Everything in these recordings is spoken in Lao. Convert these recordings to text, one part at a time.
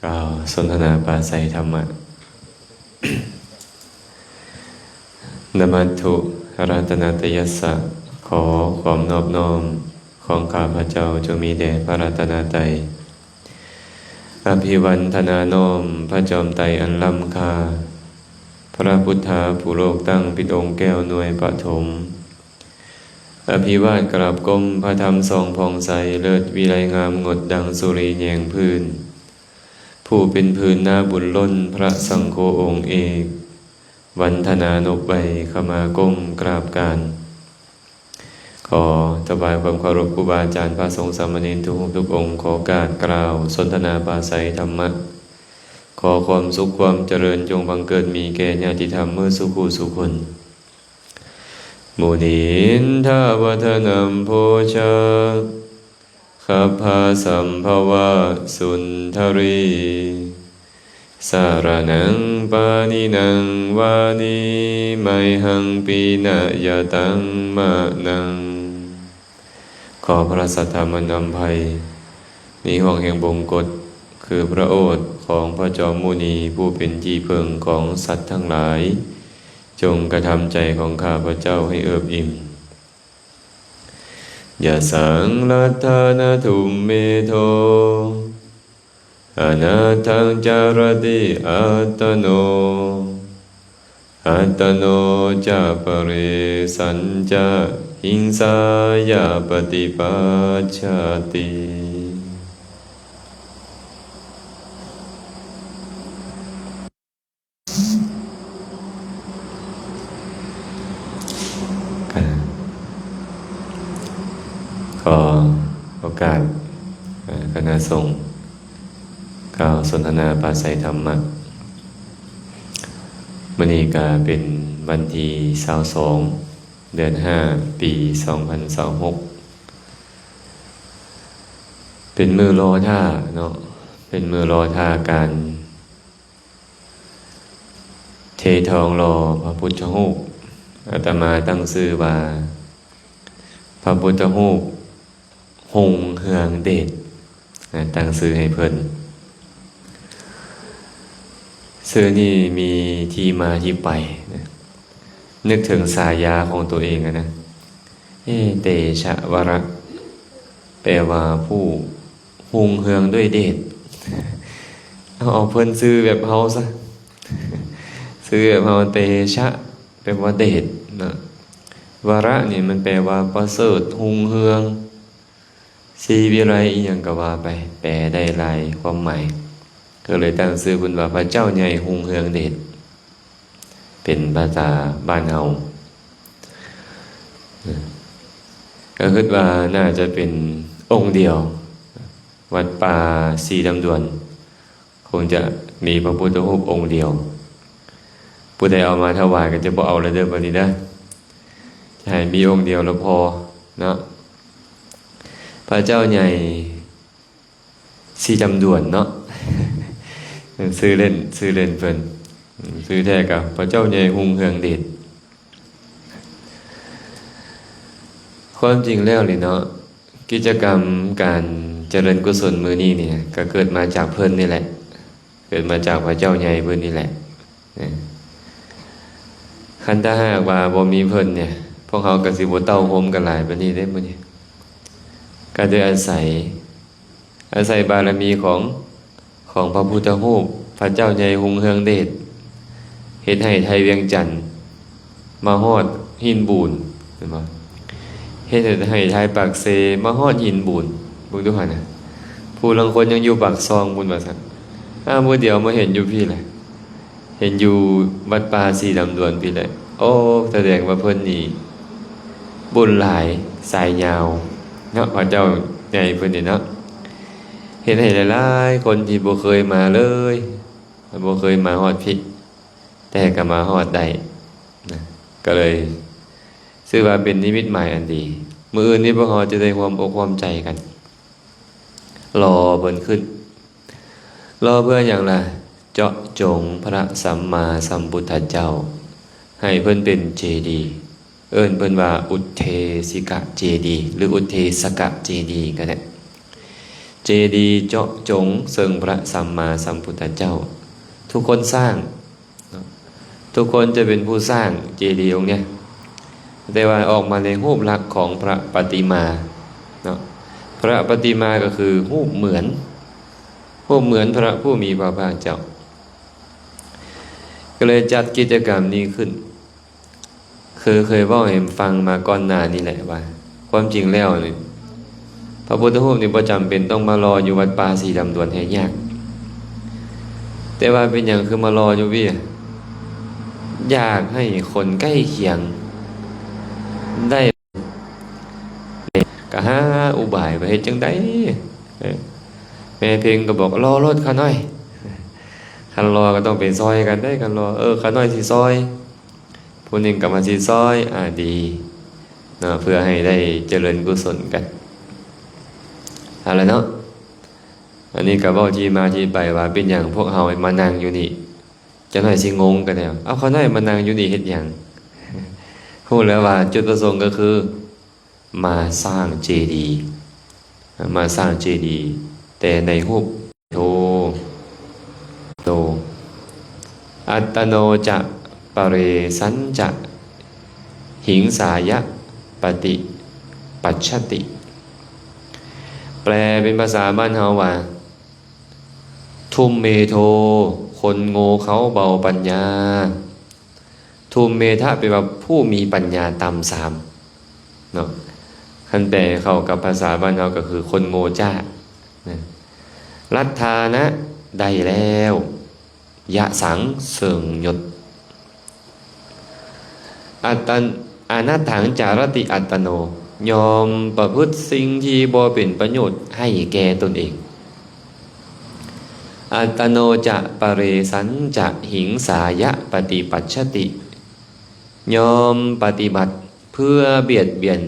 ກ່າວສົນທະນາປາໄສທຳມະ. Namatthu ratanattayassa ຂໍຄວາມນອບນ້ອມຂອງຂ້າພະເຈົ້າຈົ່ງມີແດ່ພະລັດຕະນະໄຕ. Abhivandana ນ້ອມພະຈອມໄຕອັນລ້ຳຄ່າ, ພະພຸດທາຜູ້ໂລກຕັ້ງເປັນອົງແກ້ວໜ່ວຍປະຖົມ. ອະພິວາດກາບກົ້ມພະທຳສ່ອງຜ່ອງໃສ, ເລີດວິໄລງາມງົດດັ່ງສຸລີແຍງພື້ນ. ຜູ້ເປັນພື້ນນາບຸນລົ້ນພະສັງໂຄອົງເອກ, ວັນທະນານົບໄຫວ້ ຂະມາກົ້ມກາບການ. ຂໍຖວາຍຄວາມເຄົາລົບຄູບາອາຈານ ພະສົງສາມະເນນທຸກຮູບທຸກອົງ. ຂໍໂອກາດກ່າວສົນທະນາປາໄສທຳມະ. ຂໍຄວາມສຸກຄວາມຈະເລີນຈົ່ງບັງເກີດມີແກ່ຍາດຕິທຳເໝິດສູ່ຄູ່ສູ່ຄົນ. Munindo padanaṃ pūjā- khabbasambhavā sundari, saraṇaṃ paṇītaṃ vāni mayhaṃ pinayataṃ manaṃ. ຂໍພະລາຊາທຳອັນອຳໄພ ໃນຫ້ວງແຫ່ງບົງກົດ ຄືພະໂອດຂອງພະຈອມມຸນີ ຜູ້ເປັນທີ່ເພິ່ງຂອງສັດທັງຫຼາຍ, ຈົ່ງກະທຳໃຈຂອງຂ້າພະເຈົ້າໃຫ້ເອິບອີ່ມ. Yasaṃ ratanatumheso, anatthaṃ carati attano, attano ca paresañca, hiṃsāya paṭipajjati. ຂໍໂອກາດຄະນະສົງກ່າວສົນທະນາປາໄສທຳມະ. ມື້ນີ້ກະເປັນວັນທີຊາວສອງ ເດືອນຫ້າ ປີສອງພັນຊາວຫົກ ເປັນມື້ລໍຖ້າເນາະ, ເປັນມື້ລໍຖ້າການ ເທທອງຫຼໍ່ພະພຸດທະຮູບ. ອາດຕະມາຕັ້ງຊື່ວ່າ ພະພຸດທະຮູບຮຸ່ງເຮືອງເດດ, ຕັ້ງຊື່ໃຫ້ເພິ່ນ. ຊື່ນີ້ມີທີ່ມາທີ່ໄປ, ນຶກເຖິງສາຍາຂອງໂຕເອງຫັ້ນນະ, ເອ ເຕຊະວະຣະ ແປວ່າຜູ້ຮຸ່ງເຮືອງດ້ວຍເດດ. ເອົາ ເອົາເພິ່ນຊື່ແບບເຮົາຊະ, ຊື່ແບບເຮົາ ເຕຊະ ແປວ່າເດດເນາະ, ວະຣະນີ້ມັນແປວ່າປະເສີດ ຮຸ່ງເຮືອງ ສີວິໄລ ອີ່ຫຍັງກໍວ່າໄປ, ແປໄດ້ຫຼາຍຄວາມໝາຍ. ກໍເລີຍຕັ້ງຊື່ເພິ່ນວ່າ ພະເຈົ້າໃຫຍ່ຮຸ່ງເຮືອງເດດ ເປັນພາສາບ້ານເຮົາ. ກໍຄິດວ່າໜ້າຈະເປັນອົງດຽວ, ວັດປ່າສີດຳດວນ ຄົງຈະມີພະພຸດທະຮູບອົງດຽວ. ຜູ້ໃດເອົາມາຖວາຍກໍຈະບໍ່ເອົາແລ້ວເດີ ບັດນີ້ເດີ, ຈະໃຫ້ມີອົງດຽວລະພໍເນາະ. ພະເຈົ້າໃຫຍ່ສີດຳດວນເນາະ, ຊື່ເລ່ນ ຊື່ເລ່ນເພິ່ນ, ຊື່ແທ້ກໍພະເຈົ້າໃຫຍ່ຮຸ່ງເຮືອງເດດ. ຄວາມຈິງແລ້ວນີ້ເນາະ, ກິດຈະກຳການຈະເລີນກຸສົນມື້ນີ້ນີ້ ກໍເກີດມາຈາກເພິ່ນນີ້ແຫຼະ, ເກີດມາຈາກພະເຈົ້າໃຫຍ່ເພິ່ນນີ້ແຫຼະ. ຄັນຖ້າຫາກວ່າບໍ່ມີເພິ່ນນີ້ ພວກເຮົາກໍຊິບໍ່ເຕົ້າໂຮມກັນຫຼາຍປານນີ້ເດ້ມື້ນີ້. ກໍໂດຍອາໄສ ອາໄສບາລະມີຂອງ ຂອງພະພຸດທະຮູບ ພະເຈົ້າໃຫຍ່ຮຸ່ງເຮືອງເດດ ເຮັດໃຫ້ໄທວຽງຈັນມາຮອດຫີນບູນ, ເຫັນບໍ່? ເຮັດໃຫ້ໄທປາກເຊມາຮອດຫີນບູນ. ເບິ່ງດູຫັ້ນນະ, ຜູ້ລາງຄົນຍັງຢູ່ປາກຊ່ອງພຸ້ນວ່າຊັ້ນ, ອ້າ ມື້ດຽວມາເຫັນຢູ່ພີ້ແຫຼະ. ເຫັນຢູ່ວັດປ່າສີດຳດວນພີ້ແຫຼະ. ໂອ້ ສະແດງວ່າເພິ່ນນີ້ບຸນຫຼາຍສາຍຍາວເນາະ, ພະເຈົ້າໃຫຍ່ເພິ່ນນີ້ເນາະ, ເຮັດໃຫ້ຫຼາຍໆຄົນທີ່ບໍ່ເຄີຍມາເລີຍ, ບໍ່ເຄີຍມາຮອດພີ້ ແຕ່ກໍມາຮອດໄດ້ນະ, ກໍເລີຍຊື່ວ່າເປັນນິມິດໝາຍອັນດີ. ມື້ອື່ນນີ້ພວກເຮົາຈະໄດ້ຮ່ວມອົກຮ່ວມໃຈກັນ ຫຼໍ່ເພິ່ນຂຶ້ນ. ຫຼໍ່ເພື່ອຫຍັງລະ? ເຈາະຈົງພະສຳມາສຳພຸດທະເຈົ້າ ໃຫ້ເພິ່ນເປັນເຈດີ, ເອີ້ນເພິ່ນວ່າອຸດເທສິກະເຈດີ ຫຼື ອຸດເທສະກະເຈດີກໍໄດ້. ເຈດີເຈາະຈົງເຊິ່ງພະສຳມາສຳພຸດທະເຈົ້າ ທຸກຄົນສ້າງເນາະ ທຸກຄົນຈະເປັນຜູ້ສ້າງເຈດີອົງເນີ້ຍ ແຕ່ວ່າອອກມາໃນຮູບລັກຂອງພະປະຕິມາເນາະ ພະປະຕິມາກໍຄືຮູບເໝືອນ ຮູບເໝືອນພະຜູ້ມີພະພາກເຈົ້າ ກໍເລີຍຈັດກິດຈະກຳນີ້ຂຶ້ນ ຄືເຄີຍເວົ້າໃຫ້ຟັງມາກ່ອນໜ້ານີ້ແຫຼະວ່າ ຄວາມຈິງແລ້ວນີ້ ພະພຸດທະຮູບນີ້ບໍ່ຈຳເປັນຕ້ອງມາຫຼໍ່ຢູ່ວັດປ່າສີດຳດວນໃຫ້ຍາກ ແຕ່ວ່າເປັນຫຍັງຄືມາຫຼໍ່ຢູ່ວຽ? ຢາກໃຫ້ຄົນໃກ້ຄຽງໄດ້ ກໍຫາອຸບາຍວ່າເຮັດຈັ່ງໃດ ເອີ ແມ່ເພັງກໍບອກ ຫຼໍ່ໂລດຂ້ານ້ອຍ ຄັນຫຼໍ່ກໍຕ້ອງໄປຊ່ອຍກັນເດ້ ຄັນຫຼໍ່ ເອີ ຂ້ານ້ອຍຊິຊ່ອຍ ຜູ້ໜຶ່ງກໍມາຊິຊ່ອຍ ອາ ດີເນາະ ເພື່ອໃຫ້ໄດ້ຈະເລີນກຸສົນກັນ ເອົາລະເນາະ ອັນນີ້ກໍເວົ້າທີ່ມາທີ່ໄປວ່າເປັນຫຍັງພວກເຮົາມານັ່ງຢູ່ນີ້ ຈັກໜ້ອຍຊິງົງກັນແລ້ວ ເອົາ ຂ້ານ້ອຍມານັ່ງຢູ່ນີ້ເຮັດຫຍັງ? ຮູ້ແລ້ວວ່າຈຸດປະສົງກໍຄືມາສ້າງເຈດີ ມາສ້າງເຈດີ ແຕ່ໃນຮູບໂທ ໂຕ ອັດຕະໂນຈະປະເຣສັນຈະ ຫິງສາຍະປະຕິປັດຊະຕິ ແປເປັນພາສາບ້ານເຮົາວ່າ ທຸມເມໂທ ຄົນໂງ່ເຂົາເບົາປັນຍາ ທຸມເມທະ ແປວ່າຜູ້ມີປັນຍາຕ່ຳຊາມເນາະ ຄັນແປເຂົ້າກັບພາສາບ້ານເຮົາກໍຄືຄົນໂງ່ຈ້ານະ ລັດຖານະ ໄດ້ແລ້ວ ຍະສັງ ເຊິ່ງຍົດ ອັດຕັນ ອະນັດຖັງຈາລະຕິອັດຕະໂນ ຍອມປະພຶດສິ່ງທີ່ບໍ່ເປັນປະໂຫຍດໃຫ້ແກ່ຕົນເອງ ອັດຕະໂນຈະປະເຣສັນຈະຫິງສາຍະປະຕິປັດຊະຕິ ຍອມປະຕິບັດເພື່ອບຽດບຽນ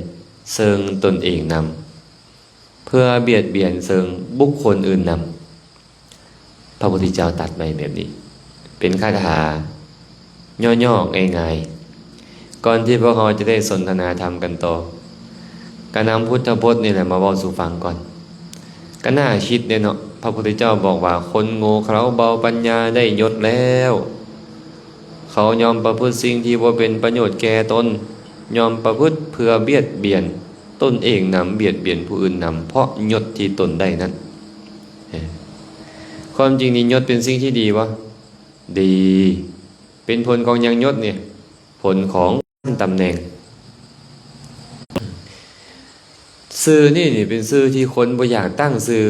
ເຊິ່ງຕົນເອງນຳ ເພື່ອບຽດບຽນເຊິ່ງບຸກຄົນອື່ນນຳ ພະພຸດທະເຈົ້າຕັດໄວ້ແບບນີ້ ເປັນຄາຖາຫຍໍ້ໆ ງ່າຍໆ ກ່ອນທີ່ພວກເຮົາຈະໄດ້ສົນທະນາທຳກັນຕໍ່ ກະນຳພຸດທະພົດນີ້ແຫຼະມາເວົ້າສູ່ຟັງກ່ອນ ກະໜ້າຄິດເດ້ເນາະ ພະພຸດທະເຈົ້າບອກວ່າ ຄົນໂງ່ເຂົາເບົາປັນຍາໄດ້ຍົດແລ້ວ ເຂົາຍອມປະພຶດສິ່ງທີ່ບໍ່ເປັນປະໂຫຍດແກ່ຕົນ ຍອມປະພຶດເພື່ອບຽດບຽນ ຕົນເອງນຳ ບຽດບຽນຜູ້ອື່ນນຳ ເພາະຍົດທີ່ຕົນໄດ້ນັ້ນ ເອີ ຄວາມຈິງນີ້ຍົດເປັນສິ່ງທີ່ດີບໍ່? ດີ ເປັນຜົນຂອງຫຍັງຍົດນີ້? ຜົນຂອງຕຳແໜ່ງ ຊື່ນີ້ນີ້ເປັນຊື່ທີ່ຄົນບໍ່ຢາກຕັ້ງຊື່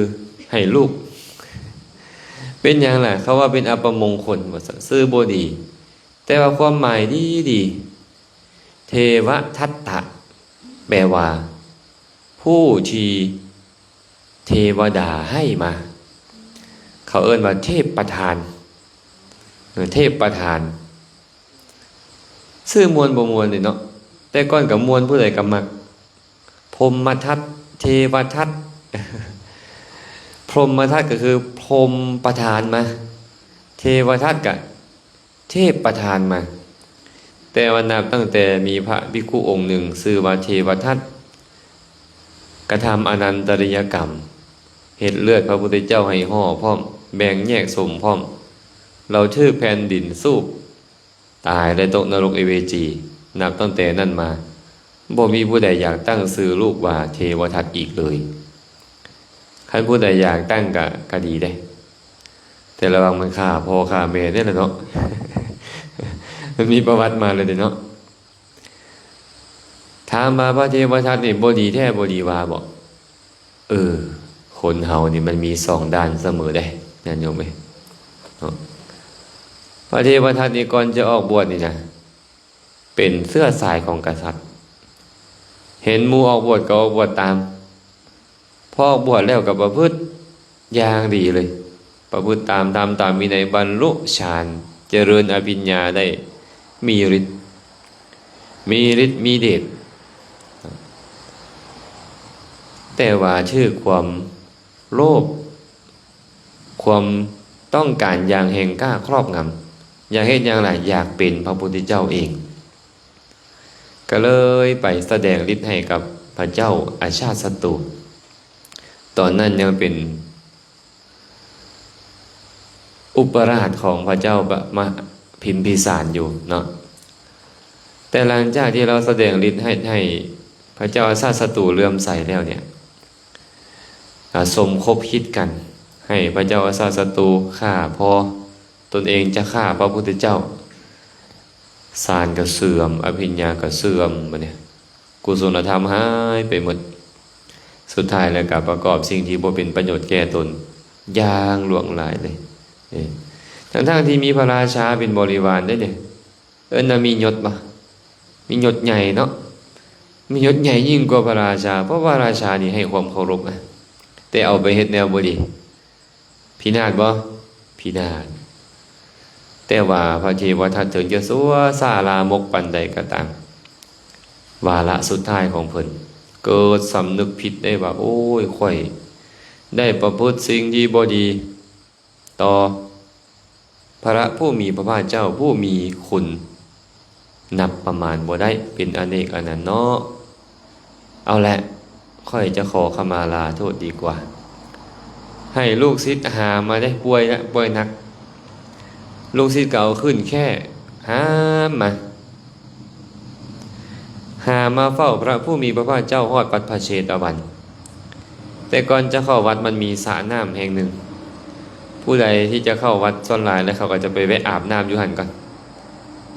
ໃຫ້ລູກ ເປັນຫຍັງລະ? ເຂົາວ່າເປັນອັບປະມົງຄົນວ່າຊັ້ນ ຊື່ບໍ່ດີ ແຕ່ວ່າຄວາມໝາຍດີໆ ເທວະທັດຕະ ແປວ່າ ຜູ້ທີ່ເທວະດາໃຫ້ມາ ເຂົາເອີ້ນວ່າເທບປະທານ ເອີ ເທບປະທານ ຊື່ມ່ວນບໍ່ມ່ວນນີ້ເນາະ ແຕ່ກ່ອນກໍມ່ວນ ຜູ້ໃດກໍມັກ ພົມມະທັດ ເທວະທັດ ພົມມະທັດກໍຄືພົມປະທານມາ ເທວະທັດກໍ ເທບປະທານມາ ແຕ່ວ່ານັບຕັ້ງແຕ່ມີພະພິກຂຸອົງໜຶ່ງຊື່ວ່າເທວະທັດ ກະທຳອະນັນຕະລິຍະກຳ ເຮັດເລືອດພະພຸດທະເຈົ້າໃຫ້ຫໍ້ພ້ອມ ແບ່ງແຍກສົມພ້ອມ ລາວຖືກແຜ່ນດິນສູບ ຕາຍ ແລະ ຕົກນະລົກເອເວຈີ ນັບຕັ້ງແຕ່ນັ້ນມາ ບໍ່ມີຜູ້ໃດຢາກຕັ້ງຊື່ລູກວ່າເທວະທັດອີກເລີຍ. ຄັນຜູ້ໃດຢາກຕັ້ງກະ ກະດີເດ້ ແຕ່ລະວັງມັນຂ້າພໍ່ຂ້າແມ່ເດ້ລະເນາະ ມັນມີປະຫວັດມາເລີຍເດ້ເນາະ. ຖາມວ່າພະເທວະທັດນີ້ບໍ່ດີແທ້ບໍ່ດີວ່າບໍ? ເອີ ຄົນເຮົານີ້ມັນມີສອງດ້ານສະເໝີເດ້ ຍາດໂຍມເອີຍເນາະ. ພະເທວະທັດນີ້ກ່ອນຈະອອກບວດນີ້ນະ ເປັນເຊື້ອສາຍຂອງກະສັດ ເຫັນໝູ່ອອກບວດກໍອອກບວດຕາມ ພໍອອກບວດແລ້ວກໍປະພຶດຢ່າງດີເລີຍ ປະພຶດຕາມທຳຕາມວິໄນ ບັນລຸຊານ ຈະເລີນອະພິນຍາໄດ້ ມີລິດ ມີລິດມີເດດ ແຕ່ວ່າຖືກຄວາມໂລບ ຄວາມຕ້ອງການຢ່າງແຮງກ້າຄອບງຳ ຢາກເຮັດຫຍັງລະ? ຢາກເປັນພະພຸດທະເຈົ້າເອງ ກໍເລີຍໄປສະແດງລິດໃຫ້ກັບພະເຈົ້າອາຊາດສັດຕູ ພ ຕອນນັ້ນຍັງເປັນອຸປະລາດຂອງພະເຈົ້າມະພິມພິສານຢູ່ເນາະ. ແຕ່ຫຼັງຈາກທີ່ລາວສະແດງລິດໃຫ້ ໃຫ້ພະເຈົ້າອາຊາດສັດຕູເຫຼື້ອມໃສແລ້ວເນຍ ອ່າ ສົມຄົບຄິດກັນ ໃຫ້ພະເຈົ້າອາຊາດສັດຕູຂ້າພໍ່ ຕົນເອງຈະຂ້າພະພຸດທະເຈົ້າ. ສານກໍເສື່ອມ ອະພິນຍາກໍເສື່ອມ ບັດນີ້ ກຸສົນລະທຳຫາຍໄປໝົດ. ສຸດທ້າຍແລ້ວກໍປະກອບສິ່ງທີ່ບໍ່ເປັນປະໂຫຍດແກ່ຕົນຢ່າງຫຼວງຫຼາຍເລີຍ. ເອີ ທັງໆທີ່ມີພະລາຊາເປັນບໍລິວານເດ້ນີ້ ເອີ້ນວ່າມີຍົດບໍ່? ມີຍົດໃຫຍ່ເນາະ ມີຍົດໃຫຍ່ຍິ່ງກວ່າພະລາຊາ ເພາະວ່າລາຊານີ້ໃຫ້ຄວາມເຄົາລົບນະ ແຕ່ເອົາໄປເຮັດແນວບໍ່ດີ ພິນາດບໍ່? ພິນາດ. ແຕ່ວ່າພະເທວະທັດເຖິງຈະຊົ່ວຊ້າລາມົກປານໃດກໍຕາມ ວາລະສຸດທ້າຍຂອງເພິ່ນເກີດສຳນຶກຜິດໄດ້ວ່າ ໂອ້ຍ ຂ້ອຍໄດ້ປະພຶດສິ່ງທີ່ບໍ່ດີຕໍ່ພະຜູ້ມີພະພາກເຈົ້າ ຜູ້ມີຄຸນ ນັບປະມານບໍ່ໄດ້ ເປັນອະເນກອະນັນເນາະ. ເອົາແຫຼະ ຂ້ອຍຈະຂໍຂະມາລາໂທດດີກວ່າ. ໃຫ້ລູກສິດຫາມາເດ້ ປ່ວຍລະ ປ່ວຍໜັກ. ລູກສິດກໍເອົາຂຶ້ນແຄ້ ຫາມມາ ຫາມາເຝົ້າພະຜູ້ມີພະພາກເຈົ້າຮອດວັດພະເຊຕະວັນ. ແຕ່ກ່ອນຈະເຂົ້າວັດມັນມີສະນ້ຳແຫ່ງໜຶ່ງ. ຜູ້ໃດທີ່ຈະເຂົ້າວັດ ສ່ວນຫຼາຍແລ້ວເຂົາກໍຈະໄປແວະອາບນ້ຳຢູ່ຫັ້ນກ່ອນ.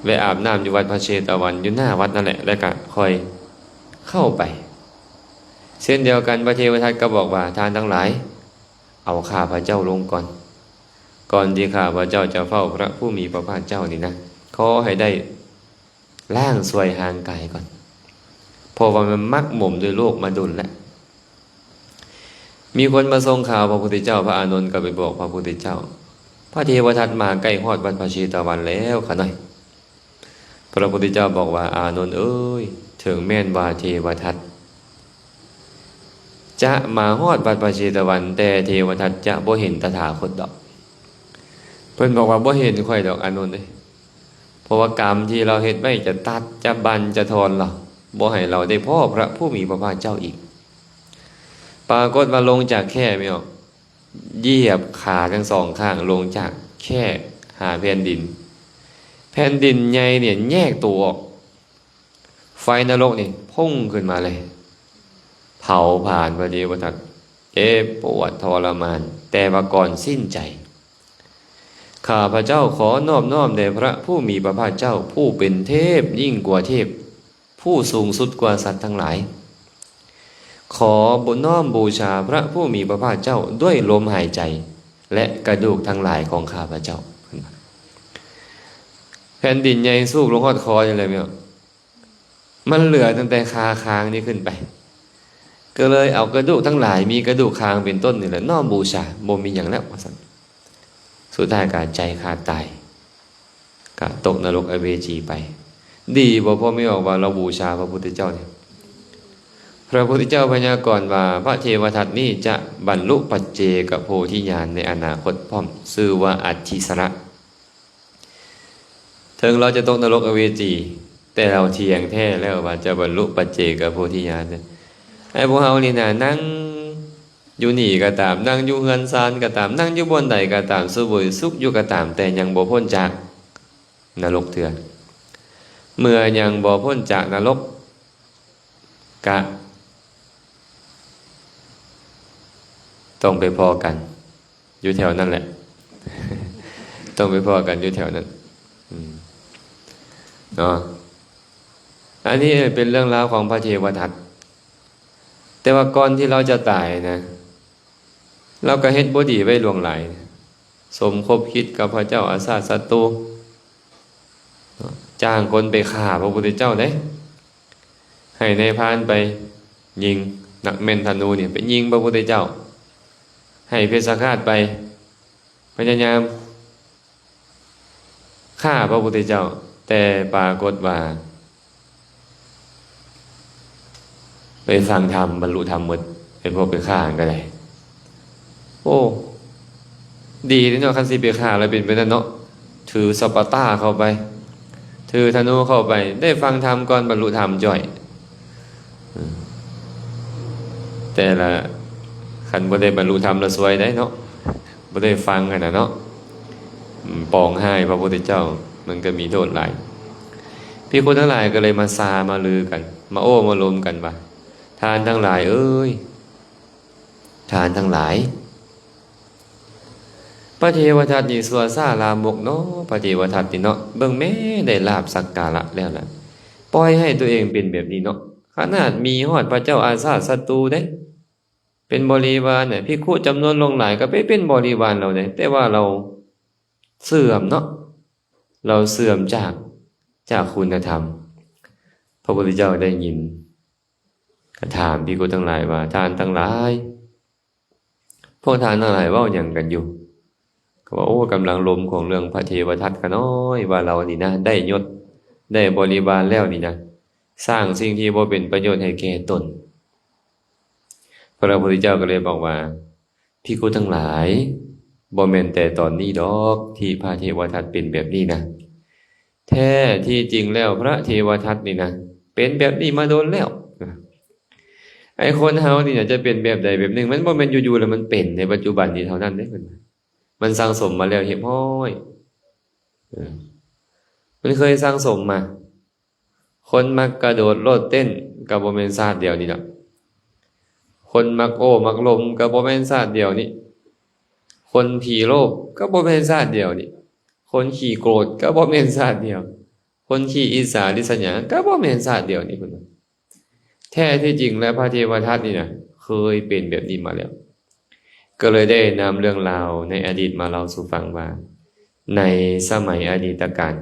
ແວະອາບນ້ຳຢູ່ວັດພະເຊຕະວັນ ຢູ່ໜ້າວັດນັ້ນແຫຼະ ແລ້ວກໍຄ່ອຍເຂົ້າໄປ. ເຊັ່ນດຽວກັນ ພະເທວະທັດກໍບອກວ່າ ທ່ານທັງຫຼາຍ ເອົາຂ້າພະເຈົ້າລົງກ່ອນ. ກ່ອນທີ່ຂ້າພະເຈົ້າຈະເຝົ້າພະຜູ້ມີພະພາກເຈົ້ານີ້ນະ ຂໍໃຫ້ໄດ້ ລ້າງຊ່ວຍຮ່າງກາຍກ່ອນ ເພາະວ່າມັນໝັກໝົມດ້ວຍໂລກມາດົນແລ້ວ. ມີຄົນມາສົ່ງຂ່າວພະພຸດທະເຈົ້າ ພະອານົນກໍໄປບອກພະພຸດທະເຈົ້າ ພະເທວະທັດມາໃກ້ຮອດວັດພະເຊຕະວັນແລ້ວຂະນ້ອຍ. ພະພຸດທະເຈົ້າບອກວ່າ ອານົນເອີຍ ເຖິງແມ່ນວ່າເທວະທັດຈະມາຮອດວັດພະເຊຕະວັນ ແຕ່ເທວະທັດຈະບໍ່ເຫັນຕະຖາຄົດດອກ. ເພິ່ນບອກວ່າ ບໍ່ເຫັນຂ້ອຍດອກ ອານົນເອີຍ. ເພາະວ່າກຳທີ່ລາວເຮັດໄວ້ຈະຕັດ ຈະບັນ ຈະຖອນລາວ ບໍ່ໃຫ້ລາວໄດ້ພໍ້ພະຜູ້ມີພະພາກເຈົ້າອີກ. ປາກົດວ່າລົງຈາກແຄ້ແມ່ນບໍ່? ຢຽບຂາທັງສອງຂ້າງລົງຈາກແຄ້ຫາແຜ່ນດິນ. ແຜ່ນດິນໃຫຍ່ນີ້ແຍກໂຕອອກ. ໄຟນະລົກນີ້ພຸ່ງຂຶ້ນມາເລີຍ ເຜົາຜານພະເທວະທັດ. ເຈັບປວດທໍລະມານ ແຕ່ວ່າກ່ອນສິ້ນໃຈ ຂ້າພະເຈົ້າຂໍນອບນ້ອມແດ່ພະຜູ້ມີພະພາກເຈົ້າ ຜູ້ເປັນເທບຍິ່ງກວ່າເທບ ຜູ້ສູງສຸດກວ່າສັດທັງຫຼາຍ. ຂໍນ້ອມບູຊາພະຜູ້ມີພະພາກເຈົ້າດ້ວຍລົມຫາຍໃຈ ແລະ ກະດູກທັງຫຼາຍຂອງຂ້າພະເຈົ້າ. ແຜ່ນດິນໃຫຍ່ສູບລົງຮອດຄໍນີ້ເລີຍແມ່ນບໍ່? ມັນເຫຼືອຕັ້ງແຕ່ຄາຄາງນີ້ຂຶ້ນໄປ ກໍເລີຍເອົາກະດູກທັງຫຼາຍ ມີກະດູກຄາງເປັນຕົ້ນນີ້ແຫຼະ ນ້ອມບູຊາ ບໍ່ມີຫຍັງແລ້ວວ່າຊັ້ນ. ສຸດທ້າຍກໍໃຈຂາດຕາຍ ກະຕົກນະລົກອະເວຈີໄປ. ດີບໍ່ ພໍ່ແມ່ອອກວ່າລາວບູຊາພະພຸດທະເຈົ້ານີ້. ພະພຸດທະເຈົ້າພະຍາກອນວ່າ ພະເທວະທັດນີ້ຈະບັນລຸປັດເຈກະໂພທິຍານໃນອະນາຄົດພ້ອມ ຊື່ວ່າອັດທິສະລະ. ເຖິງລາວຈະຕົກນະລົກອະເວຈີ ແຕ່ລາວທ່ຽງແທ້ແລ້ວວ່າຈະບັນລຸປັດເຈກະໂພທິຍານ. ໄອ້ພວກເຮົານີ້ນະ ນັ່ງ ຢູ່ນີ້ກໍຕາມ, ນັ່ງຢູ່ເຮືອນຊານກໍຕາມ, ນັ່ງຢູ່ບ່ອນໃດກໍຕາມ, ສະເຫວີຍສຸກຢູ່ກໍຕາມ, ແຕ່ຍັງບໍ່ພົ້ນຈາກນະລົກເທື່ອ. ເມື່ອຍັງບໍ່ພົ້ນຈາກນະລົກ ກະຕ້ອງໄປພໍ້ກັນຢູ່ແຖວນັ້ນແຫຼະ, ຕ້ອງໄປພໍ້ກັນຢູ່ແຖວນັ້ນ ອືມ ເນາະ. ອັນນີ້ເປັນເລື່ອງລາວຂອງພະເທວະທັດ. ແຕ່ວ່າກ່ອນທີ່ລາວຈະຕາຍນະ ລາວກໍເຮັດບໍ່ດີໄວ້ຫຼວງຫຼາຍ, ສົມຄົບຄິດກັບພະເຈົ້າອາຊາດສັດຕູ, ຈ້າງຄົນໄປຂ້າພະພຸດທະເຈົ້າເດ້, ໃຫ້ນາຍພານໄປຍິງ, ນັກແມ່ນທະນູນີ້ໄປຍິງພະພຸດທະເຈົ້າ, ໃຫ້ເພັດສະຄາດໄປ ພະຍາຍາມຂ້າພະພຸດທະເຈົ້າ, ແຕ່ປາກົດວ່າໄປຟັງທຳ, ບັນລຸທຳໝົດ, ໄອ້ພວກໄປຂ້າຫັ້ນກໍໄດ້. ໂອ້ ດີເດເນາະ, ຄັນຊິໄປຂ້າແລ້ວເປັນແບບນັ້ນເນາະ, ຖືສະປາຕາເຂົ້າໄປ, ຖືທະນູເຂົ້າໄປ, ໄດ້ຟັງທຳກ່ອນບັນລຸທຳຈ້ອຍ. ແຕ່ລະ ຄັນບໍ່ໄດ້ບັນລຸທຳລະຊວຍໄດ໋ເນາະ, ບໍ່ໄດ້ຟັງຫັ້ນນະເນາະ. ອືມ ປອງຮ້າຍພະພຸດທະເຈົ້າ ມັນກໍມີໂທດຫຼາຍ. ພິກຂຸທັງຫຼາຍກໍເລີຍມາຊາມາລືກັນ, ມາໂອ້ມາລົມກັນວ່າ, ທ່ານທັງຫຼາຍເອີຍ, ທ່ານທັງຫຼາຍ, ພະເທວະທັດນີ້ຊົ່ວຊ້າລາມົກເນາະ, ພະເທວະທັດນີ້ເນາະ, ເບິ່ງແມ້ໄດ້ລາບສັກກາລະແລ້ວລະ, ປ່ອຍໃຫ້ຕົວເອງເປັນແບບນີ້ເນາະ. ຂະໜາດມີຮອດພະເຈົ້າອາຊາດສັດຕູເດ້ ເປັນບໍລິວານນະ, ພິກຂຸຈຳນວນຫຼວງຫຼາຍກໍໄປເປັນບໍລິວານລາວເດ້, ແຕ່ວ່າລາວເສື່ອມເນາະ, ລາວເສື່ອມຈາກ, ຈາກຄຸນນະທຳ. ພະພຸດທະເຈົ້າໄດ້ຍິນ ກໍຖາມພິກຂຸທັງຫຼາຍວ່າ, ທ່ານທັງຫຼາຍ, ພວກທ່ານທັງຫຼາຍເວົ້າຫຍັງກັນຢູ່? ກໍວ່າ, ໂອ້, ກຳລັງລົມຂອງເລື່ອງພະເທວະທັດຂະນ້ອຍ, ວ່າລາວນີ້ນະ ໄດ້ຍົດ, ໄດ້ບໍລິວານແລ້ວນີ້ນະ, ສ້າງສິ່ງທີ່ບໍ່ເປັນປະໂຫຍດໃຫ້ແກ່ຕົນ. ພະພຸດທະເຈົ້າກໍເລີຍບອກວ່າ, ພິກຂຸທັງຫຼາຍ, ບໍ່ແມ່ນແຕ່ຕອນນີ້ດອກທີ່ພະເທວະທັດເປັນແບບນີ້ນະ. ແທ້ທີ່ຈິງແລ້ວພະເທວະທັດນີ້ນະ ເປັນແບບນີ້ມາດົນແລ້ວ. ໄອ້ຄົນເຮົານີ້ນະ ຈະເປັນແບບໃດແບບໜຶ່ງ, ມັນບໍ່ແມ່ນຢູ່ໆແລ້ວມັນເປັນໃນປັດຈຸບັນນີ້ເທົ່ານັ້ນເດ້, ເພິ່ນວ່າ ມັນສັ່ງສົມມາແລ້ວຮຽບຮ້ອຍ. ເອີ ມັນເຄີຍສັ່ງສົມມາ. ຄົນມັກກະໂດດໂລດເຕັ້ນກໍບໍ່ແມ່ນຊາດດຽວນີ້ດອກ. ຄົນມັກໂອ້ມັກລົມກໍບໍ່ແມ່ນຊາດດຽວນີ້. ຄົນຂີ້ໂລບກໍບໍ່ແມ່ນຊາດດຽວນີ້. ຄົນຂີ້ໂກດກໍບໍ່ແມ່ນຊາດດຽວ. ຄົນຂີ້ອິດສາລິດສະຫຍາກໍບໍ່ແມ່ນຊາດດຽວນີ້, ເພິ່ນວ່າ. ແທ້ທີ່ຈິງແລ້ວພະເທວະທັດນີ້ນະ ເຄີຍເປັນແບບນີ້ມາແລ້ວ. ກໍເລີຍໄດ້ນຳເລື່ອງລາວໃນອະດີດມາເລົ່າສູ່ຟັງວ່າ, ໃນສະໄໝອະດີດຕະການ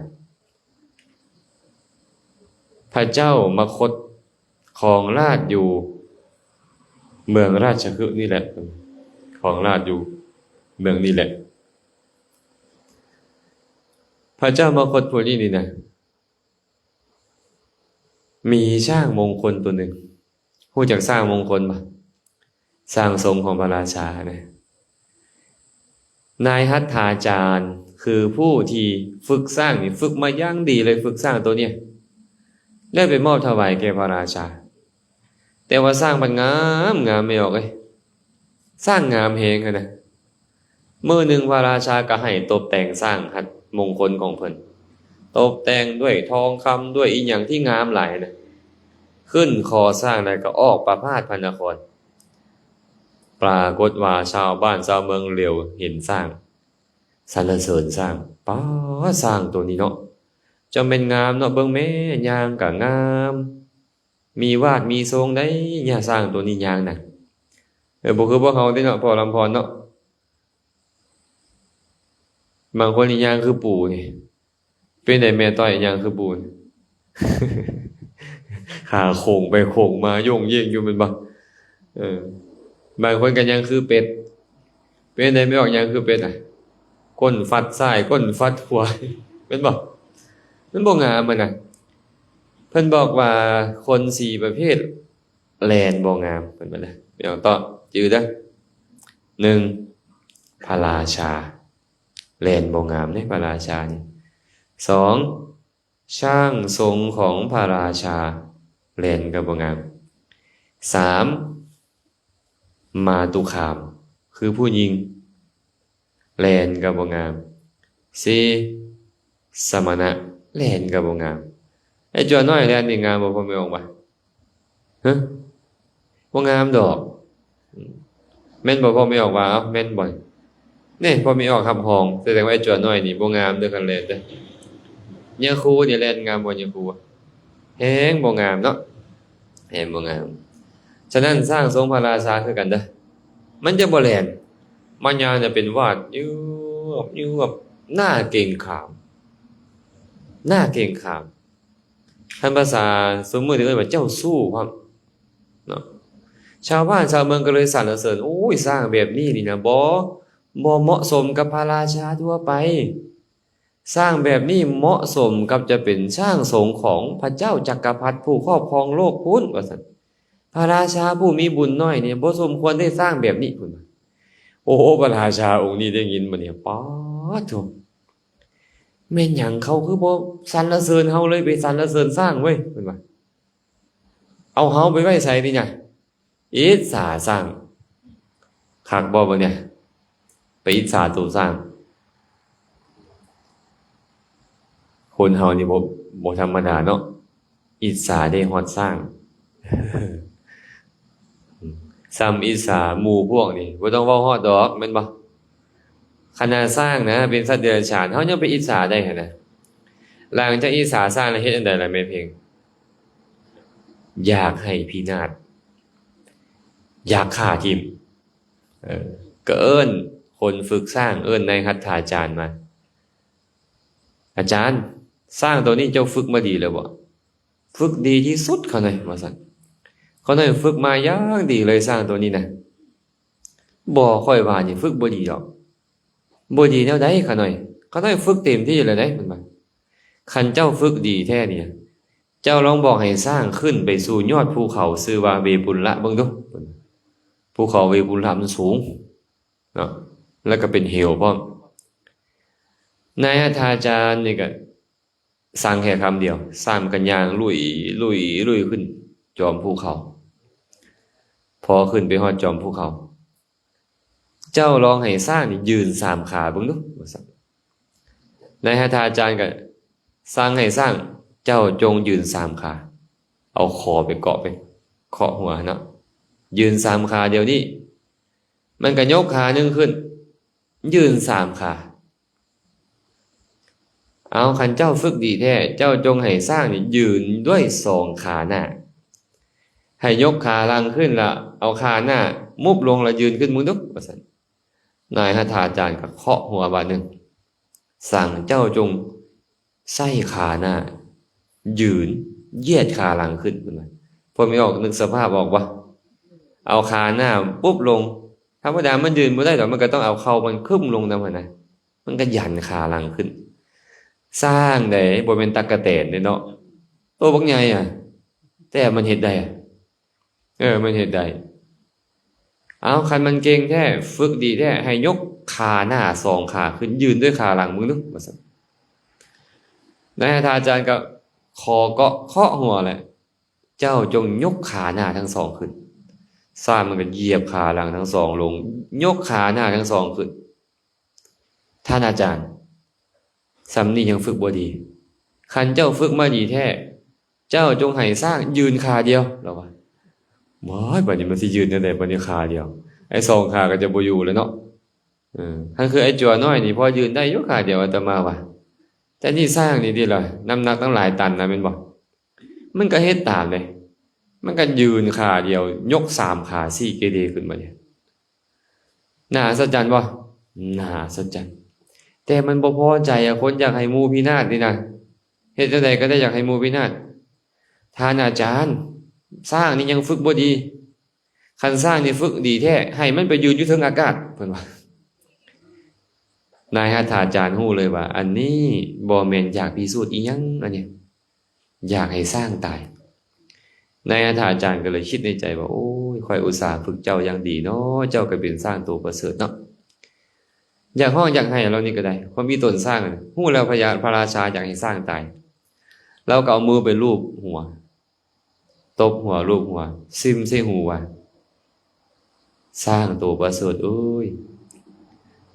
ພະເຈົ້າມະຄົດຄອງລາດຢູ່ເມືອງລາຊະຄຶນີ້ແຫຼະ, ຄອງລາດຢູ່ເມືອງນີ້ແຫຼະ. ພະເຈົ້າມະຄົດຜູ້ນີ້ນີ້ນະ ມີຊ້າງມົງຄົນຕົວໜຶ່ງ. ຮູ້ຈັກຊ້າງມົງຄົນບໍ່? ຊ້າງຊົງຂອງພະລາຊານະ. ນາຍຫັດຖາຈານ ຄືຜູ້ທີ່ຝຶກຊ້າງນີ້ ຝຶກມາຢ່າງດີເລີຍ, ຝຶກຊ້າງໂຕນີ້ ແລ້ວໄປມອບຖວາຍແກ່ພະລາຊາ. ແຕ່ວ່າຊ້າງມັນງາມ, ງາມແມ່ອອກເອີຍ. ຊ້າງງາມແຮງຫັ້ນນະ. ມື້ໜຶ່ງພະລາຊາກໍໃຫ້ຕົບແຕ່ງຊ້າງຫັດມົງຄົນຂອງເພິ່ນ, ຕົບແຕ່ງດ້ວຍທອງຄຳ, ດ້ວຍອີ່ຫຍັງທີ່ງາມຫຼາຍນະ, ຂຶ້ນຄໍຊ້າງແລ້ວກໍອອກປະພາດພະນະຄອນ. ປາກົດວ່າຊາວບ້ານຊາວເມືອງຫຼຽວເຫັນຊ້າງ, ສັນລະເສີນຊ້າງ, ປາ, ຊ້າງໂຕນີ້ເນາະ, ຈັ່ງແມ່ນງາມເນາະ, ເບິ່ງແມ້, ຍ່າງກໍງາມ. ມີວາດມີຊົງໃດ໋ ຍາຊ້າງໂຕນີ້ຍ່າງນະ. ເອີ ບໍ່ຄືພວກເຮົາເດ້ເນາະ ພໍ່ລຳພອນເນາະ. ບາງຄົນນີ້ຍ່າງຄືປູນີ້. ເປັນໃດແມ່ຕ້ອຍ ຍ່າງຄືປູນີ້? ຂາໂຄ້ງໄປໂຄ້ງມາໂຢງເຢງຢູ່ແມ່ນບໍ່? ເອີ ບາງຄົນກໍຍ່າງຄືເປັດ. ເປັນໃດແມ່ອອກ ຍ່າງຄືເປັດນະ? ກົ້ນຟັດຊ້າຍ ກົ້ນຟັດຂວາ ແມ່ນບໍ່? ມັນບໍ່ງາມຫັ້ນນະ. ເພິ່ນບອກວ່າຄົນສີ່ປະເພດແລ່ນບໍ່ງາມ ເພິ່ນວ່ານະ. ແມ່ອອກຕອບຈື່ເດີ້. ໜຶ່ງ ພະລາຊາ ແລ່ນບໍ່ງາມເດ້ ພະລາຊານີ້. ສອງ ຊ້າງຊົງຂອງພະລາຊາ ແລ່ນກໍບໍ່ງາມ. ສາມ ມາຕຸຄາມ ຄືຜູ້ຍິງ ແລ່ນກໍບໍ່ງາມ. ສີ່ ສະມະນະ ແລ່ນກໍບໍ່ງາມ. ໄອ້ຈົວນ້ອຍແລ່ນນີ້ງາມບໍ່ ພໍ່ແມ່ອອກວ່າ? ຮະ? ບໍ່ງາມດອກ. ແມ່ນບໍ່ ພໍ່ແມ່ອອກວ່າ? ເອົ້າ ແມ່ນບໍ່? ນີ້ ພໍ່ແມ່ອອກຮັບຮອງ. ແສດງວ່າໄອ້ຈົວນ້ອຍນີ້ບໍ່ງາມເດີ້ ຄັນແລ່ນເດີ້. ຍາຄູນີ້ແລ່ນງາມບໍ່ ຍາຄູ? ແຮງບໍ່ງາມເນາະ. ແມ່ນບໍ່ງາມ. ສະນັ້ນ ຊ້າງຊົງພະລາຊາຄືກັນເດີ້ ມັນຈະບໍ່ແລ່ນ ມັນຍ່າງຈະເປັນວາດຍືບຍືບ ໜ້າເກງຂາມ ໜ້າເກງຂາມ. ຄັນພາສາຊຸມມື້ນີ້ເອີ້ນວ່າເຈົ້າຊູ້ພ້ອມເນາະ. ຊາວບ້ານຊາວເມືອງກໍເລີຍສັນລະເສີນ, ໂອ້ຍ ຊ້າງແບບນີ້ນີ້ນະ ບໍ່ ບໍ່ເໝາະສົມກັບພະລາຊາທົ່ວໄປ. ຊ້າງແບບນີ້ເໝາະສົມກັບຈະເປັນຊ້າງຊົງຂອງພະເຈົ້າຈັກກະພັດຜູ້ຄອບຄອງໂລກພຸ້ນ ວ່າຊັ້ນ. ພະລາຊາຜູ້ມີບຸນໜ້ອຍນີ້ບໍ່ສົມຄວນໄດ້ຊ້າງແບບນີ້ ເພິ່ນວ່າ. ໂອ້ ພະລາຊາອົງນີ້ໄດ້ຍິນບັດນີ້ ປາດໂທ້ ແມ່ນຫຍັງເຂົາຄືບໍ່ສັນລະເສີນເຮົາເລີຍ ໄປສັນລະເສີນຊ້າງເວີຍ ເພິ່ນວ່າ. ເອົາເຮົາໄປໄວ້ໃສຕິຫຍັງ? ອິດສາຊ້າງ. ຄັກບໍ່ບັດນີ້? ໄປອິດສາໂຕຊ້າງ. ຄົນເຮົານີ້ບໍ່ ບໍ່ທຳມະດາເນາະ, ອິດສາໄດ້ຮອດຊ້າງ. ສ່ຳອິດສາໝູ່ພວກນີ້ ບໍ່ຕ້ອງເວົ້າຮອດດອກ ແມ່ນບໍ່? ຂະໜາດຊ້າງນະ ເປັນສັດເດຍລະສານ ເຮົາຍັງໄປອິດສາໄດ້ຫັ້ນນະ. ຫຼັງຈາກອິດສາຊ້າງແລ້ວ ເຮັດອັນໃດລະແມ່ເພັງ? ຢາກໃຫ້ພິນາດ, ຢາກຂ້າຖິ້ມ. ເອີ ກໍເອີ້ນຄົນຝຶກຊ້າງ, ເອີ້ນນາຍຫັດຖາຈານມາ. ອາຈານ, ຊ້າງໂຕນີ້ເຈົ້າຝຶກມາດີແລ້ວບໍ່? ຝຶກດີທີ່ສຸດ ຂ້ານ້ອຍ ວ່າຊັ້ນ. ຂ້ານ້ອຍຝຶກມາຢ່າງດີເລີຍ ຊ້າງໂຕນີ້ນະ. ບໍ່, ຂ້ອຍວ່ານີ້ຝຶກບໍ່ດີດອກ. ບໍ່ດີແນວໃດ ຂ້ານ້ອຍ? ຂ້ານ້ອຍຝຶກເຕັມທີ່ແລ້ວເດ້ ເພິ່ນວ່າ. ຄັນເຈົ້າຝຶກດີແທ້ນີ້ ເຈົ້າລອງບອກໃຫ້ຊ້າງຂຶ້ນໄປສູ່ຍອດພູເຂົາຊື່ວ່າເວປຸນລະເບິ່ງດູ. ພູເຂົາເວປຸນລະມັນສູງເນາະ ແລ້ວກໍເປັນເຫວພ້ອມ. ນາຍຫັດຖາຈານນີ້ກໍ ສັ່ງແຄ່ຄຳດຽວ ຊ້າງກໍຍ່າງລຸຍ ລຸຍ ລຸຍຂຶ້ນຈອມພູເຂົາ. ພໍຂຶ້ນໄປຮອດຈອມພູເຂົາ ເຈົ້າລອງໃຫ້ຊ້າງນີ້ຢືນສາມຂາເບິ່ງດູ ວ່າຊັ້ນ. ນາຍຫັດຖາຈານກໍສັ່ງໃຫ້ຊ້າງ ເຈົ້າຈົ່ງຢືນສາມຂາ. ເອົາຄໍໄປເກາະ ໄປເຄາະຫົວເນາະ, ຢືນສາມຂາດຽວນີ້. ມັນກໍຍົກຂາໜຶ່ງຂຶ້ນ ຢືນສາມຂາ. ເອົາ, ຄັນເຈົ້າຝຶກດີແທ້ ເຈົ້າຈົ່ງໃຫ້ຊ້າງນີ້ຢືນດ້ວຍສອງຂາໜ້າ, ໃຫ້ຍົກຂາຫຼັງຂຶ້ນ ລະເອົາຂາໜ້າມຸບລົງ ລະຢືນຂຶ້ນເບິ່ງດູ ວ່າຊັ້ນ. ນາຍຫັດຖາຈານກໍເຄາະຫົວບາດໜຶ່ງ, ສັ່ງເຈົ້າຈົ່ງ ໃຊ້ຂາໜ້າຢືນ ຢຽດຂາຫຼັງຂຶ້ນ ເພິ່ນວ່າ. ພວກແມ່ອອກ ນຶກສະພາບອອກບໍ່? ເອົາຂາໜ້າປຸບລົງ, ທຳມະດາມັນຢືນບໍ່ໄດ້ດອກ, ມັນກໍຕ້ອງເອົາເຂົ່າມັນຄຶ້ມລົງນຳຫັ້ນນະ, ມັນກໍຢັນຂາຫຼັງຂຶ້ນ. ຊ້າງໃດ ບໍ່ແມ່ນຕັກກະແຕນເດ້ເນາະ, ໂຕບັກໃຫຍ່ອະ ແຕ່ມັນເຮັດໄດ້ອະ. ເອີ ມັນເຮັດໄດ້. ເອົາ, ຄັນມັນເກັ່ງແທ້ ຝຶກດີແທ້ ໃຫ້ຍົກຂາໜ້າສອງຂາຂຶ້ນ ຢືນດ້ວຍຂາຫຼັງເບິ່ງດູ ວ່າຊັ້ນ. ນາຍຫັດຖາຈານກໍຂໍເກາະເຄາະຫົວແຫຼະ, ເຈົ້າຈົ່ງຍົກຂາໜ້າທັງສອງຂຶ້ນ. ຊ້າງມັນກໍຢຽບຂາຫຼັງທັງສອງລົງ, ຍົກຂາໜ້າທັງສອງຂຶ້ນ. ທ່ານອາຈານ, ສ່ຳນີ້ຍັງຝຶກບໍ່ດີ. ຄັນເຈົ້າຝຶກມາດີແທ້, ເຈົ້າຈົ່ງໃຫ້ຊ້າງຢືນຂາດຽວ, ລາວວ່າ. ວ້າຍ, ບາດນີ້ມັນຊິຢືນແນວໃດ? ບາດນີ້ຂາດຽວ, ໄອ້ສອງຂາກໍຈະບໍ່ຢູ່ແລ້ວເນາະ. ເອີ, ຄັນຄືໄອ້ຈົວນ້ອຍນີ້ ພໍຢືນໄດ້ຢູ່ຂາດຽວ, ອາດຕະມາວ່າ. ແຕ່ນີ້ຊ້າງນີ້ຕິລະ, ນ້ຳໜັກຕັ້ງຫຼາຍຕັນນະ, ແມ່ນບໍ່? ມັນກໍເຮັດຕາມເດ້, ມັນກໍຢືນຂາດຽວ, ຍົກສາມຂາ, ສີ່ເກເດຂຶ້ນມານີ້. ໜ້າອັດສະຈັນບໍ່? ໜ້າອັດສະຈັນ. ແຕ່ມັນບໍ່ພໍໃຈອະ, ຄົນຢາກໃຫ້ໝູ່ພິນາດນີ້ນະ, ເຮັດຈັ່ງໃດກໍໄດ້ຢາກໃຫ້ໝູ່ພິນາດ. ທ່ານອາຈານ, ຊ້າງນີ້ຍັງຝຶກບໍ່ດີ. ຄັນຊ້າງນີ້ຝຶກດີແທ້, ໃຫ້ມັນໄປຢືນຢູ່ເທິງອາກາດ, ເພິ່ນວ່າ. ນາຍຫັດຖາຈານຮູ້ເລີຍວ່າ ອັນນີ້ບໍ່ແມ່ນຢາກພິສູດອີ່ຫຍັງ, ອັນນີ້ ຢາກໃຫ້ຊ້າງຕາຍ. ນາຍຫັດຖາຈານກໍເລີຍຄິດໃນໃຈວ່າ, ໂອ້ຍ, ຂ້ອຍອຸດສາຝຶກເຈົ້າຢ່າງດີເນາະ, ເຈົ້າກໍເປັນຊ້າງໂຕປະເສີດເນາະ, ຢາກຮ້ອງຢາກໄຫ້ແລ້ວນີ້ກໍໄດ້. ຄວາມອີ່ຕົນຊ້າງ, ຮູ້ແລ້ວພະຍາ, ພະລາຊາຢາກໃຫ້ຊ້າງຕາຍ, ລາວກໍເອົາມືໄປລູບຫົວ, ຕົບຫົວ, ລູບຫົວ, ຊຶມໃສ່ຫູວ່າ, ຊ້າງໂຕປະເສີດເອີຍ,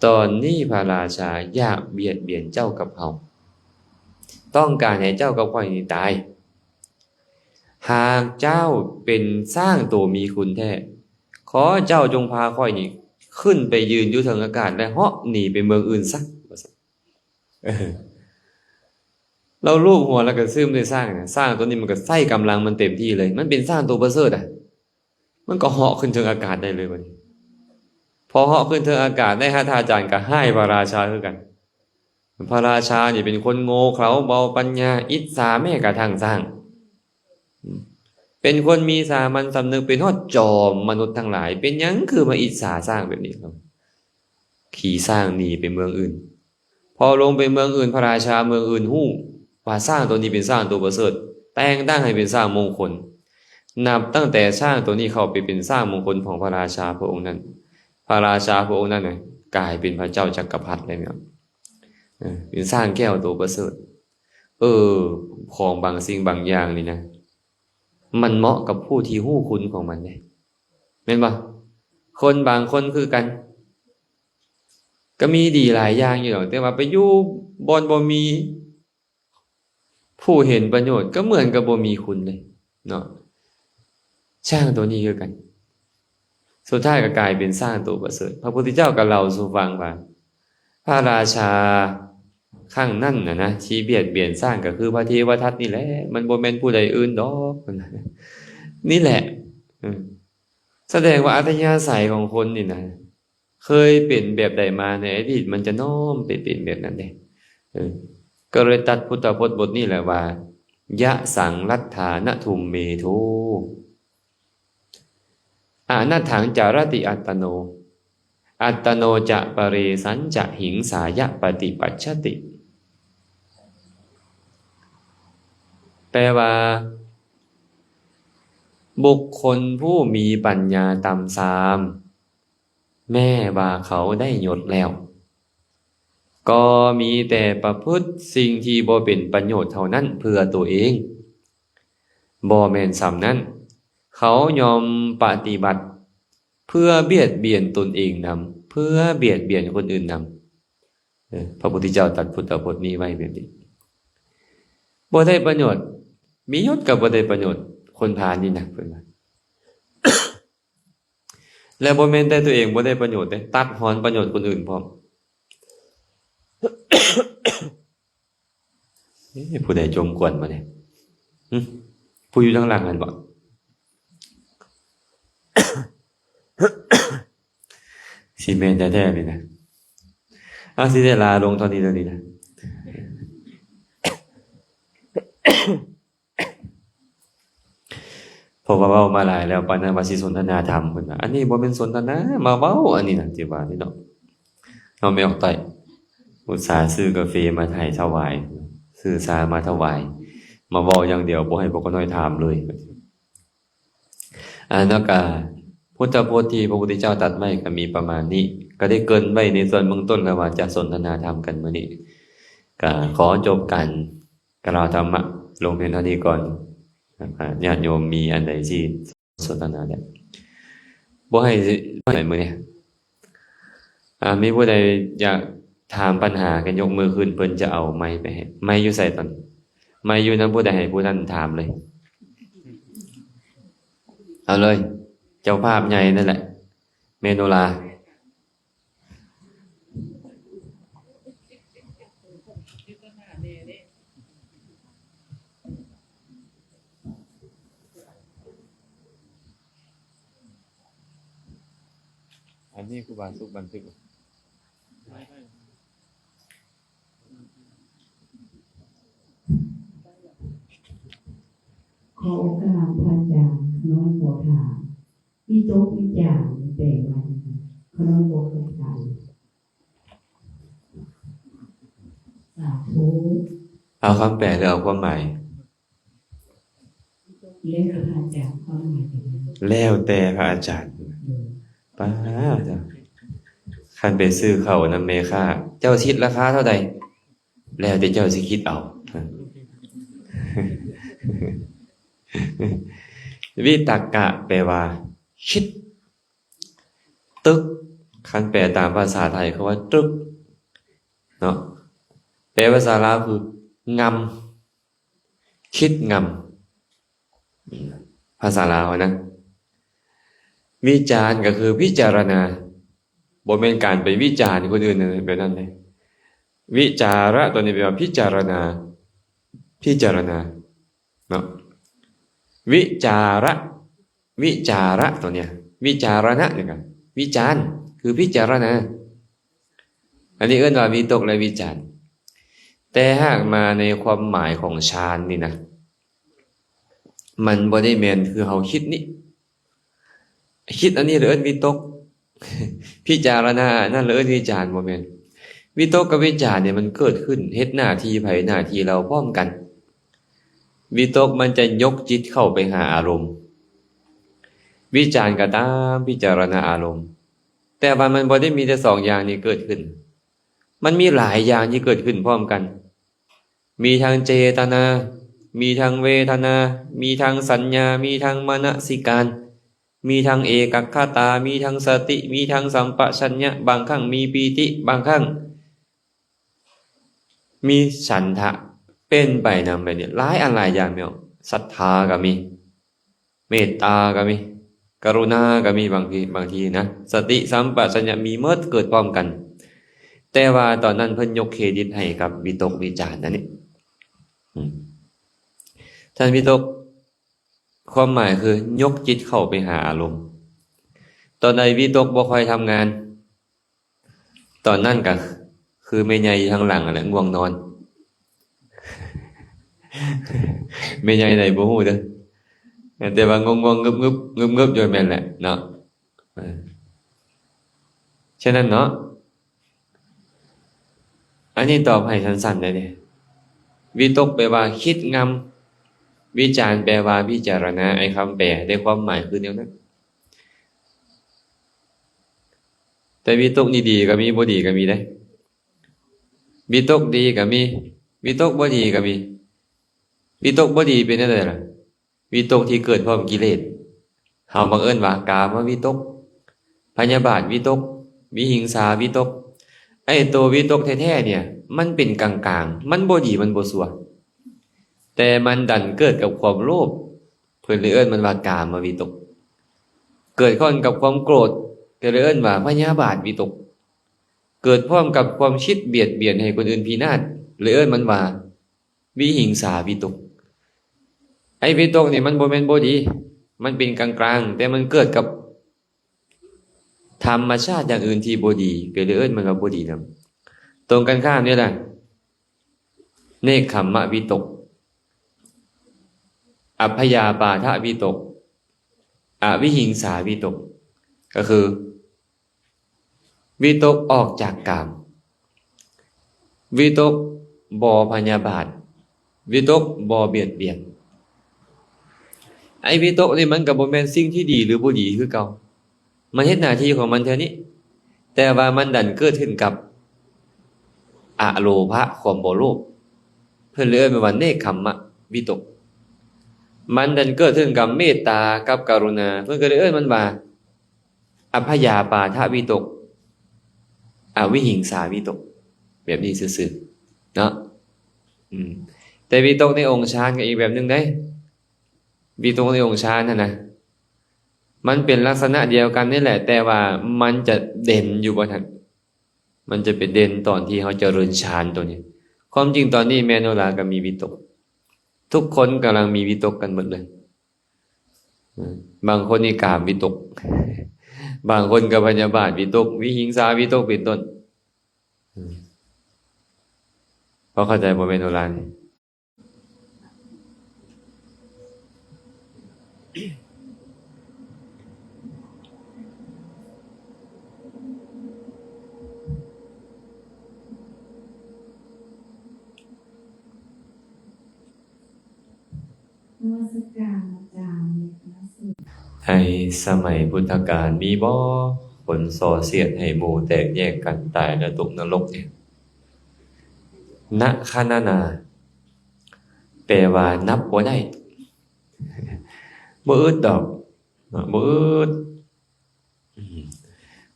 ຕອນນີ້ພະລາຊາຢາກບຽດບຽນເຈົ້າກັບເຮົາ, ຕ້ອງການໃຫ້ເຈົ້າກັບຂ້ອຍນີ້ຕາຍ. ຫາກເຈົ້າເປັນຊ້າງໂຕມີຄຸນແທ້, ຂໍເຈົ້າຈົ່ງພາຂ້ອຍນີ້ຂຶ້ນໄປຢືນຢູ່ເທິງອາກາດ ແລະ ເຫາະໜີໄປເມືອງອື່ນຊະ, ວ່າຊັ້ນ. ເອີ. ລາວລູບຫົວແລ້ວກໍຊຶມໃສ່ຊ້າງນະ, ຊ້າງໂຕນີ້ມັນກໍໃຊ້ກຳລັງມັນເຕັມທີ່ເລີຍ, ມັນເປັນຊ້າງໂຕປະເສີດອະ, ມັນກໍເຫາະຂຶ້ນເທິງອາກາດໄດ້ເລີຍບັດນີ້. ພໍເຫາະຂຶ້ນເທິງອາກາດໄດ້, ຫັດຖາຈານກໍຮ້າຍພະລາຊາຄືກັນ. ພະລາຊານີ້ເປັນຄົນໂງ່ເຂົາ, ເບົາປັນຍາ, ອິດສາແມ້ກະທັ່ງຊ້າງ. ເປັນຄົນມີສາມັນສຳນຶກ, ເປັນຮອດຈອມມະນຸດທັງຫຼາຍ, ເປັນຫຍັງຄືມາອິດສາຊ້າງແບບນີ້? ຂີ່ຊ້າງໜີໄປເມືອງອື່ນ. ພໍລົງໄປເມືອງອື່ນ, ພະລາຊາເມືອງອື່ນຮູ້ວ່າຊ້າງໂຕນີ້ເປັນຊ້າງໂຕປະເສີດ, ແຕ່ງຕັ້ງໃຫ້ເປັນຊ້າງມົງຄົນ. ນັບຕັ້ງແຕ່ຊ້າງໂຕນີ້ເຂົ້າໄປເປັນຊ້າງມົງຄົນຂອງພະລາຊາພະອົງນັ້ນ, ພະລາຊາພະອົງນັ້ນນະ ກາຍເປັນພະເຈົ້າຈັກກະພັດເລີຍເນາະ. ເອີ, ເປັນຊ້າງແກ້ວໂຕປະເສີດ. ເອີ, ຂອງບາງສິ່ງບາງຢ່າງນີ້ນະ, ມັນເໝາະກັບຜູ້ທີ່ຮູ້ຄຸນຂອງມັນເດ້. ແມ່ນບໍ່? ຄົນບາງຄົນຄືກັນ ກໍມີດີຫຼາຍຢ່າງຢູ່ດອກ, ແຕ່ວ່າໄປຢູ່ບ່ອນບໍ່ມີຜູ້ເຫັນປະໂຫຍດ ກໍເໝືອນກັບບໍ່ມີຄຸນເລີຍເນາະ. ຊ້າງໂຕນີ້ຄືກັນ ສຸດທ້າຍກໍກາຍເປັນຊ້າງໂຕປະເສີດ. ພະພຸດທະເຈົ້າກໍເລົ່າສູ່ຟັງວ່າ ພະລາຊາຄັ້ງນັ້ນນະນະ ທີ່ບຽດບຽນຊ້າງກໍຄືພະເທວະທັດນີ້ແຫຼະ, ມັນບໍ່ແມ່ນຜູ້ໃດອື່ນດອກ. ນີ້ແຫຼະ ເອີ ສະແດງວ່າອັດທະຍາໄສຂອງຄົນນີ້ນະ ເຄີຍເປັນແບບໃດມາໃນອະດີດ ມັນຈະນ້ອມໄປເປັນແບບນັ້ນເດ້. ເອີ ກໍເລີຍຕັດພຸດທະພົດບົດນີ້ແຫຼະວ່າ ຍະສັງລັດຖານະທຸມເມໂທ ອະນັດຖັງຈາລະຕິອັດຕະໂນ ອັດຕະໂນຈະປະເຣສັນຈະຫິງສາຍະປະຕິປັດຊະຕິ. ແປວ່າ ບຸກຄົນຜູ້ມີປັນຍາຕ່ຳຊາມ ແມ້ວ່າເຂົາໄດ້ຍົດແລ້ວ ກໍມີແຕ່ປະພຶດສິ່ງທີ່ບໍ່ເປັນປະໂຫຍດເທົ່ານັ້ນເພື່ອຕົວເອງ. ບໍ່ແມ່ນສ່ຳນັ້ນ, ເຂົາຍ່ອມປະຕິບັດເພື່ອບຽດບຽນຕົນເອງນຳ, ເພື່ອບຽດບຽນຄົນອື່ນນຳ. ເອີ ພະພຸດທະເຈົ້າຕັດພຸດທະພົດນີ້ໄວ້ແບບນີ້. ບໍ່ໄດ້ປະໂຫຍດ, ມີຍົດກໍບໍ່ໄດ້ປະໂຫຍດ, ຄົນພານນີ້ນະ, ເພິ່ນວ່າ. ແລະ ບໍ່ແມ່ນແຕ່ຕົວເອງບໍ່ໄດ້ປະໂຫຍດເດ້, ຕັດຮອນປະໂຫຍດຄົນອື່ນພ້ອມ. ເອີ ຜູ້ໃດຈົ່ມກວນມານີ້? ຫຶ? ຜູ້ຢູ່ທາງຫຼັງຫັ້ນບໍ? ຊິແມ່ນແທ້ໆນີ້ນະ. ເອົາ ຊິໄດ້ລາລົງເທົ່ານີ້ເທົ່ານີ້ນະ. ເພາະວ່າເວົ້າມາຫຼາຍແລ້ວ ປານນັ້ນວ່າຊິສົນທະນາທຳ ເພິ່ນວ່າ ອັນນີ້ບໍ່ແມ່ນສົນທະນາ ມາເວົ້າອັນນີ້ນະ ທີ່ວ່ານີ້ເນາະ. ເຮົາແມ່ອອກໄຕ້ ອຸດສາຊື້ກາເຟມາໃຫ້ຖວາຍ ຊື້ຊາມາຖວາຍ ມາເວົ້າຢ່າງດຽວ ບໍ່ໃຫ້ພວກຂ້ານ້ອຍຖາມເລີຍ. ອາ ແລ້ວກະພຸດທະພົດທີ່ພະພຸດທະເຈົ້າຕັດໄວ້ກະມີປະມານນີ້ ກະໄດ້ເກີ່ນໄວ້ໃນສ່ວນເບື້ອງຕົ້ນແລ້ວວ່າຈະສົນທະນາທຳກັນມື້ນີ້ ກະຂໍຈົບການ ກະລາວທຳມະລົງພຽງເທົ່ານີ້ກ່ອນ. ຍາດໂຍມມີອັນໃດຊິສົນທະນາໄດ້ ບໍ່ໃຫ້ ໃຫ້ມື້ນີ້. ອາ ມີຜູ້ໃດຢາກຖາມປັນຫາກໍຍົກມືຂຶ້ນ ເພິ່ນຈະເອົາໄມໄປໃຫ້. ໄມຢູ່ໃສຕອນນີ້? ໄມຢູ່ນຳຜູ້ໃດ ໃຫ້ຜູ້ນັ້ນຖາມເລີຍ. ເອົາເລີຍ ເຈົ້າພາບໃຫຍ່ນັ້ນແຫຼະ ແມ່ໂນລາ. ອັນນີ້ຄູບາສຸກບັນທຶກ. ຂໍໂອກາດພະອາຈານ ຂ້ານ້ອຍຂໍຖາມ ວິຕົກວິຈານແປວ່າຫຍັງ? ຂ້ານ້ອຍບໍ່ເຂົ້າໃຈ. ສາທຸ. ເອົາຄຳແປ ຫຼື ເອົາຄວາມໝາຍ? ແລ້ວແຕ່ພະອາຈານ ຄວາມໝາຍເປັນຫຍັງ? ແລ້ວແຕ່ພະອາຈານ. ໂດຍ. ປ້າດ ຄັນໄປຊື້ເຂົ້ານຳແມ່ຄ້າ ເຈົ້າຄິດລາຄາເທົ່າໃດ? ແລ້ວແຕ່ເຈົ້າຊິຄິດເອົາ. ວິຕະກະແປວ່າຄິດ, ຕຶກ ຄັນແປຕາມພາສາໄທເຂົາວ່າຕຶກເນາະ, ແປພາສາລາວຄືງຳ, ຄິດງຳ ພາສາລາວນະ. ວິຈານກໍຄືພິຈາລະນາ, ບໍ່ແມ່ນການໄປວິຈານຄົນອື່ນແບບນັ້ນເດ້. ວິຈາລະຕົວນີ້ແປວ່າພິຈາລະນາ, ພິຈາລະນາເນາະ. ວິຈາລະ, ວິຈາລະຕົວເນີ້ຍ, ວິຈາລະນະນີ້ກໍວິຈານ ຄືພິຈາລະນາ. ອັນນີ້ເອີ້ນວ່າວິຕົກ ແລະ ວິຈານ. ແຕ່ຫາກມາໃນຄວາມໝາຍຂອງฌານນີ້ນະ, ມັນບໍ່ໄດ້ແມ່ນຄືເຮົາຄິດນີ້. ຄິດອັນນີ້ລະເອີ້ນວິຕົກ, ພິຈາລະນາອັນນັ້ນລະເອີ້ນວິຈານ, ບໍ່ແມ່ນ. ວິຕົກກັບວິຈານນີ້ມັນເກີດຂຶ້ນ ເຮັດໜ້າທີ່ໃຜໜ້າທີ່ລາວພ້ອມກັນ. ວິຕົກມັນຈະຍົກຈິດເຂົ້າໄປຫາອາລົມ, ວິຈານກໍຕາມພິຈາລະນາອາລົມ. ແຕ່ວ່າມັນບໍ່ໄດ້ມີແຕ່ສອງຢ່າງນີ້ເກີດຂຶ້ນ, ມັນມີຫຼາຍຢ່າງທີ່ເກີດຂຶ້ນພ້ອມກັນ. ມີທັງເຈຕະນາ, ມີທັງເວທະນາ, ມີທັງສັນຍາ, ມີທັງມະນະສິການ. ມີທັງເອກັກຂະຕາ ມີທັງສະຕິ ມີທັງສຳປະຊັນຍະ ບາງຄັ້ງມີປີຕິ ບາງຄັ້ງມີສັນທະ ເປັນໄປນຳແບບນີ້ ຫຼາຍອັນຫຼາຍຢ່າງແມ່ນ ສັດທາກໍມີ ເມດຕາກໍມີ ກະລຸນາກໍມີ ບາງທີ ບາງທີນະ ສະຕິສຳປະຊັນຍະມີໝົດ ເກີດພ້ອມກັນ ແຕ່ວ່າຕອນນັ້ນເພິ່ນຍົກເຄຣດິດໃຫ້ກັບວິຕົກວິຈານນັ້ນນີ້ ອືມ ທ່ານວິຕົກ ຄວາມໝາຍຄືຍົກຈິດເຂົ້າໄປຫາອາລົມ. ຕອນໃດວິຕົກບໍ່ຄ່ອຍທຳງານ ຕອນນັ້ນກະຄືແມ່ໃຫຍ່ຢູ່ທາງຫຼັງຫັ້ນແຫຼະ ງ່ວງນອນ. ແມ່ໃຫຍ່ໃດບໍ່ຮູ້ເດີ້ ແຕ່ວ່າງ່ວງໆງຶບໆງຶບໆຢູ່ແມ່ນແຫຼະເນາະ. ເອີ ສະນັ້ນເນາະ ອັນນີ້ຕອບໃຫ້ສັ້ນໆໄດ້ເດ້. ວິຕົກແປວ່າຄິດງຳ, ວິຈານແປວ່າພິຈາລະນາ. ອ້າຍຄຳແປໄດ້ຄວາມໝາຍຄືແນວນັ້ນ. ແຕ່ວິຕົກນີ້ດີກໍມີ, ບໍ່ດີກໍມີເດ້. ວິຕົກດີກໍມີ, ວິຕົກບໍ່ດີກໍມີ. ວິຕົກບໍ່ດີເປັນແນວໃດລະ? ວິຕົກທີ່ເກີດພ້ອມກິເລດ ເຮົາມັກເອີ້ນວ່າກາມະວິຕົກ, ພະຍາບາດວິຕົກ, ວິຫິງສາວິຕົກ. ໄອ້ໂຕວິຕົກແທ້ໆເນ່ຍ ມັນເປັນກາງໆ, ມັນບໍ່ດີ ມັນບໍ່ຊົ່ວ, ແຕ່ມັນດັນເກີດກັບຄວາມໂລບ ເພິ່ນເລີຍເອີ້ນມັນວ່າກາມະວິຕົກ. ເກີດພ້ອມກັບຄວາມໂກດ ກໍເລີຍເອີ້ນວ່າພະຍາບາດວິຕົກ. ເກີດພ້ອມກັບຄວາມຄິດບຽດບຽນໃຫ້ຄົນອື່ນພິນາດ ເລີຍເອີ້ນມັນວ່າວິຫິງສາວິຕົກ. ໄອ້ວິຕົກນີ້ມັນບໍ່ແມ່ນບໍ່ດີ, ມັນເປັນກາງໆ, ແຕ່ມັນເກີດກັບທຳມະຊາດຢ່າງອື່ນທີ່ບໍ່ດີ ກໍເລີຍເອີ້ນມັນວ່າບໍ່ດີນຳ. ຕົງກັນຂ້າມນີ້ລະ ເນກຂຳມະວິຕົກ, ອັບພະຍາປາທະວິຕົກ, ອະວິຫິງສາວິຕົກ ກໍຄື ວິຕົກອອກຈາກກາມ, ວິຕົກບໍ່ພະຍາບາດ, ວິຕົກບໍ່ບຽດບຽນ. ໄອ້ວິຕົກນີ້ມັນກໍບໍ່ແມ່ນສິ່ງທີ່ດີ ຫຼື ບໍ່ດີຄືເກົ່າ, ມັນເຮັດໜ້າທີ່ຂອງມັນເທື່ອນີ້, ແຕ່ວ່າມັນດັນເກີດຂຶ້ນກັບອະໂລພະ ຄວາມບໍ່ໂລບ, ເພິ່ນເລີຍເອີ້ນວ່າເນກຂຳມະວິຕົກ. ມັນດັນເກີດຂຶ້ນກັບເມດຕາກັບກະລຸນາ, ເພິ່ນກໍເລີຍເອີ້ນມັນວ່າ ອັບພະຍາປາທະວິຕົກ, ອະວິຫິງສາວິຕົກ ແບບນີ້ຊື່ໆເນາະ. ອືມ ແຕ່ວິຕົກໃນອົງຊານກໍອີກແບບໜຶ່ງເດ້. ວິຕົກໃນອົງຊານຫັ້ນນະ ມັນເປັນລັກສະນະດຽວກັນນີ້ແຫຼະ, ແຕ່ວ່າມັນຈະເດັ່ນຢູ່ບ່ອນຫັ້ນ, ມັນຈະໄປເດັ່ນຕອນທີ່ເຮົາຈະເລີນຊານໂຕນີ້. ຄວາມຈິງຕອນນີ້ແມ່ໂນລາກໍມີວິຕົກ, ທຸກຄົນກຳລັງມີວິຕົກກັນໝົດເລີຍ. ບາງຄົນນີ້ກາມວິຕົກ, ບາງຄົນກໍພະຍາບາດວິຕົກ, ວິຫິງສາວິຕົກເປັນຕົ້ນ. ພໍເຂົ້າໃຈບໍ່ແມ່ໂນລານີ້? ນະມັດສະການອາຈານ ໃນສະໄໝພຸດທະການມີບໍ່ ຄົນສໍ້ສຽດໃຫ້ໝູ່ແຕກແຍກກັນຕາຍແລ້ວຕົກນະລົກນີ້? ນະຄະນະນາ ແປວ່ານັບບໍ່ໄດ້ ບໍ່ອຶດດອກ ບໍ່ອຶດ. ອືມ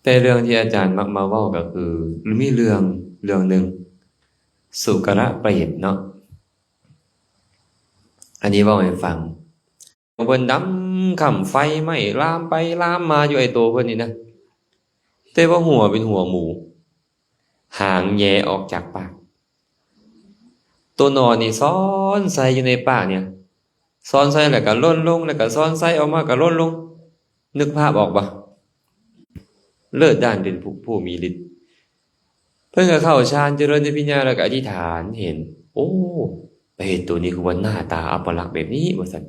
ແຕ່ເລື່ອງທີ່ອາຈານມັກມາເວົ້າກໍຄື ມີເລື່ອງ ເລື່ອງໜຶ່ງ ສຸກະລະເປດເນາະ. ອັນນີ້ເວົ້າໃຫ້ຟັງ ເພິ່ນດຳຄ່ຳ ໄຟໄໝ້ລາມໄປລາມມາຢູ່ ໄອ້ໂຕເພິ່ນນີ້ນະ, ແຕ່ວ່າຫົວເປັນຫົວໝູ, ຫາງແຍອອກຈາກປາກ. ໂຕໜອນນີ້ຊ້ອນໄສ້ຢູ່ໃນປາກນີ້, ຊ້ອນໄສ້ແລ້ວກໍຫຼົ່ນລົງ, ແລ້ວກໍຊ້ອນໄສ້ອອກມາກໍຫຼົ່ນລົງ. ນຶກພາບອອກບໍ່? ເລີດດ້ານເປັນຜູ້ ຜູ້ມີລິດ. ເພິ່ນກໍເຂົ້າฌານຈະເລີນອະພິນຍາ ແລ້ວກໍອະທິຖານເຫັນ, ໂອ້ ເປດໂຕນີ້ຄືວ່າໜ້າຕາອັບປະລັກແບບນີ້ ວ່າຊັ້ນ.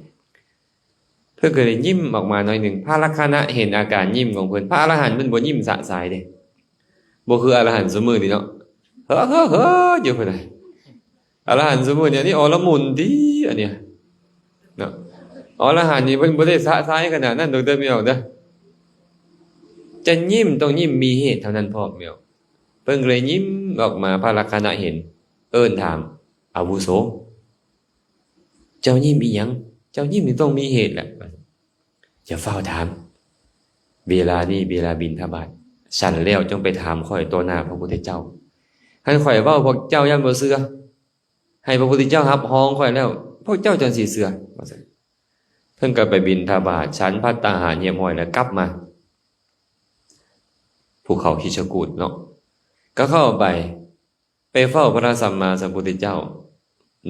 ເພິ່ນກໍໄດ້ຍິ້ມອອກມາໜ້ອຍໜຶ່ງ. ພະລັກຂະນະເຫັນອາການຍິ້ມຂອງເພິ່ນ. ພະອະລະຫັນເພິ່ນບໍ່ຍິ້ມສະສາຍເດ້, ບໍ່ຄືອະລະຫັນຊຸມື້ນີ້ເນາະ, ເຮີໆຢູ່ພຸ້ນນະ. ອະລະຫັນຊຸມື້ນີ້ ອັນນີ້ອໍລະມຸນຕິ ອັນນີ້ເນາະ. ອໍລະຫັນນີ້ເພິ່ນບໍ່ໄດ້ສະສາຍຂະໜາດນັ້ນດອກເດີ ແມ່ອອກເດີ. ຈະຍິ້ມຕ້ອງຍິ້ມມີເຫດເທົ່ານັ້ນພ້ອມ ແມ່ອອກ. ເພິ່ນກໍເລີຍຍິ້ມອອກມາ, ພະລັກຂະນະເຫັນ ເອີ້ນຖາມ, ອາວຸໂສ ເຈົ້າຍິ້ມອີ່ຫຍັງ? ເຈົ້າຍິ້ມນີ້ຕ້ອງມີເຫດແຫຼະ. ຢ່າຟ້າວຖາມ, ເວລານີ້ເວລາບິນທະບາດ, ສັນແລ້ວຈົ່ງໄປຖາມຂ້ອຍຕໍ່ໜ້າພະພຸດທະເຈົ້າ. ຄັນຂ້ອຍເວົ້າພວກເຈົ້າຢ້ານບໍ່ເຊື່ອ, ໃຫ້ພະພຸດທະເຈົ້າຮັບຮອງຂ້ອຍແລ້ວ ພວກເຈົ້າຈັ່ງຊິເຊື່ອ ວ່າຊັ້ນ. ເພິ່ນກໍໄປບິນທະບາດ, ສັນພັດຕາຫານຮຽບຮ້ອຍແລ້ວກັບມາ. ພູເຂົາຄິດຊະກູດເນາະ ກໍເຂົ້າໄປ ໄປເຝົ້າພະສຳມາສຳພຸດທະເຈົ້າ.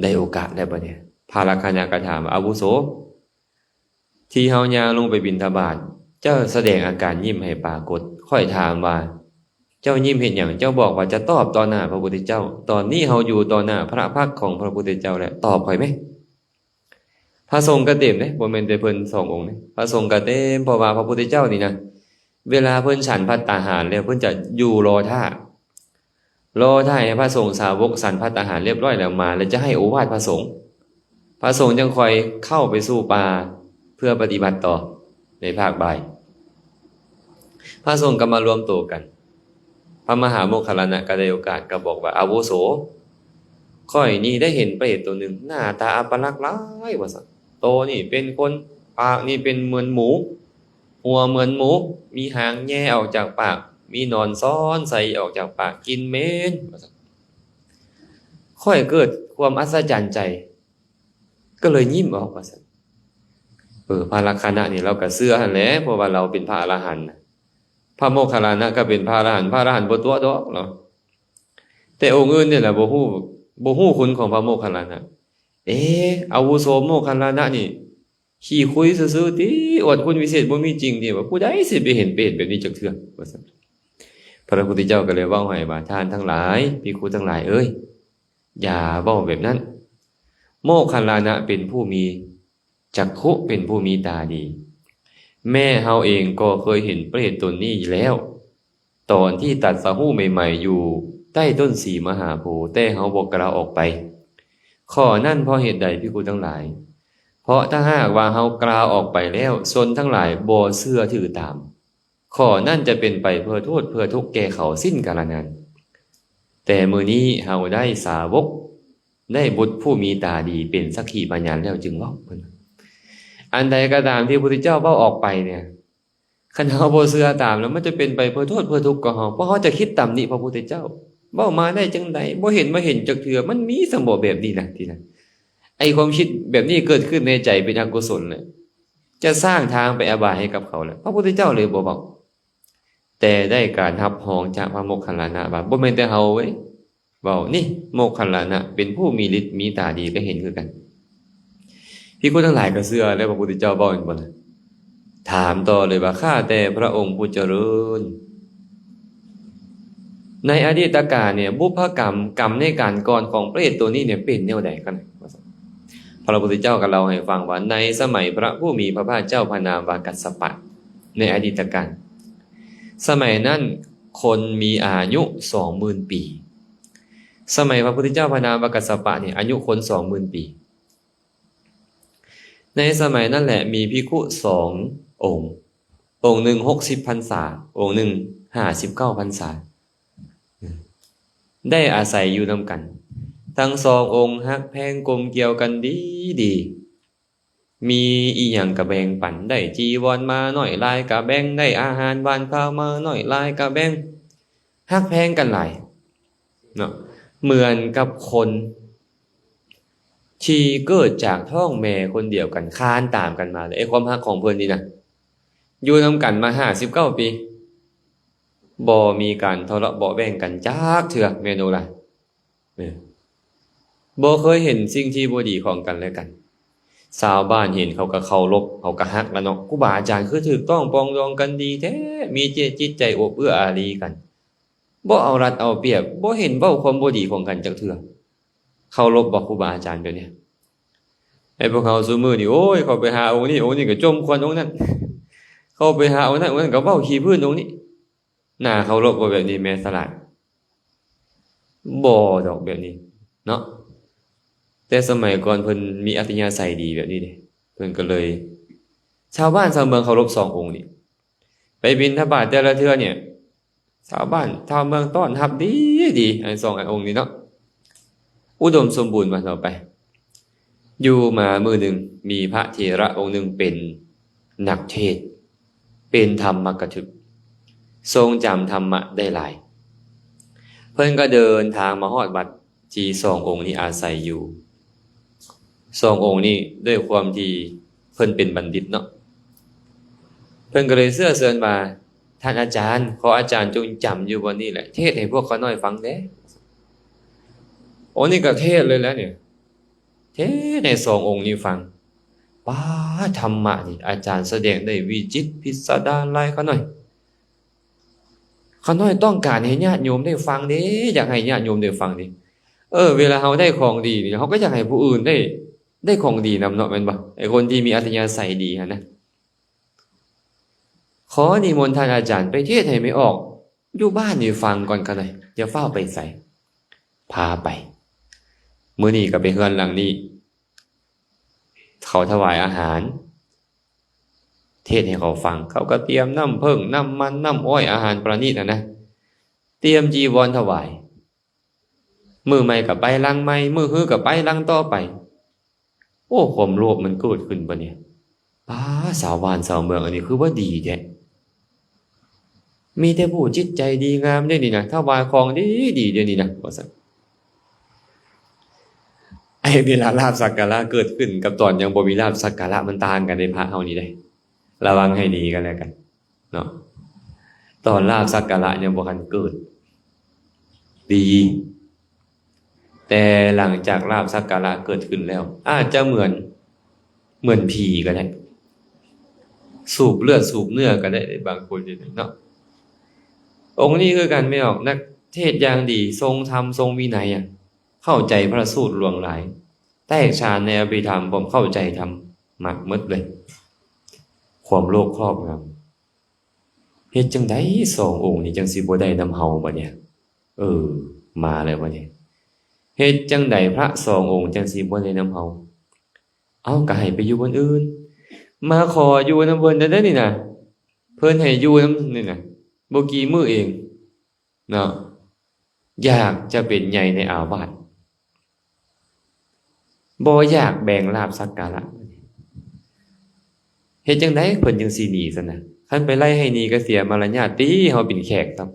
ໄດ້ໂອກາດແລ້ວບັດນີ້ ພະລັກຂະນະກໍຖາມວ່າ ອາວຸໂສ ທີ່ເຮົາຍ່າງລົງໄປບິນທະບາດ ເຈົ້າສະແດງອາການຍິ້ມໃຫ້ປາກົດ. ຂ້ອຍຖາມວ່າ ເຈົ້າຍິ້ມເຮັດຫຍັງ? ເຈົ້າບອກວ່າຈະຕອບຕໍ່ໜ້າພະພຸດທະເຈົ້າ. ຕອນນີ້ເຮົາຢູ່ຕໍ່ໜ້າພະພັກຂອງພະພຸດທະເຈົ້າແລ້ວ, ຕອບຂ້ອຍແມ. ພະສົງກໍເຕັມເດ້, ບໍ່ແມ່ນແຕ່ເພິ່ນສອງອົງເດ້, ພະສົງກໍເຕັມ, ເພາະວ່າພະພຸດທະເຈົ້ານີ້ນະ ເວລາເພິ່ນສັນພັດຕາຫານແລ້ວ ເພິ່ນຈະຢູ່ລໍຖ້າ, ລໍຖ້າໃຫ້ພະສົງສາວົກສັນພັດຕາຫານຮຽບຮ້ອຍແລ້ວມາ ແລ້ວຈະໃຫ້ໂອວາດພະສົງ. ພະສົງຈັ່ງຄ່ອຍເຂົ້າໄປສູ່ປ່າເພື່ອປະຕິບັດຕໍ່ໃນພາກບ່າຍ. ພະສົງກໍມາລວມໂຕກັນ. ພະມະຫາໂມກຄັນລານະກໍໄດ້ໂອກາດກໍບອກວ່າ ອາວຸໂສ ຂ້ອຍນີ້ໄດ້ເຫັນເປດໂຕໜຶ່ງ ໜ້າຕາອັບປະລັກຫຼາຍ ວ່າຊັ້ນ. ໂຕນີ້ເປັນຄົນ, ປາກນີ້ເປັນເໝືອນໝູ, ຫົວເໝືອນໝູ, ມີຫາງແຍ່ອອກຈາກປາກ, ມີໜອນຊ້ອນໃສອອກຈາກປາກ, ກິ່ນເໝັນ ວ່າຊັ້ນ. ຂ້ອຍເກີດຄວາມອັດສະຈັນໃຈ ກໍເລີຍຍິ້ມອອກ ວ່າຊັ້ນ. ເອີ ພະລັກຂະນະນີ້ລາວກໍເຊື່ອຫັ້ນແຫຼະ ເພາະວ່າລາວເປັນພະອະລະຫັນນະ. ພະໂມກຄັນລານະກໍເປັນພະອະລະຫັນ, ພະອະລະຫັນບໍ່ຕົວະດອກເນາະ. ແຕ່ອົງອື່ນນີ້ລະບໍ່ຮູ້, ບໍ່ຮູ້ຄຸນຂອງພະໂມກຄັນລານະ. ເອ ອາວຸໂສ ໂມກຄັນລານະນີ້ ຂີ້ຄຸຍຊື່ໆຕິ, ອວດຄຸນວິເສດບໍ່ມີຈິງຕິ, ວ່າຜູ້ໃດຊິໄປເຫັນເປດແບບນີ້ຈັກເທື່ອ ວ່າຊັ້ນ. ພະພຸດທະເຈົ້າກໍເລີຍເວົ້າໃຫ້ວ່າ ທ່ານທັງຫຼາຍ, ພິກຂຸທັງຫຼາຍເອີຍ, ຢ່າເວົ້າແບບນັ້ນ. ໂມກຄັນລານະເປັນຜູ້ມີຈັກຂຸ, ເປັນຜູ້ມີຕາດີ. ແມ່ເຮົາເອງກໍເຄີຍເຫັນເປດຕົນນີ້ແລ້ວ ຕອນທີ່ຕັດສະຮູ້ໃໝ່ໆ ຢູ່ໃຕ້ຕົ້ນສີມະຫາໂພ, ແຕ່ເຮົາບໍ່ກ່າວອອກໄປ. ຂໍ້ນັ້ນເພາະເຫດໃດ, ພິກຂຸທັງຫຼາຍ? ເພາະຖ້າຫາກວ່າເຮົາກ່າວອອກໄປແລ້ວ, ຊົນທັງຫຼາຍບໍ່ເຊື່ອຖືຕາມ. ຂໍ້ນັ້ນຈະເປັນໄປເພື່ອໂທດເພື່ອທຸກແກ່ເຂົາສິ້ນກາລະນານ. ແຕ່ມື້ນີ້ເຮົາໄດ້ສາວົກ, ໄດ້ບຸດຜູ້ມີຕາດີເປັນສັກຂີພະຍານແລ້ວຈຶ່ງເວົ້າ. ເພິ່ນວ່າ ອັນໃດກໍຕາມທີ່ພະພຸດທະເຈົ້າເວົ້າອອກໄປເນຍ, ຄັນເຮົາບໍ່ເຊື່ອຕາມແລ້ວ ມັນຈະເປັນໄປເພື່ອໂທດເພື່ອທຸກຂອງເຮົາ, ເພາະເຮົາຈະຄິດຕຳໜິພະພຸດທະເຈົ້າ. ເວົ້າມາໄດ້ຈັ່ງໃດ? ບໍ່ເຫັນມາເຫັນຈັກເທື່ອ, ມັນມີສຳບໍ່ແບບນີ້ນະ ທີ່ນັ້ນ. ໄອ້ຄວາມຄິດແບບນີ້ເກີດຂຶ້ນໃນໃຈເປັນອະກຸສົນແຫຼະ, ຈະສ້າງທາງໄປອະບາຍໃຫ້ກັບເຂົາແຫຼະ. ພະພຸດທະເຈົ້າເລີຍບໍ່ເວົ້າ, ແຕ່ໄດ້ການຮັບຮອງຈາກພະໂມກຄັນລານະວ່າ ບໍ່ແມ່ນແຕ່ເຮົາເວີຍ ເວົ້ານີ້ ໂມກຄັນລານະເປັນຜູ້ມີລິດມີຕາດີ ກໍເຫັນຄືກັນ. ພິກຂຸທັງຫຼາຍກໍເຊື່ອແລ້ວ ພະພຸດທະເຈົ້າເວົ້າແມ່ນບໍ່ລະ? ຖາມຕໍ່ເລີຍວ່າ ຂ້າແຕ່ພະອົງຜູ້ຈະເລີນ, ໃນອະດີດຕະການເນຍ ບຸບພະກຳ ກຳໃນການກ່ອນຂອງເປດໂຕນີ້ເນຍ ເປັນແນວໃດກັນ? ພະພຸດທະເຈົ້າກໍເລົ່າໃຫ້ຟັງວ່າ ໃນສະໄໝພະຜູ້ມີພະພາກເຈົ້າ ພະນາມວ່າກັດສະປະ, ໃນອະດີດຕະການ ສະໄໝນັ້ນຄົນມີອາຍຸສອງໝື່ນປີ. ສະໄໝພະພຸດທະເຈົ້າ ພະນາມວ່າກັດສະປະນີ້ ອາຍຸຄົນສອງໝື່ນປີ. ໃນສະໄໝນັ້ນແຫຼະ ມີພິກຂຸສອງອົງ, ອົງໜຶ່ງຫົກສິບພັນສາ, ອົງໜຶ່ງຫ້າສິບເກົ້າພັນສາ, ໄດ້ອາໄສຢູ່ນຳກັນ. ທັງສອງອົງຮັກແພງກົມກ່ຽວກັນດີໆ. ມີອີ່ຫຍັງກະແບ່ງປັນ, ໄດ້ຈີວອນມາໜ້ອຍຫຼາຍກະແບ່ງ, ໄດ້ອາຫານຫວານຄາວມາໜ້ອຍຫຼາຍກະແບ່ງ, ຮັກແພງກັນຫຼາຍເນາະ. ເໝືອນກັບຄົນທີ່ເກີດຈາກທ້ອງແມ່ຄົນດຽວກັນ ຄານຕາມກັນມາເລີຍ. ໄອ້ຄວາມຮັກຂອງເພິ່ນນີ້ນະ ຢູ່ນຳກັນມາຫ້າສິບເກົ້າປີ ບໍ່ມີການທະເລາະເບາະແວ້ງກັນຈັກເທື່ອ ແມ່ນບໍ່ລະ? ເອີ ບໍ່ເຄີຍເຫັນສິ່ງທີ່ບໍ່ດີຂອງກັນແລະກັນ. ຊາວບ້ານເຫັນເຂົາກໍເຄົາລົບ, ເຂົາກໍຮັກລະເນາະ. ຄູບາອາຈານຄືຖືກຕ້ອງປອງດອງກັນດີແທ້, ມີຈິດໃຈໂອບເອື້ອອາລີກັນ, ບໍ່ເອົາລັດເອົາປຽບ, ບໍ່ເຫັນເວົ້າຄວາມບໍ່ດີຂອງກັນຈັກເທື່ອ. ເຄົາລົບບໍ່ຄູບາອາຈານແບບນີ້? ໄອ້ພວກເຮົາຊຸມື້ນີ້ ໂອ້ຍ ເຂົ້າໄປຫາອົງນີ້ ອົງນີ້ກໍຈົ່ມຄວນອົງນັ້ນ, ເຂົ້າໄປຫາອົງນັ້ນ ອົງນັ້ນກໍເວົ້າຂີ້ພື້ນອົງນີ້. ໜ້າເຄົາລົບບໍ່ແບບນີ້ແມ່ສະຫຼາດ? ບໍ່ດອກແບບນີ້ເນາະ. ແຕ່ສະໄໝກ່ອນເພິ່ນມີອັດຕະຍາໄສດີແບບນີ້ເດ້, ເພິ່ນກໍເລີຍ ຊາວບ້ານຊາວເມືອງເຄົາລົບສອງອົງນີ້. ໄປບິນທະບາດແຕ່ລະເທື່ອນີ້ ຊາວບ້ານຊາວເມືອງຕ້ອນຮັບດີໆ ໄອ້ສອງອົງນີ້ເນາະ, ອຸດົມສົມບູນວ່າເຮົາໄປ. ຢູ່ມາມື້ໜຶ່ງ ມີພະເຖລະອົງໜຶ່ງເປັນນັກເທດ ເປັນທຳມະກະທຶກ ຊົງຈຳທຳມະໄດ້ຫຼາຍ. ເພິ່ນກໍເດີນທາງມາຮອດວັດທີ່ສອງອົງນີ້ອາໄສຢູ່. ສອງອົງນີ້ດ້ວຍຄວາມທີ່ເພິ່ນເປັນບັນດິດເນາະ ເພິ່ນກໍເລີຍເຊື້ອເຊີນວ່າ ທ່ານອາຈານ, ຂໍອາຈານຈົ່ງຈຳຢູ່ບ່ອນນີ້ແຫຼະ, ເທດໃຫ້ພວກຂ້ານ້ອຍຟັງແດ່. ໂອ້ ນີ້ກໍເທດເລີຍແຫຼະນີ້ ເທດໃຫ້ສອງອົງນີ້ຟັງ. ປາດ ທຳມະນີ້ອາຈານສະແດງໄດ້ວິຈິດພິດສະດານຫຼາຍ ຂ້ານ້ອຍ. ຂ້ານ້ອຍຕ້ອງການໃຫ້ຍາດໂຍມໄດ້ຟັງເດ້, ຢາກໃຫ້ຍາດໂຍມໄດ້ຟັງເດ້. ເອີ ເວລາເຮົາໄດ້ຂອງດີນີ້ ເຮົາກໍຢາກໃຫ້ຜູ້ອື່ນໄດ້, ໄດ້ຂອງດີນຳເນາະ, ແມ່ນບໍ່? ໄອ້ຄົນທີ່ມີອັດທະຍາໄສດີຫັ້ນນະ. ຂໍນິມົນທ່ານອາຈານໄປເທດໃຫ້ແມ່ອອກຢູ່ບ້ານນີ້ຟັງກ່ອນ ຂ້ານ້ອຍ, ຢ່າຟ້າວໄປໃສ. ພາໄປ. ມື້ນີ້ກໍໄປເຮືອນຫຼັງນີ້. ເຂົາຖວາຍອາຫານ ເທດໃຫ້ເຂົາຟັງ. ເຂົາກໍຕຽມນ້ຳເຜິ້ງ, ນ້ຳມັນ, ນ້ຳອ້ອຍ, ອາຫານປະນີດຫັ້ນນະ, ຕຽມຈີວອນຖວາຍ. ມື້ໃໝ່ກໍໄປຫຼັງໃໝ່, ມື້ຮືກໍໄປຫຼັງຕໍ່ໄປ. ໂອ້ ຄວາມໂລບມັນເກີດຂຶ້ນບັດນີ້. ປາ ຊາວບ້ານຊາວເມືອງອັນນີ້ຄືວ່າດີແທ້. ມີແຕ່ຜູ້ຈິດໃຈດີງາມເດ້ນີ້ນະ, ຖວາຍຂອງດີໆເດ້ນີ້ນະ ວ່າຊັ້ນ. ໄອ້ເວລາລາບສັກກາລະເກີດຂຶ້ນກັບຕອນຍັງບໍ່ມີລາບສັກກາລະ ມັນຕ່າງກັນເດ້ ພະເຮົານີ້ເດ້. ລະວັງໃຫ້ດີກັນແລ້ວກັນເນາະ. ຕອນລາບສັກກາລະຍັງບໍ່ທັນເກີດ ດີ, ແຕ່ຫຼັງຈາກລາບສັກກາລະເກີດຂຶ້ນແລ້ວ ອາດຈະເໝືອນ ເໝືອນຜີກໍໄດ້, ສູບເລືອດສູບເນື້ອກໍໄດ້ ບາງຄົນເນາະ. ອົງນີ້ຄືກັນ ແມ່ອອກ ນັກເທດຢ່າງດີ, ຊົງທຳຊົງວິໄນ, ເຂົ້າໃຈພະສູດຫຼວງຫຼາຍ, ແຕກສານໃນອະພິທຳ, ຄວາມເຂົ້າໃຈທຳມະໝົດເລີຍ. ຄວາມໂລບຄອບງຳ. ເຮັດຈັ່ງໃດສອງອົງນີ້ຈັ່ງຊິບໍ່ໄດ້ນຳເຮົາບັດນີ້? ເອີ ມາແລ້ວບັດນີ້. ເຮັດຈັ່ງໃດພະສອງອົງຈັ່ງຊິບໍ່ໄດ້ນຳເຮົາ? ເອົ້າ ກໍໃຫ້ໄປຢູ່ບ່ອນອື່ນ. ມາຂໍຢູ່ນຳເພິ່ນໄດ້ນີ້ນະ, ເພິ່ນໃຫ້ຢູ່ນຳນີ້ນະ ບໍ່ກີ່ມື້ເອງເນາະ. ຢາກຈະເປັນໃຫຍ່ໃນອາວາດ, ບໍ່ຢາກແບ່ງລາບສັກກາລະ. ເຮັດຈັ່ງໃດເພິ່ນຈຶ່ງຊິໜີຊັ້ນນະ? ຄັນໄປໄລ່ໃຫ້ໜີກໍເສຍມາລະຍາດຕິ, ເຮົາເປັນແຂກເນາະ.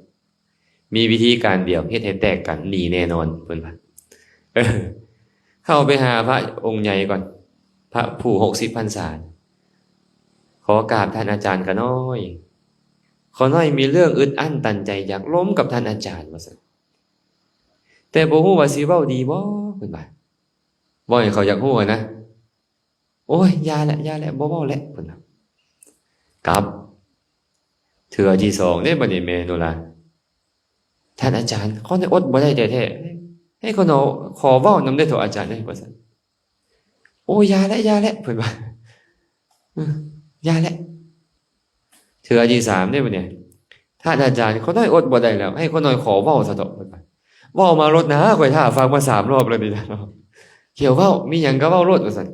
ມີວິທີການດຽວເຮັດໃຫ້ແຕກກັນ, ໜີແນ່ນອນ ເພິ່ນວ່າ. ເອີ ເຂົ້າໄປຫາພະອົງໃຫຍ່ກ່ອນ, ພະຜູ້ຫົກສິບພັນສາ. ຂໍກາບທ່ານອາຈານຂ້ານ້ອຍ, ຂ້ານ້ອຍມີເລື່ອງອຶດອັ້ນຕັນໃຈ ຢາກລົມກັບທ່ານອາຈານ ວ່າຊັ້ນ. ແຕ່ບໍ່ຮູ້ວ່າຊິເວົ້າດີບໍ່ ເພິ່ນວ່າ. ເວົ້າໃຫ້ເຂົາຢາກຮູ້ຫັ້ນນະ. ໂອ້ຍ ຢ່າແຫຼະ ຢ່າແຫຼະ ບໍ່ເວົ້າແຫຼະ ເພິ່ນວ່າ. ກັບເທື່ອທີສອງເດ້ ບັດນີ້ແມ່ໂນລາ. ທ່ານອາຈານ, ຂ້ອຍນີ້ອົດບໍ່ໄດ້ແທ້ໆ, ໃຫ້ຂ້ອຍຂໍເວົ້ານຳໄດ້ເຖາະອາຈານເອີຍ ວ່າຊັ້ນ. ໂອ້ຍ ຢ່າແຫຼະ ຢ່າແຫຼະ ເພິ່ນວ່າ. ເອີ ຢ່າແຫຼະ. ເທື່ອທີສາມເດ້ບັດນີ້. ທ່ານອາຈານ, ຂ້ານ້ອຍອົດບໍ່ໄດ້ແລ້ວ, ໃຫ້ຂ້ານ້ອຍຂໍເວົ້າຊະເຖາະ ເພິ່ນວ່າ. ເວົ້າມາໂລດນາ, ຂ້ອຍຖ້າຟັງມາສາມລອບແລ້ວນີ້ນະ. ເຈົ້າເວົ້າ, ມີຫຍັງກໍເວົ້າໂລດ ວ່າຊັ້ນ.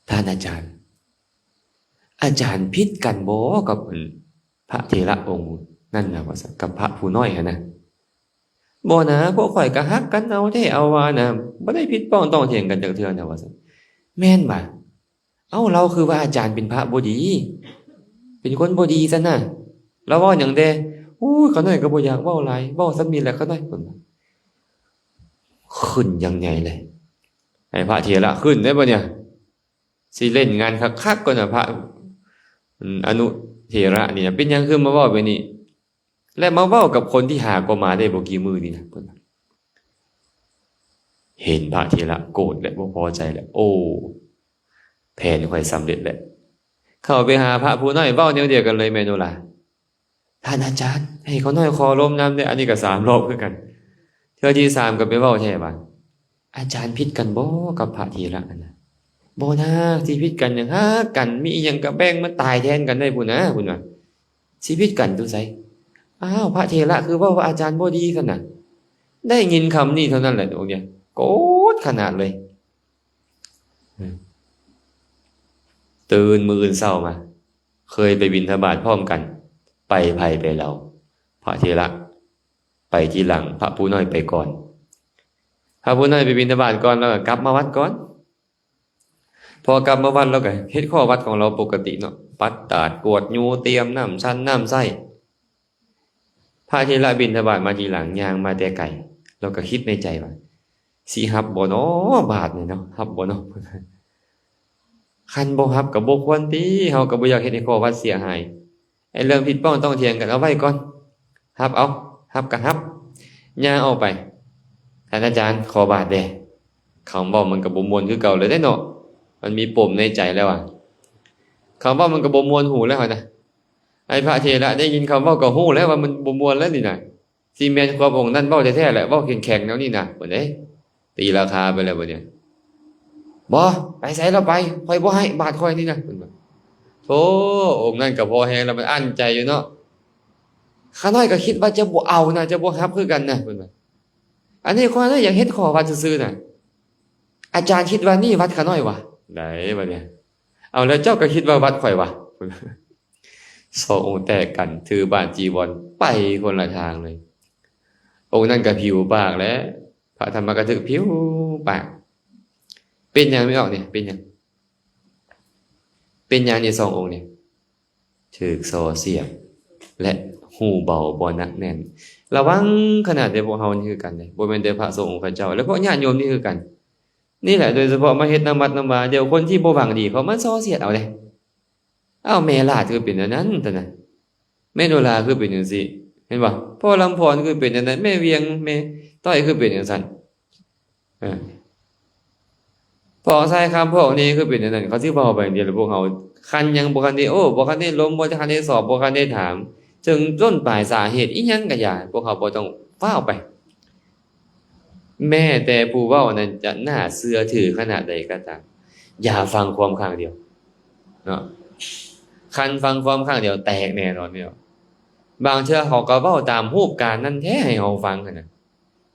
ທ່ານອາຈານ, ອາຈານຜິດກັນບໍ່ກັບ ອັນ ພະເຖລະອົງນັ້ນນະ ວ່າຊັ້ນ, ກັບພະຜູ້ນ້ອຍຫັ້ນນະ? ບໍ່ນາ, ພວກຂ້ອຍກໍຮັກກັນເອົາແທ້ເອົາວ່ານະ, ບໍ່ໄດ້ຜິດປ້ອງຕ້ອງຖຽງກັນຈັກເທື່ອນະ ວ່າຊັ້ນ. ແມ່ນບາ? ເອົ້າ ລາວຄືວ່າອາຈານເປັນພະບໍ່ດີ, ເປັນຄົນບໍ່ດີຊັ້ນນະ. ລາວເວົ້າຫຍັງແດ່? ໂອ້ຍ ຂ້ານ້ອຍກໍບໍ່ຢາກເວົ້າຫຼາຍ, ເວົ້າສ່ຳນີ້ແຫຼະຂ້ານ້ອຍ ເພິ່ນວ່າ. ຂຶ້ນຢ່າງໃຫຍ່ເລີຍ. ໃຫ້ພະເຖລະຂຶ້ນໄດ້ບໍ່ນີ້? ຊິເລ່ນງານຄັກໆກ່ອນນະ ພະ ອານຸເຖລະນີ້ນະ, ເປັນຫຍັງຄືມາເວົ້າແບບນີ້ ແລະ ມາເວົ້າກັບຄົນທີ່ຫາກໍມາໄດ້ບໍ່ກີ່ມື້ນີ້ນະ ເພິ່ນວ່າ. ເຫັນພະເຖລະໂກດ ແລະ ບໍ່ພໍໃຈແລ້ວ, ໂອ້ ແຜນຂ້ອຍສຳເລັດແລ້ວ. ເຂົ້າໄປຫາພະຜູ້ນ້ອຍ ເວົ້າແນວດຽວກັນເລີຍ ແມ່ໂນລາ. ທ່ານອາຈານ, ໃຫ້ຂ້ານ້ອຍຂໍລົມນຳເດີ້. ອັນນີ້ກໍສາມລອບຄືກັນ. ເທື່ອທີສາມກໍໄປເວົ້າແທ້ວ່າ ອາຈານຜິດກັນບໍ່ກັບພະເຖລະຫັ້ນນະ? ບໍ່ນາ, ຊິຜິດກັນຫຍັງ, ຮັກກັນ, ມີອີ່ຫຍັງກໍແບ່ງມາຕາຍແທນກັນໄດ້ພຸ້ນນະ ເພິ່ນວ່າ. ຊິຜິດກັນຕົວໃສ? ອ້າວ, ພະເຖລະຄືເວົ້າວ່າອາຈານບໍ່ດີຊັ້ນນະ. ໄດ້ຍິນຄຳນີ້ເທົ່ານັ້ນແຫຼະ ໂຕເນີ້ຍໂກດຂະໜາດເລີຍ. ຕື່ນມື້ອື່ນເຊົ້າມາ ເຄີຍໄປບິນທະບາດພ້ອມກັນ, ໄປໃຜໄປລາວ, ພະເຖລະໄປທີຫຼັງ, ພະຜູ້ນ້ອຍໄປກ່ອນ. ພະຜູ້ນ້ອຍໄປບິນທະບາດກ່ອນ ແລ້ວກໍກັບມາວັດກ່ອນ. พอกลับมาวัด เราก็เฮ็ดข้อวัดของเราปกติเนาะ ปัดตาด กวาดยู เตรียมน้ำฉันน้ำใช้ พระเถระบิณฑบาตมาทีหลัง ย่างมาแต่ไกล เราก็คิดในใจว่า สิฮับบ่น้อบาตรนี่เนาะ ฮับบ่น้อ คันบ่ฮับก็บ่ควรติ เฮาก็บ่อยากเฮ็ดให้ข้อวัดเสียหาย ไอ้เรื่องผิดพ้องต้องเถียงกันเอาไว้ก่อน ฮับเอา ฮับก็ฮับ ย่างออกไป "ท่านอาจารย์ ขอบาตรแด่" คำเว้ามันก็บ่ม่วนคือเก่าแล้วเด้เนาะ มันมีปมในใจแล้วอะ คำเว้ามันก็บ่ม่วนหูแล้วหั่นนะ ไอ้พระเถระได้ยินคำเว้าก็ฮู้แล้วว่ามันบ่ม่วนแล้วนี่นะ สิแม่นความองค์นั้นเว้าแท้ๆแหละ เว้าแข็งๆแนวนี้นะ เพิ่นเด้ ตีราคาไปแล้วบัดนี้ "บ่ ไปไสลาวไป ข้อยบ่ให้ บาตรข้อยนี่นะ" เพิ่นว่า โธ่ องค์นั้นก็พอแฮงแล้ว มันอั้นใจอยู่เนาะ "ข้าน้อยก็คิดว่าเจ้าบ่เอานะ เจ้าบ่ฮับคือกันนะ" เพิ่นว่า "อันนี้ข้าน้อยอยากเฮ็ดข้อวัดซื่อๆนะ อาจารย์คิดว่านี่วัดข้าน้อยวะ" "ได้บัดนี้ เอาแล้วเจ้าก็คิดว่าวัดข้อยวะ" สององค์แตกกัน ถือบาตรจีวรไปคนละทางเลย องค์นั้นก็ผิวปากแล้ว พระธรรมกถึกผิวปาก เป็นหยังไม่ออกเนี่ย เป็นหยัง เป็นหยังเนี่ย สององค์เนี่ย ถืกส่อเสียด และหูเบาบ่หนักแน่น ระวังขนาดเด้ พวกเฮานี่คือกันเด้ บ่แม่นแต่พระสงฆ์องค์เขาเจ้า และพวกญาติโยมนี่คือกัน นี่แหละ โดยเฉพาะมาเฮ็ดนำวัดนำวา เดี๋ยวคนที่บ่หวังดีเขามาส่อเสียดเอาเด้ อ้าว แม่ลาดคือเป็นอันนั้นตะนะ แม่โนราคือเป็นจั่งซี้ เห็นบ่ พ่อลำพรคือเป็นอันนั้น แม่เวียง แม่ต้อยคือเป็นจั่งซั้น เออ พ่อทรายคำ พ่อนี่คือเป็นอันนั้น เขาสิเว้าไปเดียว พวกเฮาคันยังบ่คันได้ โอ้ บ่คันได้ลม บ่คันได้สอบ บ่คันได้ถาม ถึงต้นปลายสาเหตุอิหยังก็อย่า พวกเฮาบ่ต้องฟ้าวไป แม้แต่ผู้เว้านั้นจะน่าเชื่อถือขนาดใดก็ตาม อย่าฟังความข้างเดียวเนาะ คันฟังความข้างเดียวแตกแน่นอนเนาะ บางเทื่อเขาก็เว้าตามรูปการณ์นั้นแท้ให้เฮาฟังหั้นนะ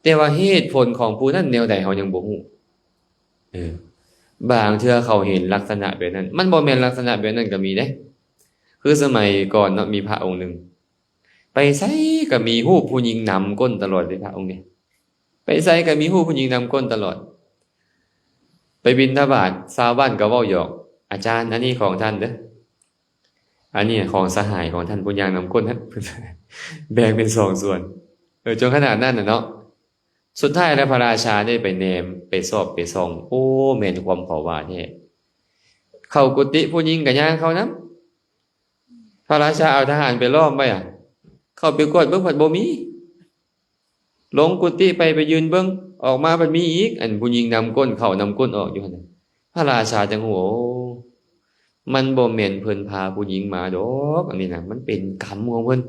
แต่ว่าเหตุผลของผู้นั้นแนวใดเฮายังบ่ฮู้ เออ บางเทื่อเขาเห็นลักษณะแบบนั้น มันบ่แม่นลักษณะแบบนั้นก็มีเด้ คือสมัยก่อนเนาะ มีพระองค์หนึ่ง ไปไสก็มีรูปผู้หญิงนำก้นตลอดเลย พระองค์นี้ ไปไสก็มีรูปผู้หญิงนำก้นตลอด ไปบิณฑบาต ชาวบ้านก็เว้าหยอก "อาจารย์ อันนี้ของท่านเด้อ อันนี้ของสหายของท่านผู้ย่างนำก้นนะ" แบ่งเป็นสองส่วน เออ จนขนาดนั้นน่ะเนาะ สุดท้ายแล้วพระราชาได้ไปแนม ไปซอบไปส่อง โอ้ แม่นความเขาว่าแท้ เข้ากุฏิผู้หญิงก็ย่างเข้านำ พระราชาเอาทหารไปล้อมไว้อะ เข้าไปกวดเบิ่งพัดบ่มี ลงกุฏิไป ไปยืนเบิ่ง ออกมาพัดมีอีก อันผู้หญิงนำก้นเข้านำก้นออกอยู่หั่นน่ะ พระราชาจั่งฮู้ โอ้ มันบ่แม่นเพิ่นพาผู้หญิงมาดอก อันนี้นะ มันเป็นกรรมของเพิ่น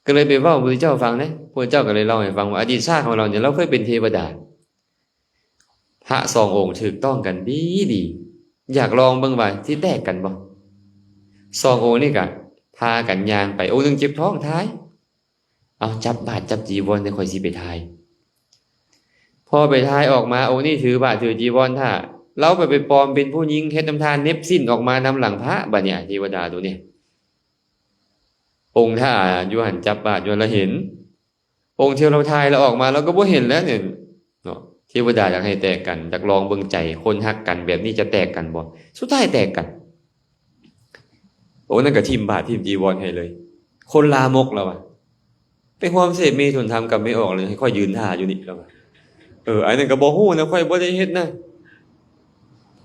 ก็เลยไปเว้าพระพุทธเจ้าฟังเด้ พระพุทธเจ้าก็เลยเล่าให้ฟังว่า อดีตชาติของเราเนี่ย เราเคยเป็นเทวดา พระสององค์ถูกต้องกันดีๆ อยากลองเบิ่งว่าสิแตกกันบ่ สององค์นี่ก็พากันย่างไป องค์หนึ่งเจ็บท้อง ถ่าย เอา จับบาตรจับจีวร เดี๋ยวข้อยสิไปถ่าย พอไปถ่ายออกมา องค์นี้ถือบาตรถือจีวรท่า เราไป ไปปลอมเป็นผู้หญิงเฮ็ดนำทาน เหน็บสิ้นออกมานำหลังพระ บัดเนี่ย เทวดาตัวนี้ องค์ท่าอยู่หั่นจับบาตรอยู่หั่น เราเห็น องค์ที่เราถ่ายเราออกมา เราก็บ่เห็นแล้วเนี่ยเนาะ เทวดาอยากให้แตกกัน อยากลองเบิ่งใจ คนฮักกันแบบนี้จะแตกกันบ่ สุดท้ายแตกกัน องค์นั้นก็ถิ่มบาตรถิ่มจีวรให้เลย คนลามกแล้ววะ ไปร่วมเสพเมถุนธรรมกับไม่ออกเลย ให้ข้อยยืนท่าอยู่นี่แล้ววะ เออ อันนั้นก็บ่ฮู้นะ ข้อยบ่ได้เฮ็ดนะ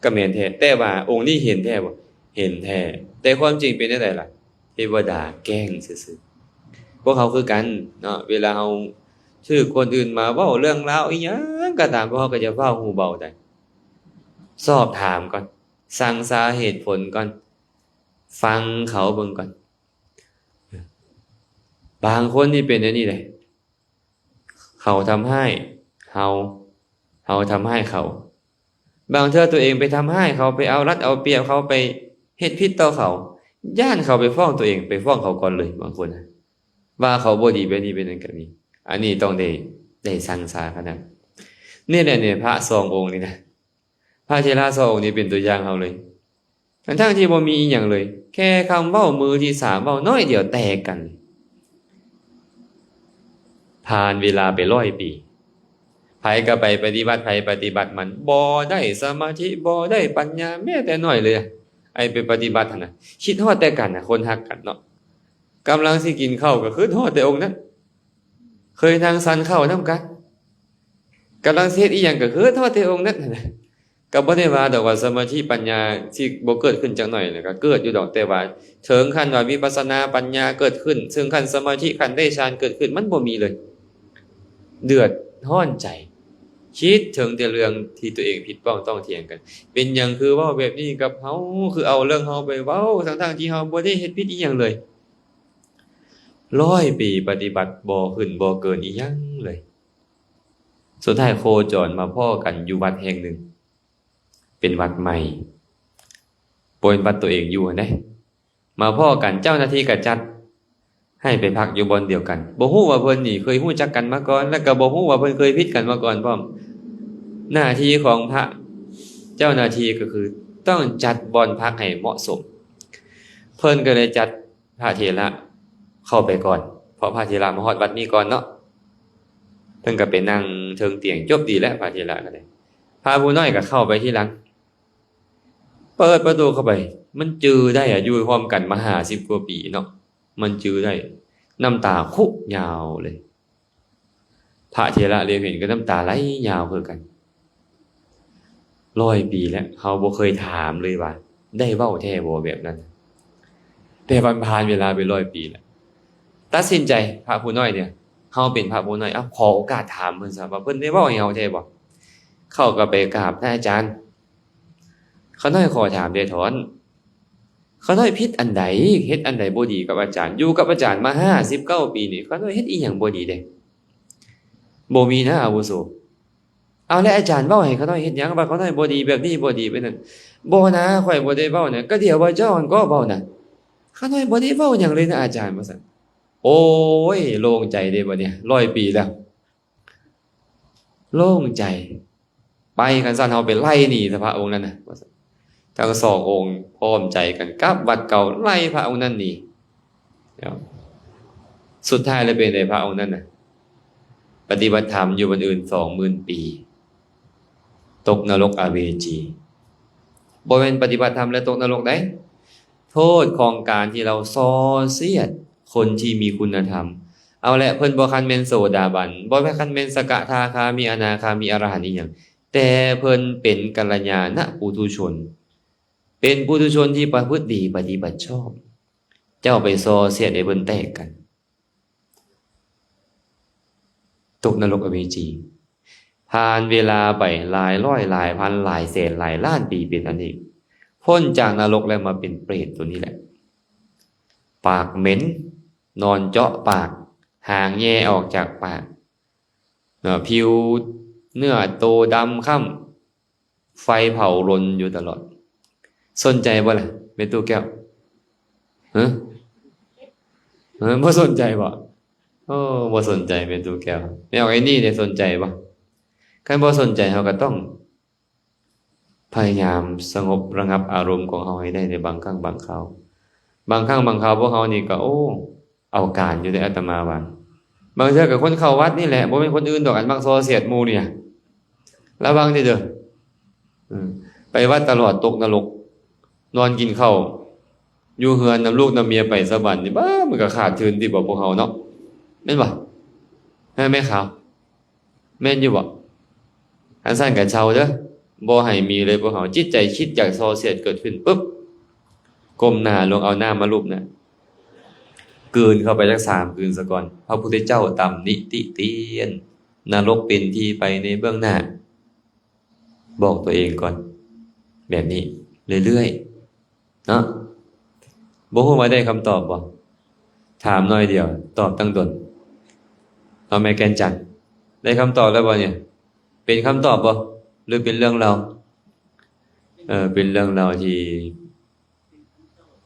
ก็แม่นแท้ แต่ว่าองค์นี้เห็นแท้บ่ เห็นแท้ แต่ความจริงเป็นจั่งใดล่ะ เทวดาแกล้งซื่อๆ พวกเขาคือกันเนาะ เวลาเฮาถืกคนอื่นมาเว้าเรื่องราวอีหยังก็ตาม พวกเขาก็จะเว้าหูเบาได้ สอบถามก่อน ซังซาเหตุผลก่อน ฟังเขาเบิ่งก่อน บางคนนี่เป็นอันนี้เลย เขาทำร้ายเฮา เฮาทำร้ายเขา บางเทื่อตัวเองไปทำร้ายเขา ไปเอารัดเอาเปรียบเขา ไปเฮ็ดผิดต่อเขา ย้านเขาไปฟ้องตัวเอง ไปฟ้องเขาก่อนเลย บางคนนะ ว่าเขาบ่ดีแบบนี้แบบนั้นก็มี อันนี้ต้องได้ ได้ซังซาขนาด นี่แหละเนี่ย พระสององค์นี่นะ พระเถระสององค์นี้เป็นตัวอย่างเฮาเลย ทั้งๆที่บ่มีอีหยังเลย แค่คำเว้ามือที่สามเว้าน้อยเดียวแตกกัน ผ่านเวลาไปร้อยปี พ ກະໄປປະຕິບັດໃຜປະຕິບັດມັນ ບໍ່ໄດ້ສະມາທິ ບໍ່ໄດ້ປັນຍາແມ້ແຕ່ໜ້ອຍເລີຍ. ໄອ້ໄປປະຕິບັດຫັ້ນນະ ຄິດຮອດແຕ່ກັນນະ ຄົນຮັກກັນເນາະ ກຳລັງຊິກິນເຂົ້າກະຄິດຮອດແຕ່ອົງນັ້ນ ເຄີຍນັ່ງສັນເຂົ້ານຳກັນ ກຳລັງຊິເຮັດອີ່ຫຍັງກະຄິດຮອດແຕ່ອົງນັ້ນຫັ້ນນະ. ກະບໍ່ໄດ້ວ່າດອກວ່າສະມາທິປັນຍາຊິບໍ່ເກີດຂຶ້ນຈັກໜ້ອຍນະ ກະເກີດຢູ່ດອກ ແຕ່ວ່າເຖິງຂັ້ນວ່າວິປັດສະນາປັນຍາເກີດຂຶ້ນ ເຖິງຂັ້ນສະມາທິ ຂັ້ນໄດ້ຊານເກີດຂຶ້ນ ມັນບໍ່ມີເລີຍ. ເດືອດຮ້ອນໃຈ ຄິດເຖິງແຕ່ເລື່ອງທີ່ຕົວເອງຜິດພ້ອງຕ້ອງຖຽງກັນ ເປັນຫຍັງຄືເວົ້າແບບນີ້ກັບເຮົາ ຄືເອົາເລື່ອງເຮົາໄປເວົ້າ ທັງໆທີ່ເຮົາບໍ່ໄດ້ເຮັດຜິດອີ່ຫຍັງເລີຍ. ຮ້ອຍປີປະຕິບັດບໍ່ຂຶ້ນບໍ່ເກີນອີ່ຫຍັງເລີຍ. ສຸດທ້າຍໂຄຈອນມາພໍ້ກັນຢູ່ວັດແຫ່ງໜຶ່ງ ເປັນວັດໃໝ່ ບໍ່ແມ່ນວັດຕົວເອງຢູ່ຫັ້ນເດ້. ມາພໍ້ກັນ ເຈົ້າໜ້າທີ່ກະຈັດໃຫ້ໄປພັກຢູ່ບ່ອນດຽວກັນ ບໍ່ຮູ້ວ່າເພິ່ນນີ້ເຄີຍຮູ້ຈັກກັນມາກ່ອນ ແລະກະບໍ່ຮູ້ວ່າເພິ່ນເຄີຍຜິດກັນມາກ່ອນພ້ອມ. ໜ້າທີ່ຂອງພະເຈົ້າໜ້າທີ່ກະຄືຕ້ອງຈັດບ່ອນພັກໃຫ້ເໝາະສົມ ເພິ່ນກະເລີຍຈັດ ພະເຖລະເຂົ້າໄປກ່ອນ ເພາະພະເຖລະມາຮອດວັດນີ້ກ່ອນເນາະ ເພິ່ນກະໄປນັ່ງເທິງຕຽງ ຈົບດີແລ້ວ ພະເຖລະກະໄດ້ ພະຜູ້ນ້ອຍກະເຂົ້າໄປທີຫຼັງ. ເປີດປະຕູເຂົ້າໄປ ມັນຈື່ໄດ້ອະ ຢູ່ພ້ອມກັນມາຫ້າສິບກວ່າປີເນາະ ມັນຈື່ໄດ້ ນ້ຳຕາຄຸຍາວເລີຍ. ພະເຖລະເລວເຫັນກະນ້ຳຕາໄຫຼຍາວຄືກັນ. ຮ້ອຍປີແລ້ວ ເຮົາບໍ່ເຄີຍຖາມເລີຍວ່າ ໄດ້ເວົ້າແທ້ບໍ່ແບບນັ້ນ ແຕ່ວ່າຜ່ານເວລາໄປຮ້ອຍປີແລ້ວ. ຕັດສິນໃຈ ພະຜູ້ນ້ອຍນີ້ ເຮົາເປັນພະຜູ້ນ້ອຍ ເອົາ ຂໍໂອກາດຖາມເພິ່ນຊະວ່າ ເພິ່ນໄດ້ເວົ້າໃຫ້ເຮົາແທ້ບໍ່? ເຂົາກະໄປກາບພະອາຈານ ຂ້ານ້ອຍຂໍຖາມແດ່ທ້ອນ ຂ້ານ້ອຍຜິດອັນໃດ ເຮັດອັນໃດບໍ່ດີກັບອາຈານ? ຢູ່ກັບອາຈານມາຫ້າສິບເກົ້າປີນີ້ ຂ້ານ້ອຍເຮັດອີ່ຫຍັງບໍ່ດີເດ? ບໍ່ມີນະອາວຸໂສ. ເອົາ ແລະອາຈານເວົ້າໃຫ້ຂ້ານ້ອຍເຮັດຫຍັງ ວ່າຂ້ານ້ອຍບໍ່ດີແບບນີ້ ບໍ່ດີແບບນັ້ນ? ບໍ່ນະ ຂ້ອຍບໍ່ໄດ້ເວົ້ານະ ກະດຽວວ່າເຈົ້າຫັ້ນກໍເວົ້ານະ. ຂ້ານ້ອຍບໍ່ໄດ້ເວົ້າຫຍັງເລີຍນະອາຈານ ວ່າຊັ້ນ. ໂອ້ຍ ໂລ່ງໃຈເດບັດນີ້ ຮ້ອຍປີແລ້ວ. ໂລ່ງໃຈ ໄປ ຄັນຊັ້ນເຮົາໄປໄລ່ໜີຊະພະອົງນັ້ນນະ ວ່າຊັ້ນ. ທັງສອງອົງພ້ອມໃຈກັນກັບວັດເກົ່າ ໄລ່ພະອົງນັ້ນໜີ. ສຸດທ້າຍແລ້ວເປັນໃດ? ພະອົງນັ້ນນະ ປະຕິບັດທຳຢູ່ບ່ອນອື່ນສອງໝື່ນປີ ຕົກນະລົກອະເວຈີ. ບໍ່ແມ່ນປະຕິບັດທຳແລ້ວຕົກນະລົກໃດ໋ ໂທດຂອງການທີ່ເຮົາສໍ້ສຽດຄົນທີ່ມີຄຸນນະທຳ. ເອົາແຫຼະ ເພິ່ນບໍ່ຄັນແມ່ນໂສດາບັນ ບໍ່ແມ່ນຄັນແມ່ນສະກະທາຄາມີ ອະນາຄາມີ ອະລະຫັນອີ່ຫຍັງ ແຕ່ເພິ່ນເປັນກັນລະຍານະປຸຖຸຊົນ ເປັນປຸຖຸຊົນທີ່ປະພຶດດີປະຕິບັດຊອບ. ເຈົ້າໄປສໍ້ສຽດໃຫ້ເພິ່ນແຕກກັນ ຕົກນະລົກອະເວຈີ. ຜ່ານເວລາໄປຫຼາຍຮ້ອຍ ຫຼາຍພັນ ຫຼາຍແສນ ຫຼາຍລ້ານປີເປັນອັນເອກ ພົ້ນຈາກນະລົກແລ້ວມາເປັນເປດໂຕນີ້ແຫຼະ. ປາກເໝັນ ນອນເຈາະປາກ ຫາງແຍ່ອອກຈາກປາກ ເນາະ ຜິວເນື້ອໂຕດຳຄ້ຳ ໄຟເຜົາລົນຢູ່ຕະຫຼອດ. ສົນໃຈບໍ່ລະແມ່ຕູ້ແກ້ວ? ຮະ? ຮະ? ບໍ່ສົນໃຈບໍ່? ໂອ້ ບໍ່ສົນໃຈແມ່ຕູ້ແກ້ວ. ແມ່ອອກໄອ້ນີ້ເດ ສົນໃຈບໍ່? ຄັນບໍ່ສົນໃຈ ເຮົາກະຕ້ອງພະຍາຍາມສະຫງົບລະງັບອາລົມຂອງເຮົາໃຫ້ໄດ້ໃນບາງຄັ້ງບາງຄາວ. ບາງຄັ້ງບາງຄາວພວກເຮົານີ້ກະ ໂອ້ ເອົາການຢູ່ເດອາດຕະມາວ່າ. ບາງເທື່ອກະຄົນເຂົ້າວັດນີ້ແຫຼະ ບໍ່ແມ່ນຄົນອື່ນດອກ ອັນມັກສໍ້ສຽດໝູ່ນີ້ນະ. ລະວັງເດີ ເອີ ໄປວັດຕະຫຼອດຕົກນະລົກ ນອນກິນເຂົ້າຢູ່ເຮືອນນຳລູກນຳເມຍໄປສະຫວັນນີ້ ບ້າ ມັນກະຂາດທຶນຕິບໍ່ພວກເຮົາເນາະ ແມ່ນບໍ່? ແມ່ນຂາວ ແມ່ນຢູ່ບໍ່? ຄັນຊັ້ນກະເຊົາເດີ ບໍ່ໃຫ້ມີເລີຍພວກເຮົາ. ຈິດໃຈຄິດຢາກສໍ້ສຽດເກີດຂຶ້ນປຶບ ກົ້ມໜ້າລົງເອົານ້ຳມາລູບນະ ກືນເຂົ້າໄປຈັກສາມກືນສາກ່ອນ. ພະພຸດທະເຈົ້າຕຳໜິຕິຕຽນ ນະລົກເປັນທີ່ໄປໃນເບື້ອງໜ້າ. ບອກຕົວເອງກ່ອນແບບນີ້ເລື້ອຍໆ ເນາະ. ບໍ່ຮູ້ວ່າໄດ້ຄຳຕອບບໍ່? ຖາມໜ້ອຍດຽວຕອບຕັ້ງດົນ. ເອົາ ແມ່ແກ່ນຈັນ ໄດ້ຄຳຕອບແລ້ວບໍ່ນີ້? ເປັນຄຳຕອບບໍ່ ຫຼືເປັນເລື່ອງລາວ? ເອີ ເປັນເລື່ອງລາວທີ່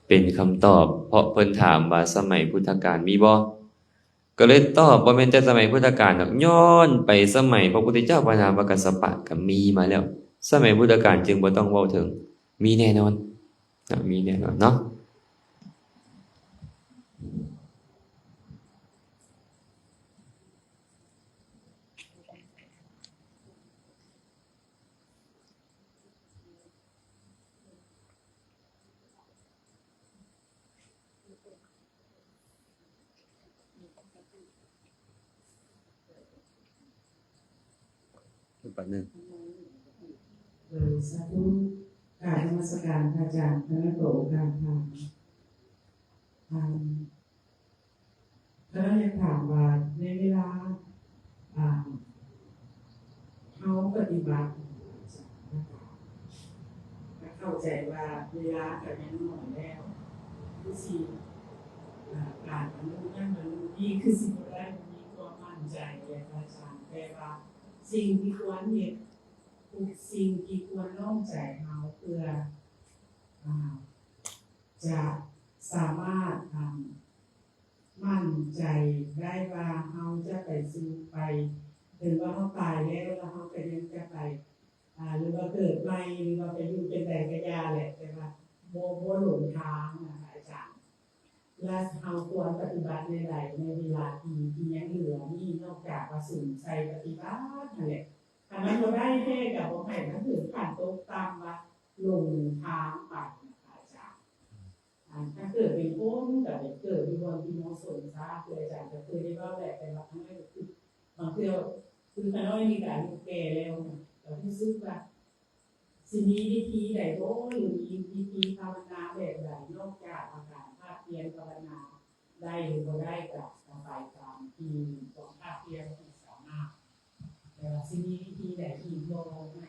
ເປັນຄຳຕອບ ເພາະເພິ່ນຖາມວ່າສະໄໝພຸດທະການມີບໍ່? ກະເລີຍຕອບ ບໍ່ແມ່ນແຕ່ສະໄໝພຸດທະການດອກ ຍ້ອນໄປສະໄໝພະພຸດທະເຈົ້າ ພະນາມວ່າກັດສະປະ ກະມີມາແລ້ວ. ສະໄໝພຸດທະການຈຶ່ງບໍ່ຕ້ອງເວົ້າເຖິງ ມີແນ່ນອນ ມີແນ່ນອນເນາະ. ປະໜຶ່ງ. ໂດຍ ສາທຸ ກາບນະມັດສະການພະອາຈານ ຄະນະໂຕການທາງ ອາ ຄະນະຢາກຖາມວ່າ ໃນເວລາ ອາ ເຮົາປະຕິບັດ ກະເຂົ້າໃຈວ່າເວລາກະຍັງໜ້ອຍແລ້ວ ຄືຊິ ອາ ການບັນລຸນັ້ນບັນລຸນີ້ ຄືຊິບໍ່ໄດ້ມີຄວາມໝັ້ນໃຈແຫຼະພະອາຈານ, ແຕ່ວ່າສິ່ງທີ່ຄວນເຮັດ ທຸກສິ່ງທີ່ຄວນນ້ອມໃຈເຮົາ ເພື່ອ ອາ ຈະສາມາດ ອາ ໝັ້ນໃຈໄດ້ວ່າເຮົາຈະໄປສູ່ໄປ ເຖິງວ່າເຮົາຕາຍແລ້ວ ແລ້ວເຮົາກະຍັງຈະໄປ ອາ ຫຼືວ່າເກີດໃໝ່ ຫຼືວ່າໄປຢູ່ຈັ່ງໃດກະຢ່າແຫຼະ ແຕ່ວ່າບໍ່ ບໍ່ຫຼົງທາງນະອາຈານ. ແລະເຮົາຄວນປະຕິບັດແນວໃດໃນເວລາທີ່ ທີ່ຍັງເຫຼືອນີ້ ນອກຈາກວ່າສຸມໃສ່ປະຕິບັດຫັ້ນແຫຼະ? ຄັນມັນບໍ່ໄດ້ແທ້ກະບໍ່ໃຫ້ມັນເຖິງຂັ້ນຕົກຕ່ຳວ່າຫຼົງທາງໄປນະອາຈານ. ອາ ຖ້າເກີດເປັນຄົນກະໄປເກີດຢູ່ບ່ອນທີ່ເໝາະສົມຊະ ຄືອາຈານກະເຄີຍໄດ້ເວົ້າແຫຼະ ແຕ່ວ່າຂ້ານ້ອຍກະຄື ບາງເທື່ອ ຄືຂ້ານ້ອຍນີ້ກະອາຍຸແກ່ແລ້ວນະ ກະຮູ້ສຶກວ່າ ຊິມີວິທີໃດບໍ່ ຫຼືມີວິທີພາວະນາແບບໃດ ນອກຈາກວ່າການພາກພຽນພາວະນາໄດ້ຫຼືບໍ່ໄດ້ ກະ ກະໄປຕາມທີ່ຄວາມພາກພຽນທີ່ສາມາດ ແຕ່ວ່າຊິມີວິທີໃດອີກບໍ່ ໃຫ້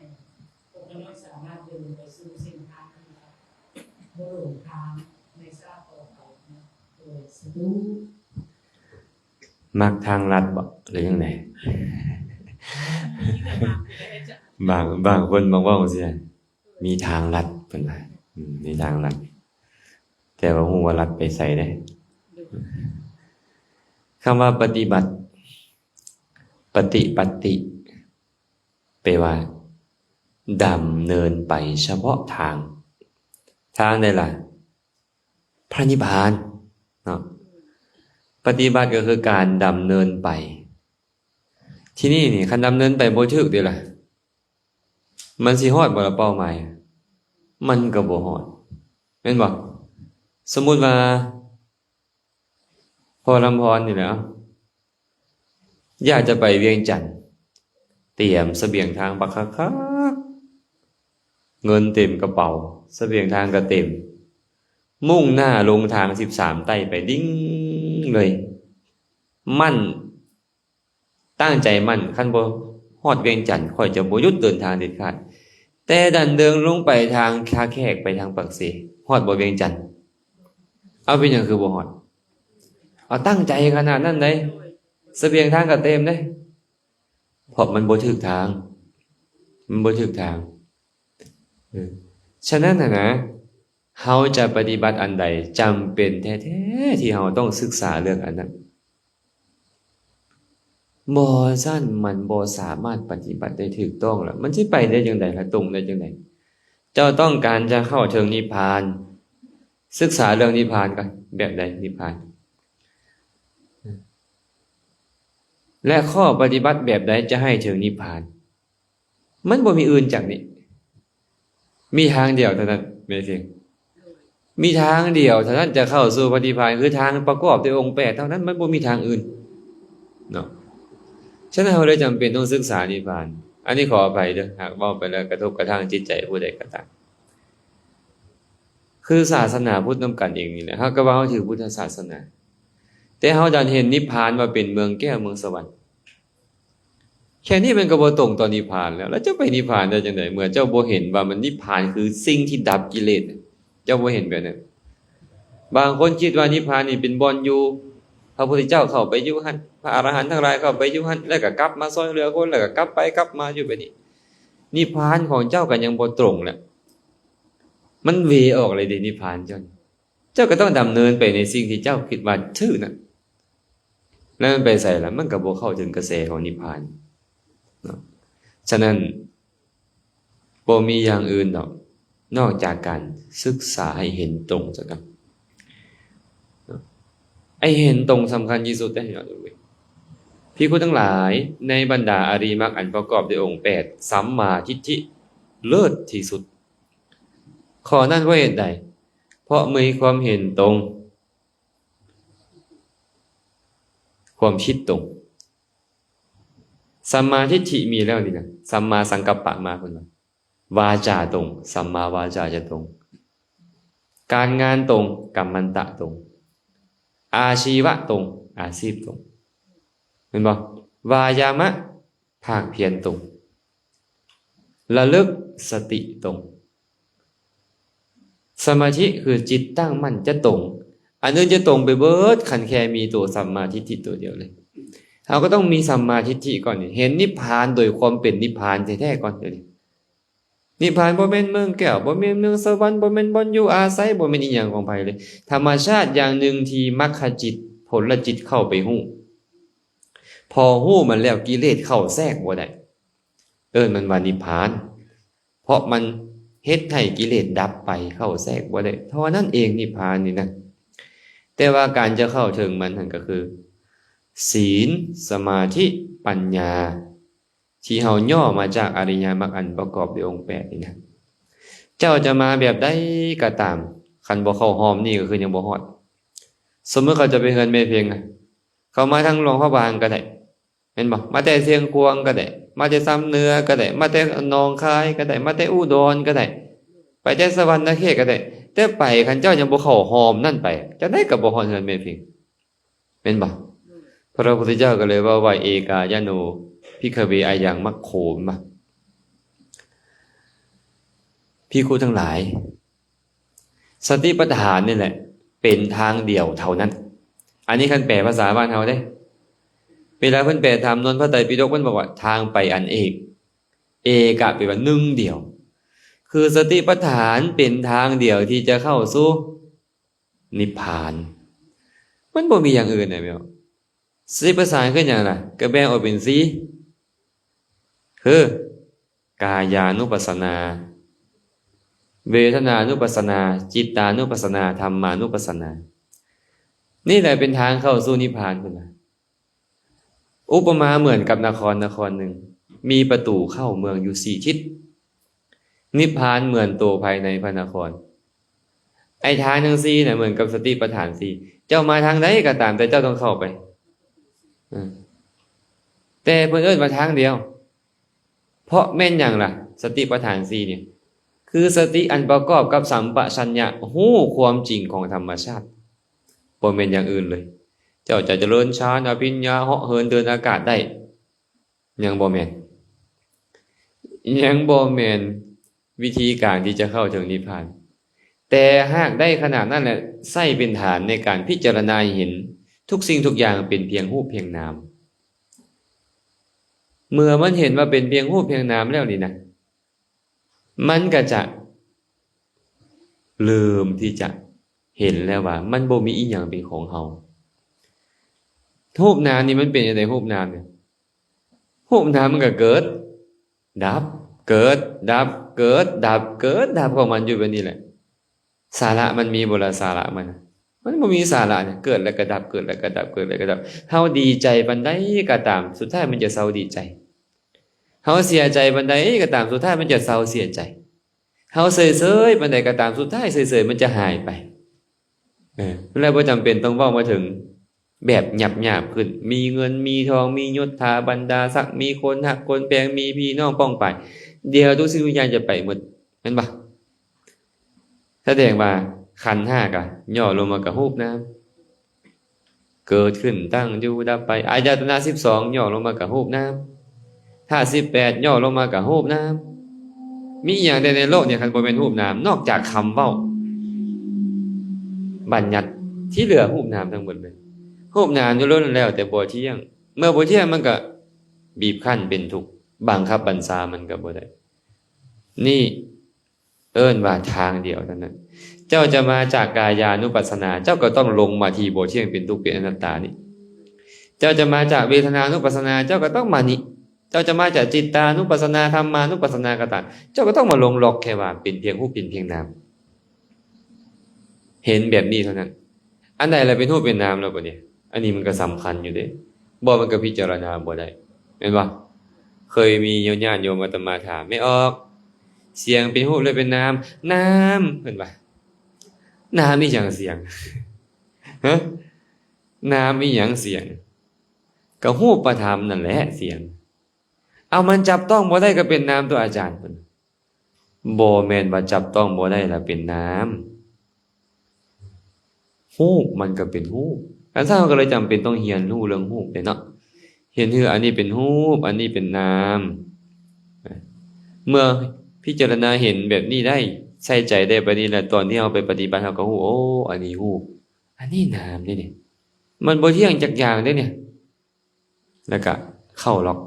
ພວກຂ້ານ້ອຍສາມາດເດີນໄປສູ່ເສັ້ນທາງທີ່ບໍ່ຫຼົງທາງໃນຊາດຕໍ່ໄປເນາະ? ໂດຍສະດຸ. ມັກທາງລັດບໍ ຫຼືຈັ່ງໃດ? ບາງ ບາງຄົນມັກເວົ້າຈັ່ງຊີ້ນະ ມີທາງລັດ ເພິ່ນວ່າ ອືມ ມີທາງລັດ ແຕ່ວ່າຮູ້ວ່າລັດໄປໃສເດ້. ຄຳວ່າປະຕິບັດ ປະຕິ ປະຕິ ແປວ່າ ດຳເນີນໄປສະເພາະທາງ. ທາງໃດລະ? ພະນິບພານເນາະ. ປະຕິບັດກະຄືການດຳເນີນໄປ. ທີນີ້ນີ້ ຄັນດຳເນີນໄປບໍ່ຖືກເດລະ ມັນຊິຮອດບໍ່ລະເປົ້າໝາຍ? ມັນກະບໍ່ຮອດ ແມ່ນບໍ່? ສົມມຸດວ່າ ພໍ່ລຳພອນນີ້ແຫຼະ ຢາກຈະໄປວຽງຈັນ ຕຽມສະບຽງທາງບັກຄັກໆ ເງິນເຕັມກະເປົາ ສະບຽງທາງກະເຕັມ ມຸ່ງໜ້າລົງທາງສິບສາມໃຕ້ໄປດິ້ງເລີຍ ໝັ້ນ ຕັ້ງໃຈໝັ້ນ ຄັນບໍ່ຮອດວຽງຈັນ ຂ້ອຍຈະບໍ່ຢຸດເດີນທາງເດັດຂາດ. ແຕ່ດັນເດີນລົງໄປທາງທ່າແຂກ ໄປທາງປາກເຊ ຮອດບໍ່ວຽງຈັນ? ເອົາ ເປັນຫຍັງຄືບໍ່ຮອດ? ເອົາ ຕັ້ງໃຈຂະໜາດນັ້ນໃດ໋ ສະບຽງທາງກະເຕັມເດ້ ເພາະມັນບໍ່ຖືກທາງ ມັນບໍ່ຖືກທາງ. ເອີ ສະນັ້ນຫັ້ນນະ ເຮົາຈະປະຕິບັດອັນໃດ ຈຳເປັນແທ້ໆ ທີ່ເຮົາຕ້ອງສຶກສາເລື່ອງອັນນັ້ນ. ບໍ່ຊັ້ນມັນບໍ່ສາມາດປະຕິບັດໄດ້ຖືກຕ້ອງລະ ມັນຊິໄປໄດ້ຈັ່ງໃດລະ ຕົງໄດ້ຈັ່ງໃດ? ເຈົ້າຕ້ອງການຈະເຂົ້າເຖິງນິບພານ ສຶກສາເລື່ອງນິບພານກ່ອນ ແບບໃດນິບພານ ແລະ ຂໍ້ປະຕິບັດແບບໃດຈະໃຫ້ເຖິງນິບພານ? ມັນບໍ່ມີອື່ນຈາກນີ້ ມີທາງດຽວເທົ່ານັ້ນ ແມ່ນຊິ ມີທາງດຽວເທົ່ານັ້ນຈະເຂົ້າສູ່ພະນິບພານ ຄືທາງປະກອບດ້ວຍອົງແປດເທົ່ານັ້ນ ມັນບໍ່ມີທາງອື່ນເນາະ. ສະນັ້ນເຮົາເລີຍຈຳເປັນຕ້ອງສຶກສານິບພານ. ອັນນີ້ຂໍອະໄພເດີ ຫາກເວົ້າໄປແລ້ວກະທົບກະທາງຈິດໃຈຜູ້ໃດກະຕາມ. ຄືສາສະໜາພຸດນຳກັນເອງນີ້ແຫຼະ ເຮົາກະວ່າເຮົາຖືພຸດທະສາສະໜາ ແຕ່ເຮົາດັນເຫັນນິບພານວ່າເປັນເມືອງແກ້ວເມືອງສະຫວັນ. ແຄ່ນີ້ມັນກະບໍ່ຕົງຕໍ່ນິບພານແລ້ວ ແລ້ວເຈົ້າໄປນິບພານໄດ້ຈັ່ງໃດ ເມື່ອເຈົ້າບໍ່ເຫັນວ່າມັນ ນິບພານຄືສິ່ງທີ່ດັບກິເລດ? ເຈົ້າບໍ່ເຫັນແບບນັ້ນ. ບາງຄົນຄິດວ່ານິບພານນີ້ເປັນບ່ອນຢູ່ ພະພຸດທະເຈົ້າເຂົ້າໄປຢູ່ຫັ້ນ ພະອະລະຫັນທັງຫຼາຍເຂົ້າໄປຢູ່ຫັ້ນ ແລ້ວກະກັບມາຊ່ອຍເຫຼືອຄົນ ແລ້ວກະກັບໄປກັບມາຢູ່ແບບນີ້. ນິບພານຂອງເຈົ້າກະຍັງບໍ່ຕົງແຫຼະ ມັນເຫວອອກເລີຍເດ ນິບພານເຈົ້າ. ເຈົ້າກະຕ້ອງດຳເນີນໄປໃນສິ່ງທີ່ເຈົ້າຄິດວ່າຖືກນັ້ນ ແລ້ວມັນໄປໃສລະ? ມັນກະບໍ່ເຂົ້າເຖິງກະແສຂອງນິບພານເນາະ. ສະນັ້ນ ບໍ່ມີຢ່າງອື່ນດອກ ນອກຈາກການສຶກສາໃຫ້ເຫັນຕົງຊະກ່ອນ. ໃຫ້ເຫັນຕົງສຳຄັນທີ່ສຸດເດ້ ພີ່ນ້ອງເອີຍ. ພິກຂຸທັງຫຼາຍ, ໃນບັນດາອະລິມັກອັນປະກອບດ້ວຍອົງແປດ, ສຳມາທິດຖິເລີດທີ່ສຸດ. ຂໍ້ນັ້ນເພາະເຫດໃດ? ເພາະມີຄວາມເຫັນຕົງ, ຄວາມຄິດຕົງ. ສຳມາທິດຖິມີແລ້ວນີ້ນະ ສຳມາສັງກັບປະມາ ເພິ່ນວ່າ ວາຈາຕົງ ສຳມາວາຈາຈະຕົງ, ການງານຕົງ ກຳມັນຕະຕົງ, ອາຊີວະຕົງ ອາຊີບຕົງ ແມ່ນບໍ່? ວາຍາມະ ພາກພຽນຕົງ, ລະລຶກສະຕິຕົງ. ສະມາທິຄືຈິດຕັ້ງໝັ້ນຈະຕົງ, ອັນອື່ນຈະຕົງໄປເບີດ ຄັນແຄ່ມີໂຕສຳມາທິດຖິໂຕດຽວເລີຍ. ເຮົາກໍຕ້ອງມີສຳມາທິດຖິກ່ອນນີ້, ເຫັນນິບພານໂດຍຄວາມເປັນນິບພານແທ້ໆກ່ອນເດ. ນິບພານບໍ່ແມ່ນເມືອງແກ້ວ, ບໍ່ແມ່ນເມືອງສະຫວັນ, ບໍ່ແມ່ນບ່ອນຢູ່ອາໄສ, ບໍ່ແມ່ນອີ່ຫຍັງຂອງໃຜເລີຍ. ທຳມະຊາດຢ່າງໜຶ່ງທີ່ມັກຂະຈິດ ຜົນລະຈິດເຂົ້າໄປຮູ້. ພໍຮູ້ມັນແລ້ວ ກິເລດເຂົ້າແຊກບໍ່ໄດ້. ເອີ້ນມັນວ່ານິບພານ, ເພາະມັນເຮັດໃຫ້ກິເລດດັບໄປ ເຂົ້າແຊກບໍ່ໄດ້. ເທົ່ານັ້ນເອງ ນິບພານນີ້ນະ. ແຕ່ວ່າການຈະເຂົ້າເຖິງມັນຫັ້ນກໍຄື ສີນ, ສະມາທິ, ປັນຍາ ທີ່ເຮົາຫຍໍ້ມາຈາກອະລິຍະມັກອັນປະກອບດ້ວຍອົງແປດນີ້ນະ. ເຈົ້າຈະມາແບບໃດກໍຕາມ, ຄັນບໍ່ເຂົ້າຮ່ອມນີ້ກໍຄືຍັງບໍ່ຮອດ. ສົມມຸດເຂົາເຈົ້າໄປເຮືອນແມ່ເພັງນະ, ເຂົາມາທາງຫຼວງພະບາງກໍໄດ້ ແມ່ນບໍ່? ມາແຕ່ຊຽງຂວາງກໍໄດ້, ມາແຕ່ຊຳເໜືອກໍໄດ້, ມາແຕ່ໜອງຄາຍກໍໄດ້, ມາແຕ່ອຸດອນກໍໄດ້, ໄປແຕ່ສະຫວັນນະເຂດກໍໄດ້, ແຕ່ໄປ ຄັນເຈົ້າຍັງບໍ່ເຂົ້າຮ່ອມນັ້ນໄປ, ຈັ່ງໃດກໍບໍ່ຮອດເຮືອນແມ່ເພັງ. ແມ່ນບໍ່? ພະພຸດທະເຈົ້າກໍເລີຍເວົ້າວ່າ ເອກາຍະໂນ ພິກຂະເວ ອະຍັງ ມັກໂຄ ແມ່ນບໍ່? ພິກຂຸທັງຫຼາຍ, ສະຕິປັດຖານນີ້ແຫຼະ ເປັນທາງດຽວເທົ່ານັ້ນ. ອັນນີ້ຄັນແປພາສາບ້ານເຮົາເດ້, ເວລາເພິ່ນແປທຳນວນພະໄຕປິດົກ ເພິ່ນບອກວ່າ ທາງໄປອັນເອກ. ເອກະ ແປວ່າໜຶ່ງດຽວ, ຄືສະຕິປັດຖານເປັນທາງດຽວທີ່ຈະເຂົ້າສູ່ ນິບພານ. ມັນບໍ່ມີຢ່າງອື່ນນະແມ່ນບໍ່? ສະຕິປັດຖານຄືຫຍັງລະ? ກໍແບ່ງອອກເປັນສີ່ ຄື ກາຍານຸປັດສະນາ, ເວທະນານຸປັດສະນາ, ຈິດຕານຸປັດສະນາ, ທຳມານຸປັດສະນາ. ນີ້ແຫຼະເປັນທາງເຂົ້າສູ່ນິບພານພຸ້ນນະ. ອຸປະມາເໝືອນກັບນະຄອນນະຄອນໜຶ່ງ ມີປະຕູເຂົ້າເມືອງຢູ່ສີ່ທິດ. ນິບພານເໝືອນໂຕພາຍໃນພະນະຄອນ. ໄອ້ທາງທັງສີ່ນະ ເໝືອນກັບສະຕິປັດຖານສີ່. ເຈົ້າມາທາງໃດກໍຕາມ ແຕ່ເຈົ້າຕ້ອງເຂົ້າໄປ. ເອີ. ແຕ່ເພິ່ນເອີ້ນວ່າທາງດຽວ. ເພາະແມ່ນຫຍັງລະ? ສະຕິປັດຖານສີ່ນີ້ ຄືສະຕິອັນປະກອບກັບສຳປະຊັນຍະ ຮູ້ຄວາມຈິງຂອງທຳມະຊາດ. ບໍ່ແມ່ນຢ່າງອື່ນເລີຍ. ເຈົ້າຈະຈະເລີນฌານອະພິນຍາ ເຫາະເຫີນເດີນອາກາດໄດ້ ຍັງບໍ່ແມ່ນ, ຍັງບໍ່ແມ່ນວິທີການທີ່ຈະເຂົ້າເຖິງນິບພານ. ແຕ່ຫາກໄດ້ຂະໜາດນັ້ນແຫຼະ ໃຊ້ເປັນຖານໃນການພິຈາລະນາໃຫ້ເຫັນທຸກສິ່ງທຸກຢ່າງເປັນພຽງຮູບພຽງນາມ. ເມື່ອມັນເຫັນວ່າເປັນພຽງຮູບພຽງນາມແລ້ວນີ້ນະ, ມັນກໍຈະເລີ່ມທີ່ຈະເຫັນແລ້ວວ່າມັນບໍ່ມີອີ່ຫຍັງເປັນຂອງເຮົາ. ຮູບນາມນີ້ມັນເປັນຈັ່ງໃດ? ຮູບນາມນີ້ ຮູບນາມມັນກໍເກີດ ດັບ ເກີດ ດັບ ເກີດ ດັບ ເກີດ ດັບຂອງມັນຢູ່ແບບນີ້ແຫຼະ. ສາລະມັນມີບໍ່ລະ? ສາລະມັນ ມັນບໍ່ມີສາລະນີ້. ເກີດແລ້ວກໍດັບ ເກີດແລ້ວກໍດັບ ເກີດແລ້ວກໍດັບ. ເຮົາດີໃຈປານໃດກໍຕາມ ສຸດທ້າຍມັນຈະເຊົາດີໃຈ. ເຮົາເສຍໃຈປານໃດກໍຕາມ ສຸດທ້າຍມັນຈະເຊົາເສຍໃຈ. ເຮົາເສີຍໆປານໃດກໍຕາມ ສຸດທ້າຍເສີຍໆມັນຈະຫາຍໄປ. ເອີ ແລ້ວບໍ່ຈຳເປັນຕ້ອງເວົ້າມາເຖິງແບບຫຍາບໆຂຶ້ນ ມີເງິນມີທອງ ມີຍົດຖາບັນດາສັກ ມີຄົນຮັກຄົນແພງ ມີພີ່ນ້ອງປ້ອງປາຍ ດຽວທຸກສິ່ງທຸກຢ່າງຈະໄປໝົດ ແມ່ນບໍ່? ສະແດງວ່າຂັນຫ້າກະຫຍໍ້ລົງມາກັບຮູບນາມ ເກີດຂຶ້ນ ຕັ້ງຢູ່ ດັບໄປ. ອາຍະຕະນະສິບສອງຫຍໍ້ລົງມາກັບຮູບນາມ. ທາດສິບແປດຫຍໍ້ລົງມາກັບຮູບນາມ. ມີອີ່ຫຍັງແດ່ໃນໂລກນີ້ ຄັນບໍ່ແມ່ນຮູບນາມ ນອກຈາກຄຳເວົ້າບັນຍັດ ທີ່ເຫຼືອຮູບນາມທັງໝົດເລີຍ. ຮູບນາມລ້ວນແລ້ວແຕ່ບໍ່ທ່ຽງ. ເມື່ອບໍ່ທ່ຽງ ມັນກໍບີບຄັ້ນເປັນທຸກ, ບັງຄັບບັນຊາມັນກໍບໍ່ໄດ້. ນີ້ ເອີ້ນວ່າທາງດຽວເທົ່ານັ້ນ. ເຈົ້າຈະມາຈາກກາຍານຸປັດສະນາ ເຈົ້າກໍຕ້ອງລົງມາທີ່ບໍ່ທ່ຽງ ເປັນທຸກ ເປັນອະນັດຕານີ້. ເຈົ້າຈະມາຈາກເວທະນານຸປັດສະນາ ເຈົ້າກໍຕ້ອງມານີ້. ເຈົ້າຈະມາຈາກຈິດຕານຸປັດສະນາ ທຳມານຸປັດສະນາກໍຕາມ ເຈົ້າກໍຕ້ອງມາລົງລັອກແຄ່ວ່າເປັນພຽງຮູບ ເປັນພຽງນາມ. ເຫັນແບບນີ້ເທົ່ານັ້ນ. ອັນໃດລະເປັນຮູບເປັນນາມແລ້ວບັດນີ້? ອັນນີ້ມັນກໍສຳຄັນຢູ່ເດ້. ບໍ່ມັນກໍພິຈາລະນາບໍ່ໄດ້ ແມ່ນບໍ່? ເຄີຍມີໂຍມ ຍາດໂຍມອາດຕະມາຖາມ ແມ່ອອກ ສຽງເປັນຮູບຫຼືເປັນນາມ? ນາມ ເພິ່ນວ່າ. ນາມອີ່ຫຍັງສຽງ? ຮະ? ນາມອີ່ຫຍັງສຽງ? ກໍຮູບປະທຳນັ້ນແຫຼະສຽງ. ເອົາ ມັນຈັບຕ້ອງບໍ່ໄດ້ກໍເປັນນາມຕົວະ ອາຈານ. ບໍ່ແມ່ນວ່າຈັບຕ້ອງບໍ່ໄດ້ລະເປັນນາມ. ຮູບມັນກໍເປັນຮູບ. ອັນຊັ້ນເຮົາກໍເລີຍຈຳເປັນຕ້ອງຮຽນຮູ້ເລື່ອງຮູບເດ້ເນາະ. ເຫັນຄືອັນນີ້ເປັນຮູບ, ອັນນີ້ເປັນນາມ. ເມື່ອພິຈາລະນາເຫັນແບບນີ້ໄດ້, ໃສ່ໃຈໄດ້ບາດນີ້ລະ, ຕອນທີ່ເຮົາໄປປະຕິບັດ ເຮົາກໍຮູ້, ໂອ້ ອັນນີ້ຮູບ, ອັນນີ້ນາມເດ້ນີ້. ມັນບໍ່ທ່ຽງຈັກຢ່າງເດ້ນີ້. ແລ້ວກະເຂົ້າລັອກ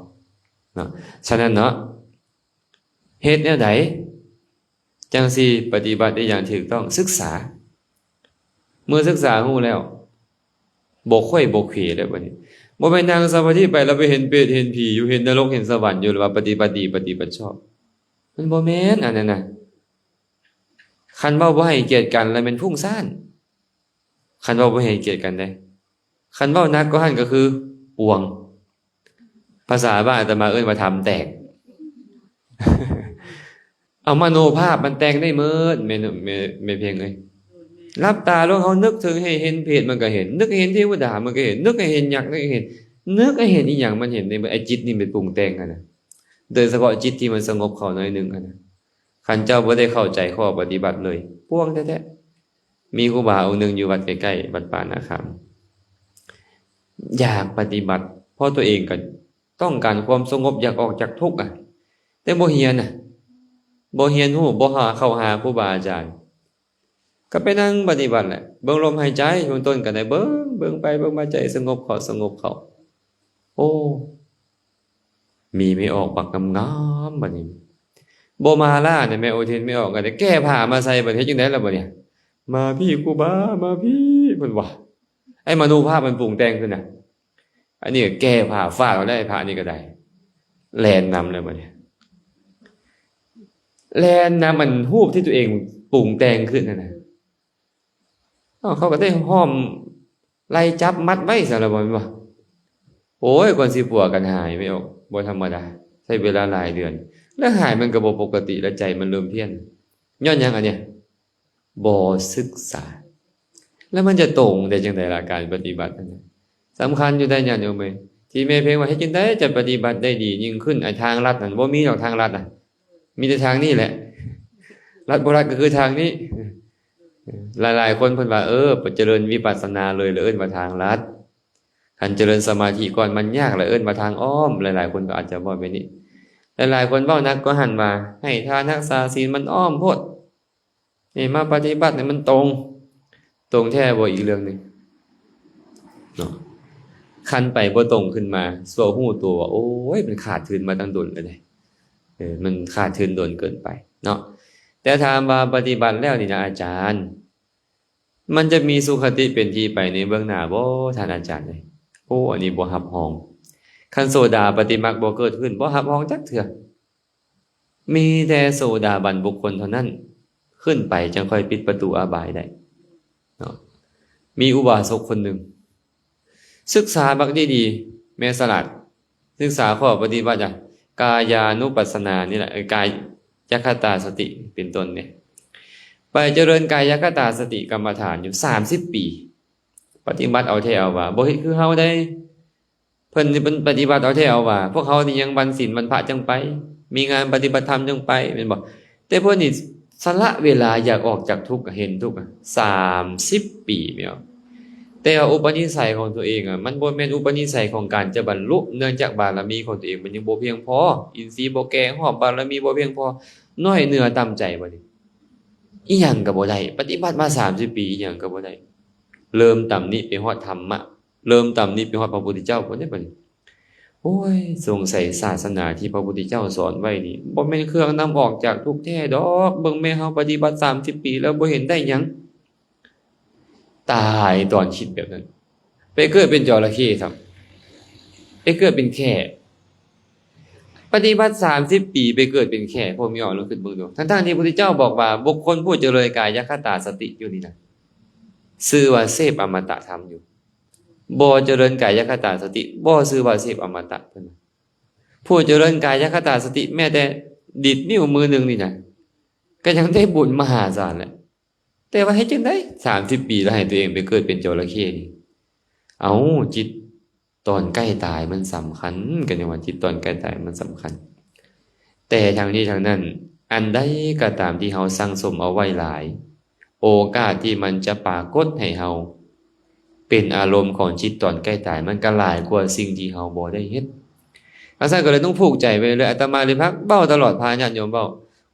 ເນາະ. ສະນັ້ນເນາະ, ເຮັດແນວໃດຈັ່ງຊິປະຕິບັດໄດ້ຢ່າງຖືກຕ້ອງ? ສຶກສາ. ເມື່ອສຶກສາຮູ້ແລ້ວ, ບໍ່ໄຂວ້ບໍ່ເຂວແລ້ວບາດນີ້. ບໍ່ແມ່ນນັ່ງສະມາທິໄປແລ້ວໄປເຫັນເປດເຫັນຜີຢູ່, ເຫັນນະລົກເຫັນສະຫວັນຢູ່, ແລ້ວວ່າປະຕິບັດດີ, ປະຕິບັດຊອບ. ມັນບໍ່ແມ່ນອັນນັ້ນນະ. ຄັນເວົ້າບໍ່ໃຫ້ກຽດກັນ ແລ້ວແມ່ນຟຸ້ງຊ້ານ. ຄັນເວົ້າບໍ່ໃຫ້ກຽດກັນເດ້. ຄັນເວົ້າໜັກກວ່າຫັ້ນກໍຄືປ່ວງ. ພາສາບ້ານອາດຕະມາເອີ້ນວ່າທຳແຕກ. ເອົາມະໂນພາບມັນແຕ່ງໄດ້ໝົດ ແມ່ນ ແມ່ ແມ່ພຽງເອີຍ. ຫຼັບຕາລົງ ເຮົານຶກເຖິງໃຫ້ເຫັນເຜດມັນກໍເຫັນ, ນຶກເຫັນເທວະດາມັນກໍເຫັນ, ນຶກໃຫ້ເຫັນຍັກມັນກໍເຫັນ, ນຶກໃຫ້ເຫັນອີ່ຫຍັງມັນເຫັນໄດ້ໝົດ. ໄອ້ຈິດນີ້ມັນປຸງແຕ່ງຫັ້ນນະ, ໂດຍສະເພາະຈິດທີ່ມັນສະຫງົບເຂົ້າໜ້ອຍໜຶ່ງຫັ້ນນະ. ຄັນເຈົ້າບໍ່ໄດ້ເຂົ້າໃຈຂໍ້ປະຕິບັດເລີຍ, ປ່ວງແທ້ໆ. ມີຄູບາອົງໜຶ່ງຢູ່ວັດໃກ້ໆ ວັດປ່ານາຄຳ ຢາກປະຕິບັດ ເພາະຕົວເອງກໍຕ້ອງການຄວາມສະຫງົບ, ຢາກອອກຈາກທຸກອະ, ແຕ່ບໍ່ຮຽນນະ, ບໍ່ຮຽນຮູ້, ບໍ່ຫາເຂົ້າຫາຄູບາອາຈານ, ກໍໄປນັ່ງປະຕິບັດແຫຼະ, ເບິ່ງລົມຫາຍໃຈເບື້ອງຕົ້ນກໍໄດ້, ເບິ່ງ ເບິ່ງໄປເບິ່ງມາ ໃຈສະຫງົບເຂົ້າ ສະຫງົບເຂົ້າ. ໂອ້ ມີແມ່ອອກບັກງາມໆ ບາດນີ້ ບໍ່ມາລ້ານະ ແມ່ອຸທິນ ແມ່ອອກກໍໄດ້ແກ້ຜ້າມາໃສ່. ບາດເຮັດຈັ່ງໃດລະບາດນີ້? ມາພີ້ ຄູບາ ມາພີ້ ເພິ່ນວ່າ. ໄອ້ມະໂນພາບມັນປຸງແຕ່ງຂຶ້ນນະ. ອັນນີ້ກໍແກ້ຜ້າຟາດເອົາແລ້ວ ໄອ້ພະນີ້ກໍໄດ້ ແລ່ນນຳແລ້ວບາດນີ້ ແລ່ນນຳອັນຮູບທີ່ຕົວເອງປຸງແຕ່ງຂຶ້ນຫັ້ນນະ. ເອົາ ເຂົາກໍໄດ້ຫ້ອມໄລ່ຈັບມັດໄວ້ຊັ້ນລະບໍ່ ແມ່ນບໍ່? ໂອ້ຍ ກ່ອນຊິປົວກັນຫາຍ ແມ່ອອກ ບໍ່ທຳມະດາ ໃຊ້ເວລາຫຼາຍເດືອນ ແລ້ວຫາຍມັນກໍບໍ່ປົກກະຕິ ແລ້ວໃຈມັນເລີ່ມພຽນ. ຍ້ອນຫຍັງອັນເນີ້ຍ? ບໍ່ສຶກສາ. ແລ້ວມັນຈະຕົງໄດ້ຈັ່ງໃດລະ ການປະຕິບັດນັ້ນນະ? ສຳຄັນຢູ່ໄດ໋ ຍາດໂຍມເອີຍ ທີ່ແມ່ເພັງວ່າ ເຮັດຈັ່ງໃດຈະປະຕິບັດໄດ້ດີຍິ່ງຂຶ້ນ? ໄອ້ທາງລັດນັ້ນ ບໍ່ມີດອກທາງລັດນະ. ມີແຕ່ທາງນີ້ແຫຼະ ລັດບໍ່ລັດກໍຄືທາງນີ້. ຫຼາຍໆຄົນເພິ່ນວ່າ ເອີ ໄປຈະເລີນວິປັດສະນາເລີຍ ແລ້ວເອີ້ນວ່າທາງລັດ, ຄັນຈະເລີນສະມາທິກ່ອນມັນຍາກ ແລ້ວເອີ້ນວ່າທາງອ້ອມ. ຫຼາຍໆຄົນກໍອາດຈະເວົ້າແບບນີ້. ຫຼາຍໆຄົນເວົ້າໜັກກວ່າຫັ້ນວ່າ ໃຫ້ທານຮັກສາສິນມັນອ້ອມໂພດ, ໃຫ້ມາປະຕິບັດໃຫ້ມັນຕົງ. ຕົງແທ້ບໍ່ ອີກເລື່ອງໜຶ່ງເນາະ. ຄັນໄປບໍ່ຕົງຂຶ້ນມາ ຊົ່ວຮູ້ຕົວວ່າ ໂອ້ຍ ມັນຂາດທຶນມາຕັ້ງດົນແລ້ວເດ້. ເອີ ມັນຂາດທຶນດົນເກີນໄປເນາະ. ແຕ່ຖາມວ່າປະຕິບັດແລ້ວນີ້ນະ ອາຈານ ມັນຈະມີສຸຄະຕິເປັນທີ່ໄປໃນເບື້ອງໜ້າບໍ່ ທ່ານອາຈານເອີຍ? ໂອ້ ອັນນີ້ບໍ່ຮັບຮອງ. ຄັນໂສດາປະຕິມັກບໍ່ເກີດຂຶ້ນ ບໍ່ຮັບຮອງຈັກເທື່ອ. ມີແຕ່ໂສດາບັນບຸກຄົນເທົ່ານັ້ນຂຶ້ນໄປ ຈັ່ງຄ່ອຍປິດປະຕູອະບາຍໄດ້ເນາະ. ມີອຸບາສົກຄົນໜຶ່ງ ສຶກສາບັກດີໆ ແມ່ສະຫຼາດ, ສຶກສາຂໍ້ປະຕິບັດ ກາຍານຸປັດສະນານີ້ແຫຼະ, ເອີ ກາຍະຄະຕາສະຕິເປັນຕົ້ນນີ້. ໄປຈະເລີນກາຍະຄະຕາສະຕິກຳມະຖານຢູ່ສາມສິບປີ, ປະຕິບັດເອົາແທ້ເອົາວ່າ, ບໍ່ເຮັດຄືເຮົາໃດ. ເພິ່ນນີ້ເພິ່ນປະຕິບັດເອົາແທ້ເອົາວ່າ, ພວກເຮົານີ້ຍັງວັນສິນວັນພະຈັ່ງໄປ, ມີງານປະຕິບັດທຳຈັ່ງໄປ ແມ່ນບໍ່? ແຕ່ເພິ່ນນີ້ສະຫຼະເວລາຢາກອອກຈາກທຸກ ເຫັນທຸກ ສາມສິບປີແມ່ນບໍ່? ແຕ່ວ່າອຸປະນິໄສຂອງຕົວເອງອະ ມັນບໍ່ແມ່ນອຸປະນິໄສຂອງການຈະບັນລຸ, ເນື່ອງຈາກບາລະມີຂອງຕົວເອງມັນຍັງບໍ່ພຽງພໍ, ອິນຊີບໍ່ແກ່ຮອບ, ບາລະມີບໍ່ພຽງພໍ, ນ້ອຍເນື້ອຕ່ຳໃຈ. ບັດນີ້ ອີ່ຫຍັງກໍບໍ່ໄດ້, ປະຕິບັດມາສາມສິບປີ ອີ່ຫຍັງກໍບໍ່ໄດ້. ເລີ່ມຕຳໜິໄປຮອດທຳມະ, ເລີ່ມຕຳໜິໄປຮອດພະພຸດທະເຈົ້າພຸ້ນເດ້ບັດນີ້. ໂອ້ຍ ສົງໄສສາສະໜາທີ່ພະພຸດທະເຈົ້າສອນໄວ້ນີ້ ບໍ່ແມ່ນເຄື່ອງນຳອອກຈາກທຸກແທ້ດອກ. ເບິ່ງແມ່ເຮົາປະຕິບັດສາມສິບປີແລ້ວ ບໍ່ເຫັນໄດ້ຫຍັງ. ຕາຍຕອນຄິດແບບນັ້ນ. ໄປເກີດເປັນຈໍລະເຂ້ຊ້ຳ, ໄປເກີດເປັນແຂ້. ປະຕິບັດສາມສິບປີ ໄປເກີດເປັນແຂ້, ພວກມີອອກລອງຄິດເບິ່ງດູ. ທັງໆທີ່ພະພຸດທະເຈົ້າບອກວ່າ ບຸກຄົນຜູ້ຈະເລີນກາຍະຄະຕາສະຕິຢູ່ນີ້ນະ ຊື່ວ່າເສບອະມະຕະທຳຢູ່. ບໍ່ຈະເລີນກາຍະຄະຕາສະຕິ ບໍ່ຊື່ວ່າເສບອະມະຕະ, ເພິ່ນວ່າ. ຜູ້ຈະເລີນກາຍະຄະຕາສະຕິ ແມ້ແຕ່ດີດນິ້ວມືໜຶ່ງນີ້ນະ ກໍຍັງໄດ້ບຸນມະຫາສານແຫຼະ. ແຕ່ວ່າເຮັດຈັ່ງໃດ ສາມສິບປີແລ້ວໃຫ້ຕົວເອງໄປເກີດເປັນຈໍລະເຂ້ນີ້? ເອົ້າ ຈິດ ຕອນໃກ້ຕາຍມັນສຳຄັນ, ກໍຍັງວ່າຈິດຕອນໃກ້ຕາຍມັນສຳຄັນ. ແຕ່ທັງນີ້ທັງນັ້ນ, ອັນໃດກໍຕາມທີ່ເຮົາສັ່ງສົມເອົາໄວ້ຫຼາຍ, ໂອກາດທີ່ມັນຈະປາກົດໃຫ້ເຮົາເປັນອາລົມຂອງຈິດຕອນໃກ້ຕາຍ ມັນກໍຫຼາຍກວ່າສິ່ງທີ່ເຮົາບໍ່ໄດ້ເຮັດ. ຈັ່ງຊັ້ນກໍເລີຍຕ້ອງຜູກໃຈໄວ້ເລີຍ. ອາດຕະມາເລີຍມັກເວົ້າຕະຫຼອດ, ພາຍາດໂຍມເວົ້າ,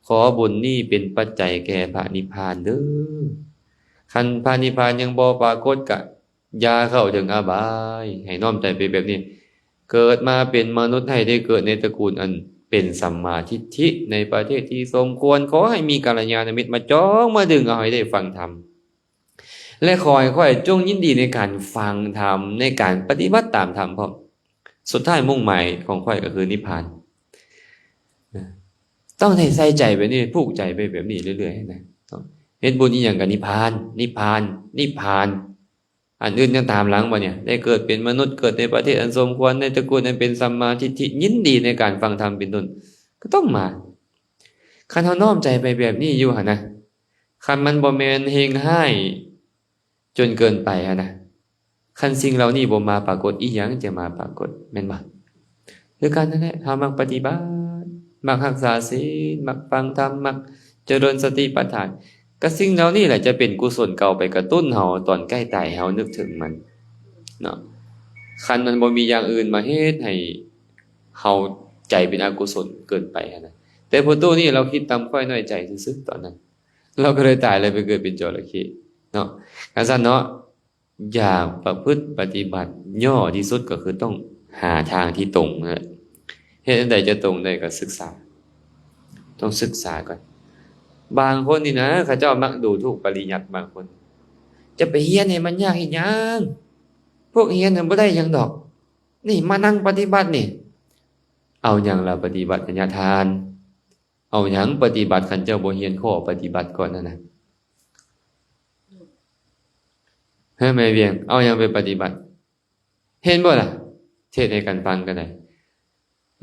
ຂໍບຸນນີ້ເປັນປັດໄຈແກ່ພະນິບພານເດີ້. ຄັນພະນິບພານຍັງບໍ່ປາກົດ ກະຢ່າເຂົ້າເຖິງອະບາຍ, ໃຫ້ນ້ອມໃຈໄປແບບນີ້. ເກີດມາເປັນມະນຸດ ໃຫ້ໄດ້ເກີດໃນຕະກູນອັນເປັນສຳມາທິດຖິ, ໃນປະເທດທີ່ສົມຄວນ, ຂໍໃຫ້ມີກັນລະຍານະມິດມາຈອງມາດຶງເອົາໃຫ້ໄດ້ຟັງທຳ ແລະ ຂໍໃຫ້ຂ້ອຍຈົ່ງຍິນດີໃນການຟັງທຳ, ໃນການປະຕິບັດຕາມທຳພ້ອມ. ສຸດທ້າຍມຸ່ງໝາຍຂອງຂ້ອຍກໍຄືນິບພານ. ຕ້ອງໄດ້ໃສ່ໃຈແບບນີ້, ຜູກໃຈໄປແບບນີ້ເລື້ອຍໆນະ. ເຮັດບຸນອີ່ຫຍັງກໍນິບພານ, ນິບພານ, ນິບພານ. ອັນອື່ນຍັງຕາມຫຼັງບໍ່ນີ້? ໄດ້ເກີດເປັນມະນຸດ, ເກີດໃນປະເທດອັນສົມຄວນ, ໃນຕະກູນອັນເປັນສຳມາທິດຖິ, ຍິນດີໃນການຟັງທຳເປັນຕົ້ນ, ກໍຕ້ອງມາ. ຄັນເຮົານ້ອມໃຈໄປແບບນີ້ຢູ່ຫັ້ນນະ, ຄັນມັນບໍ່ແມ່ນເຮັງຮ້າຍຈົນເກີນໄປຫັ້ນນະ, ຄັນສິ່ງເຫຼົ່ານີ້ບໍ່ມາປາກົດ, ອີ່ຫຍັງຈະມາປາກົດ, ແມ່ນບໍ່? ຄືກັນນັ້ນແຫຼະ, ເຮົາມັກປະຕິບັດ, ມັກຮັກສາສິນ, ມັກຟັງທຳ, ມັກຈະເລີນສະຕິປັດຖານ, ກໍສິ່ງເຫຼົ່ານີ້ແຫຼະຈະເປັນກຸສົນເກົ່າໄປກະຕຸ້ນເຮົາຕອນໃກ້ຕາຍໃຫ້ເຮົານຶກເຖິງມັນເນາະ. ຄັນມັນບໍ່ມີຢ່າງອື່ນມາເຮັດໃຫ້ເຮົາໃຈເປັນອະກຸສົນເກີນໄປຫັ້ນນະ. ແຕ່ຜູ້ຕູ້ນີ້ລາວຄິດຕ່ຳຂ້ອຍນ້ອຍໃຈຊື່ໆຕອນນັ້ນ, ລາວກໍເລີຍຕາຍ ເລີຍໄປເກີດເປັນຈໍລະເຂ້ເນາະ. ຄັນຊັ້ນເນາະ, ຢາກປະພຶດປະຕິບັດ ຫຍໍ້ທີ່ສຸດກໍຄືຕ້ອງຫາທາງທີ່ຕົງນັ້ນແຫຼະ. ເຮັດອັນໃດຈະຕົງໄດ້ກໍສຶກສາ, ຕ້ອງສຶກສາກ່ອນ. ບາງຄົນນີ້ນະ ເຂົາເຈົ້າມັກດູຖູກປະລິຍັດ, ບາງຄົນ ຈະໄປຮຽນໃຫ້ມັນຍາກເຮັດຫຍັງ? ພວກຮຽນນັ້ນບໍ່ໄດ້ຫຍັງດອກ, ນີ້ມານັ່ງປະຕິບັດນີ້. ເອົາຫຍັງລະປະຕິບັດ ຍາທ່ານ? ເອົາຫຍັງປະຕິບັດ ຄັນເຈົ້າບໍ່ຮຽນຂໍ້ປະຕິບັດກ່ອນຫັ້ນນະ? ເຮີ ແມ່ວຽງ, ເອົາຫຍັງໄປປະຕິບັດ? ເຫັນບໍ່ລະ? ເທດໃຫ້ກັນຟັງກໍໄດ້.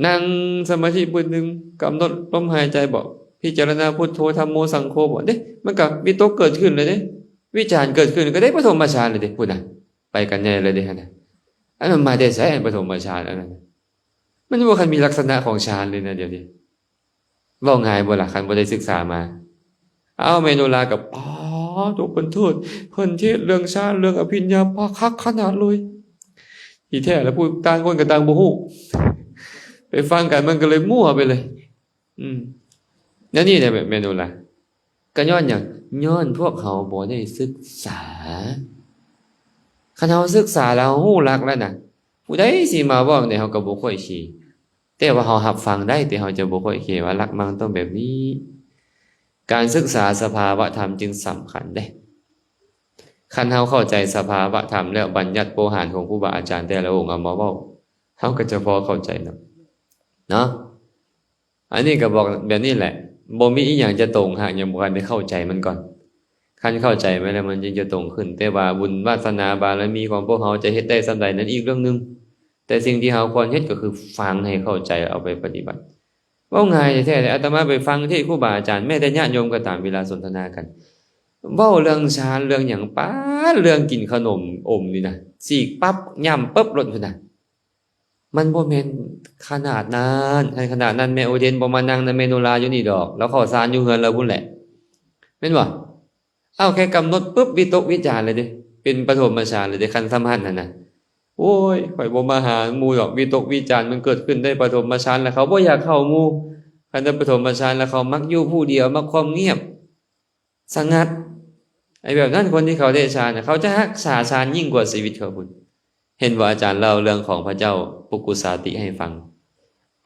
ນັ່ງສະມາທິບຶດໜຶ່ງ, ກຳນົດລົມຫາຍໃຈບໍ, ພິຈາລະນາພຸດໂທ ທຳໂມ ສັງໂຄບໍ, ເດ້, ມັນກໍວິຕົກເກີດຂຶ້ນແລ້ວເດ້, ວິຈານເກີດຂຶ້ນ, ກໍໄດ້ປະຖົມມະຊານແລ້ວເດ້, ພຸ້ນນະ, ໄປກັນໃຫຍ່ແລ້ວເດ້ຫັ້ນນະ. ອັນນັ້ນມາແຕ່ໃສ? ອັນປະຖົມມະຊານອັນນັ້ນນະ, ມັນບໍ່ຄັນມີລັກສະນະຂອງຊານເລີຍນະ ດຽວນີ້. ເວົ້າງ່າຍບໍ່ລະ ຄັນບໍ່ໄດ້ສຶກສາມາ? ອ້າວ ແມ່ໂນລາກໍ ປາດໂທ ເພິ່ນເທດ ເພິ່ນເທດເລື່ອງຊານ ເລື່ອງອະພິນຍາ ປາ ຄັກຂະໜາດເລີຍ. ທີ່ແທ້ລະ ຜູ້ຕ່າງຄົນກໍຕ່າງບໍ່ຮູ້ ໄປຟັງກັນ ມັນກໍເລີຍມົ້ວໄປເລີຍ. ອືມ ແນວນີ້ແຫຼະ ແມ່ໂນລາ. ກໍຍ້ອນຫຍັງ? ຍ້ອນພວກເຮົາບໍ່ໄດ້ສຶກສາ. ຄັນເຮົາສຶກສາແລ້ວ ເຮົາຮູ້ຫຼັກແລ້ວນະ, ຜູ້ໃດຊິມາເວົ້າແນວໃດ ເຮົາກໍບໍ່ຄ່ອຍເຄ. ແຕ່ວ່າເຮົາຮັບຟັງໄດ້, ແຕ່ເຮົາຈະບໍ່ຄ່ອຍເຄວ່າຫຼັກມັນຕ້ອງແບບນີ້. ການສຶກສາສະພາວະທຳຈຶ່ງສຳຄັນເດ້. ຄັນເຮົາເຂົ້າໃຈສະພາວະທຳແລ້ວ, ບັນຍັດໂວຫານຂອງຄູບາອາຈານແຕ່ລະອົງເອົາມາເວົ້າ, ເຮົາກໍຈະພໍເຂົ້າໃຈນຳເນາະ. ອັນນີ້ກໍບອກແບບນີ້ແຫຼະ, ບໍ່ມີອີ່ຫຍັງຈະຕົງຫາກຍັງບໍ່ທັນໄດ້ເຂົ້າໃຈມັນກ່ອນ. ຄັນເຂົ້າໃຈມາແລ້ວ ມັນຈຶ່ງຈະຕົງຂຶ້ນ. ແຕ່ວ່າບຸນວາສະໜາບາລະມີຂອງພວກເຮົາຈະເຮັດໄດ້ສ່ຳໃດນັ້ນອີກເລື່ອງໜຶ່ງ, ແຕ່ສິ່ງທີ່ເຮົາຄວນເຮັດກໍຄືຟັງໃຫ້ເຂົ້າໃຈ ເອົາໄປປະຕິບັດ. ເວົ້າງ່າຍແທ້ໆເລີຍ, ອາດຕະມາໄປຟັງເທດຄູບາອາຈານ, ແມ້ແຕ່ຍາດໂຍມກໍຕາມ, ເວລາສົນທະນາກັນ ເວົ້າເລື່ອງຊານເລື່ອງຫຍັງ, ປາດ ເລື່ອງກິນຂະໜົມອົມນີ້ນະ, ສີກປັບ ຫຍ້ຳປຶບໂລດພຸ້ນນະ. ມັນບໍ່ແມ່ນຂະໜາດນັ້ນ. ຄັນຂະໜາດນັ້ນ ແມ່ໂອເດນບໍ່ມານັ່ງນຳແມ່ໂນລາຢູ່ນີ້ດອກ, ລາວເຂົ້າຊານຢູ່ເຮືອນລາວພຸ້ນແຫຼະ, ແມ່ນບໍ່? ເອົາແຄ່ກຳນົດປຶບ ວິຕົກວິຈານເລີຍເດ້, ເປັນປະຖົມມະຊານເລີຍເດ້, ຄັນສຳພັດຫັ້ນນະ. ໂອ້ຍ ຂ້ອຍບໍ່ມາຫາໝູ່ດອກ, ວິຕົກວິຈານມັນເກີດຂຶ້ນໄດ້ປະຖົມມະຊານແລ້ວ, ເຂົາບໍ່ຢາກເຂົ້າໝູ່. ຄັນໄດ້ປະຖົມມະຊານແລ້ວ ເຂົາມັກຢູ່ຜູ້ດຽວ, ມັກຄວາມງຽບ ສະຫງັດ. ໄອ້ແບບນັ້ນ ຄົນທີ່ເຂົາໄດ້ຊານນະ ເຂົາຈະຮັກສາຊານຍິ່ງກວ່າຊີວິດເຂົາພຸ້ນ. ເຫັນບໍ່? ອາຈານເລົ່າເລື່ອງຂອງພະເຈົ້າປຸກກຸສາຕິໃຫ້ຟັງ.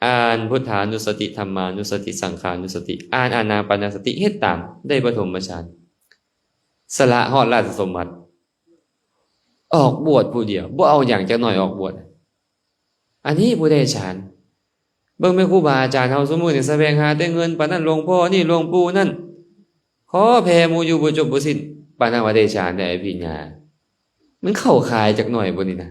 ອ່ານພຸດທານຸສະຕິ, ທຳມານຸສະຕິ, ສັງຂານຸສະຕິ, ອ່ານອານາປານະສະຕິ, ເຮັດຕາມ, ໄດ້ປະຖົມມະຊານ. ສະຫຼະຮອດລາຊະສົມບັດ, ອອກບວດຜູ້ດຽວ, ບໍ່ເອົາຫຍັງຈັກໜ້ອຍ, ອອກບວດ. ອັນນີ້ຜູ້ໄດ້ຊານ. ເບິ່ງແມ່ນຄູບາອາຈານເຮົາຊຸມື້ນີ້ ສະແຫວງຫາແຕ່ເງິນ, ປານນັ້ນຫຼວງພໍ່ນີ້ ຫຼວງປູ່ນັ້ນ, ຂໍແຜ່ໝູ່ຢູ່ບໍ່ຈົບບໍ່ສິ້ນ, ປານນັ້ນວ່າໄດ້ຊານ ໄດ້ອະພິນຍາ. ມັນເຂົ້າຂ່າຍຈັກໜ້ອຍບໍ່ນີ້ນະ?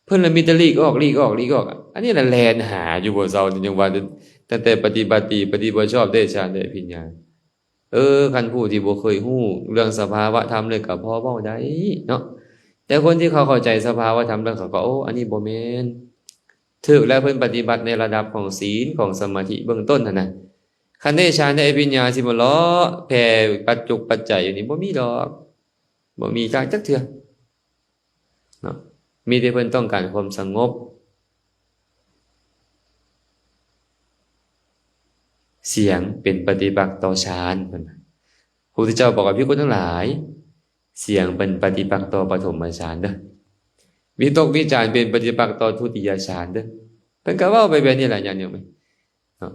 ເພິ່ນລະມີແຕ່ຫຼີກອອກ, ຫຼີກອອກ, ຫຼີກອອກ. ອັນນີ້ລະແລ່ນຫາຢູ່ບໍ່ເຊົາ, ຍັງວ່າຕັ້ງແຕ່ປະຕິບັດດີ, ປະຕິບັດຊອບ, ໄດ້ຊານ, ໄດ້ອະພິນຍາ. ເອີ ຄັນຜູ້ທີ່ບໍ່ເຄີຍຮູ້ເລື່ອງສະພາວະທຳເລີຍ ກໍພໍເວົ້າໄດ້ເນາະ. ແຕ່ຄົນທີ່ເຂົາເຂົ້າໃຈສະພາວະທຳແລ້ວ ເຂົາກໍ ໂອ້ ອັນນີ້ບໍ່ແມ່ນ ຖືກແລ້ວ ເພິ່ນປະຕິບັດໃນລະດັບຂອງສີນ ຂອງສະມາທິເບື້ອງຕົ້ນຫັ້ນນະ. ຄັນໄດ້ຊານ ໄດ້ອະພິນຍາ ຊິມາເລາະແຜ່ປັດຈຸກປັດໄຈຢູ່ນີ້ ບໍ່ມີດອກ ບໍ່ມີຈັກ ຈັກເທື່ອເນາະ. ມີແຕ່ເພິ່ນຕ້ອງການຄວາມສະຫງົບ. ສຽງເປັນປະຕິປັກຕໍ່ຊານ ເພິ່ນວ່າ. ພະພຸດທະເຈົ້າບອກກັບພິກຂຸທັງຫຼາຍ ສຽງເປັນປະຕິປັກຕໍ່ປະຖົມມະຊານເດີ້ ວິຕົກວິຈານເປັນປະຕິປັກຕໍ່ທຸຕິຍະຊານເດີ້. ເພິ່ນກໍເວົ້າໄປແບບນີ້ແຫຼະ ຍາດໂຍມເອີຍເນາະ.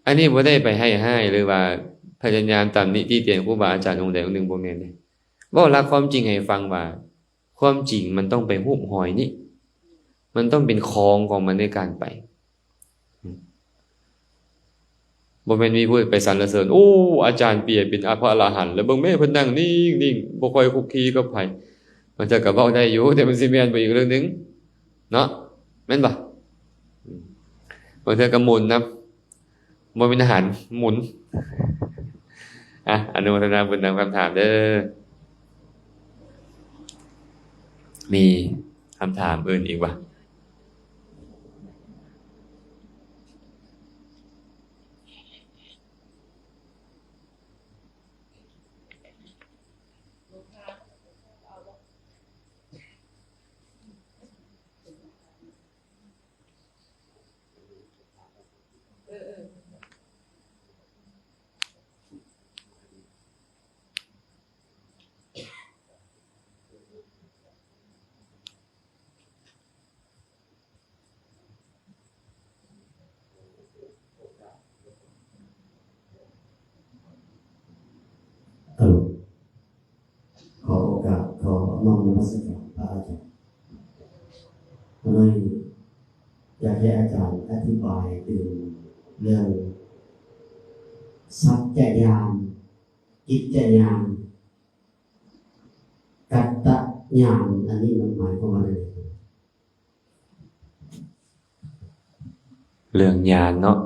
ອັນນີ້ບໍ່ໄດ້ໄປໃຫ້ຮ້າຍ ຫຼືວ່າພະຍາຍາມຕຳໜິຕິຕຽນຄູບາອາຈານອົງໃດອົງໜຶ່ງ ບໍ່ແມ່ນເດ້. ເວົ້າຫຼັກຄວາມຈິງໃຫ້ຟັງວ່າ ຄວາມຈິງມັນຕ້ອງໄປຮູບຮອຍນີ້ ມັນຕ້ອງເປັນຂອງຂອງມັນໃນການໄປ. ບໍ່ແມ່ນມີຜູ້ໄປສັນລະເສີນ ໂອ້ ອາຈານເປຍເປັນອະພະອະລະຫັນ ແລ້ວເບິ່ງແມ້ ເພິ່ນນັ່ງນິ່ງໆ ບໍ່ຄ່ອຍຄຸກຄີກັບໃຜ. ບາງເທື່ອກໍເວົ້າໄດ້ຢູ່ ແຕ່ມັນຊິແມ່ນບໍ່ ອີກເລື່ອງໜຶ່ງເນາະ ແມ່ນບໍ່? ບາງເທື່ອກໍໝຸນນຳ ບໍ່ແມ່ນອາຫານ ໝຸນ. ອ່ະ ອະນຸໂມທະນາບຸນນຳຄຳຖາມເດີ້. ມີຄຳຖາມອື່ນອີກບໍ່? ເອີ ຂໍໂອກາດ ຂໍນ້ອມນະມັດສະການພະອາຈານ. ຂ້ານ້ອຍຢາກໃຫ້ອາຈານອະທິບາຍເຖິງເລື່ອງສັດຈະຍານ, ກິດຈະຍານ, ກັດຕະຍານ ອັນນີ້ມັນໝາຍຄວາມວ່າແນວໃດ? ເລື່ອງຍານເນາະ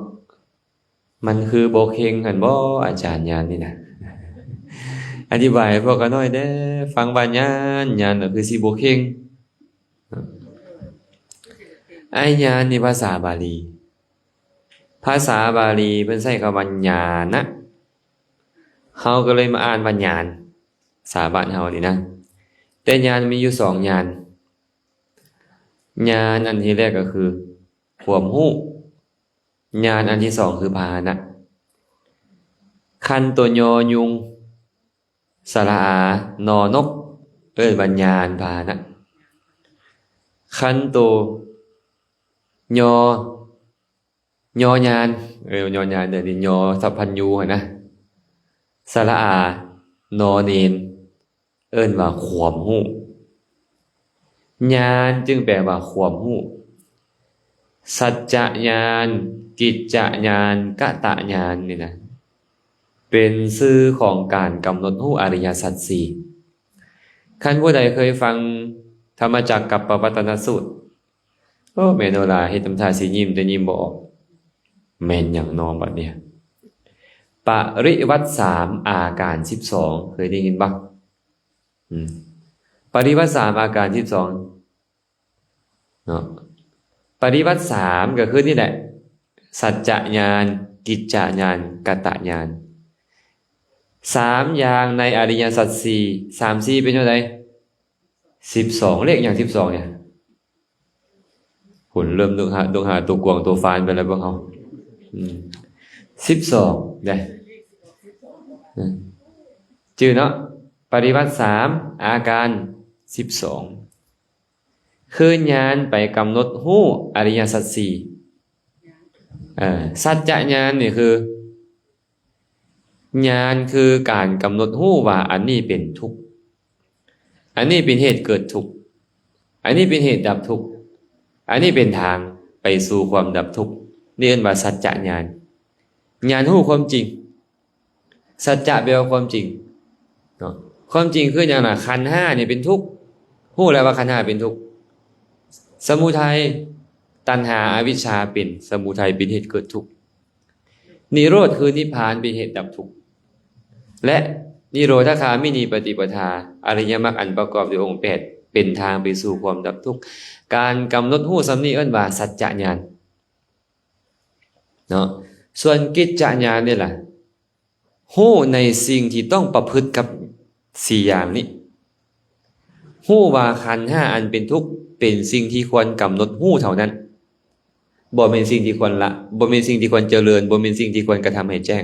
ມັນຄືບໍ່ເຄັ່ງຫັ້ນບໍ ອາຈານ ຍານນີ້ນະ? ອະທິບາຍໃຫ້ພວກຂ້ານ້ອຍແດ່ ຟັງວ່າຍານ, ຍານກໍຄືຊິບໍ່ເຄັ່ງ. ອ້າຍ ຍານນີ້ພາສາບາລີ, ພາສາບາລີເພິ່ນໃຊ້ຄຳວ່າຍານະ, ເຮົາກໍເລີຍມາອ່ານວ່າຍານ ພາສາບ້ານເຮົານີ້ນະ. ແຕ່ຍານມີຢູ່ສອງຍານ, ຍານອັນທີແລກກໍຄືຄວາມຮູ້, ຍານອັນທີສອງຄືພາຫະນະ. ຄັນໂຕ ຍ ຍຸງ ສະຫຼະອາ ນ ນົກ ເອີ້ນວ່າຍານພາຫະນະ. ຄັນໂຕ ຍ ຍ ຍານ ເອີ ຍ ຍານ ເດີນີ້ ຍ ສັບພັນຍູຫັ້ນນະ ສະຫຼະອາ ນ ເນນ ເອີ້ນວ່າຄວາມຮູ້. ຍານຈຶ່ງແປວ່າຄວາມຮູ້. ສັດຈະຍານ, ກິດຈະຍານ, ກະຕະຍານນີ້ນະ ເປັນຊື່ຂອງການກຳນົດຮູ້ອະລິຍະສັດສີ່. ຄັນຜູ້ໃດເຄີຍຟັງທຳມະຈັກກັບປະວັດຕະນະສູດ, ໂອ້ ແມ່ໂນລາເຮັດທຳທ່າຊິຍິ້ມ ແຕ່ຍິ້ມບໍ່ອອກ. ແມ່ນຫຍັງນໍບັດນີ້? ປະລິວັດສາມ ອາການສິບສອງ ເຄີຍໄດ້ຍິນບໍ່? ອືມ ປະລິວັດສາມ ອາການສິບສອງເນາະ. ປະລິວັດສາມກໍຄືນີ້ແຫຼະ ສັດຈະຍານ, ກິດຈະຍານ, ກະຕະຍານ. ສາມຢ່າງໃນອະລິຍະສັດສີ່, ສາມສີ່ເປັນຈັ່ງໃດ? ສິບສອງ. ເລກຫຍັງສິບສອງນີ້? ພຸ້ນ ເລີ່ມຕົວຫາ ຕົວຫາຕົວກວາງຕົວຟານໄປແລ້ວພວກເຮົາ. ອືມ ສິບສອງເດ້. ອືມ ຈື່ເນາະ ປະລິວັດສາມ ອາການສິບສອງ ຄືຍານໄປກຳນົດຮູ້ອະລິຍະສັດສີ່. ເອີ ສັດຈະຍານນີ້ຄື ຍານຄືການກຳນົດຮູ້ວ່າອັນນີ້ເປັນທຸກ, ອັນນີ້ເປັນເຫດເກີດທຸກ, ອັນນີ້ເປັນເຫດດັບທຸກ, ອັນນີ້ເປັນທາງໄປສູ່ຄວາມດັບທຸກ. ນີ້ເອີ້ນວ່າສັດຈະຍານ, ຍານຮູ້ຄວາມຈິງ. ສັດຈະແປວ່າຄວາມຈິງເນາະ. ຄວາມຈິງຄືຫຍັງລະ? ຂັນຫ້ານີ້ເປັນທຸກ, ຮູ້ແລ້ວວ່າຂັນຫ້າເປັນທຸກ. ສະມຸໄທ, ຕັນຫາ, ອະວິຊຊາເປັນສະມຸໄທ, ເປັນເຫດເກີດທຸກ. ນິໂຣດຄືນິບພານ ເປັນເຫດດັບທຸກ ແລະ ນິໂຣທະຄາມິນີປະຕິປະທາ ອະລິຍະມັກອັນປະກອບດ້ວຍອົງແປດ ເປັນທາງໄປສູ່ຄວາມດັບທຸກ. ການກຳນົດຮູ້ສ່ຳນີ້ເອີ້ນວ່າສັດຈະຍານເນາະ. ສ່ວນກິດຈະຍານນີ້ລະ ຮູ້ໃນສິ່ງທີ່ຕ້ອງປະພຶດກັບສີ່ຢ່າງນີ້. ຮູ້ວ່າຂັນຫ້າອັນເປັນທຸກເປັນສິ່ງທີ່ຄວນກຳນົດຮູ້ເທົ່ານັ້ນ, ບໍ່ແມ່ນສິ່ງທີ່ຄວນລະ, ບໍ່ແມ່ນສິ່ງທີ່ຄວນຈະເລີນ, ບໍ່ແມ່ນສິ່ງທີ່ຄວນກະທຳໃຫ້ແຈ້ງ.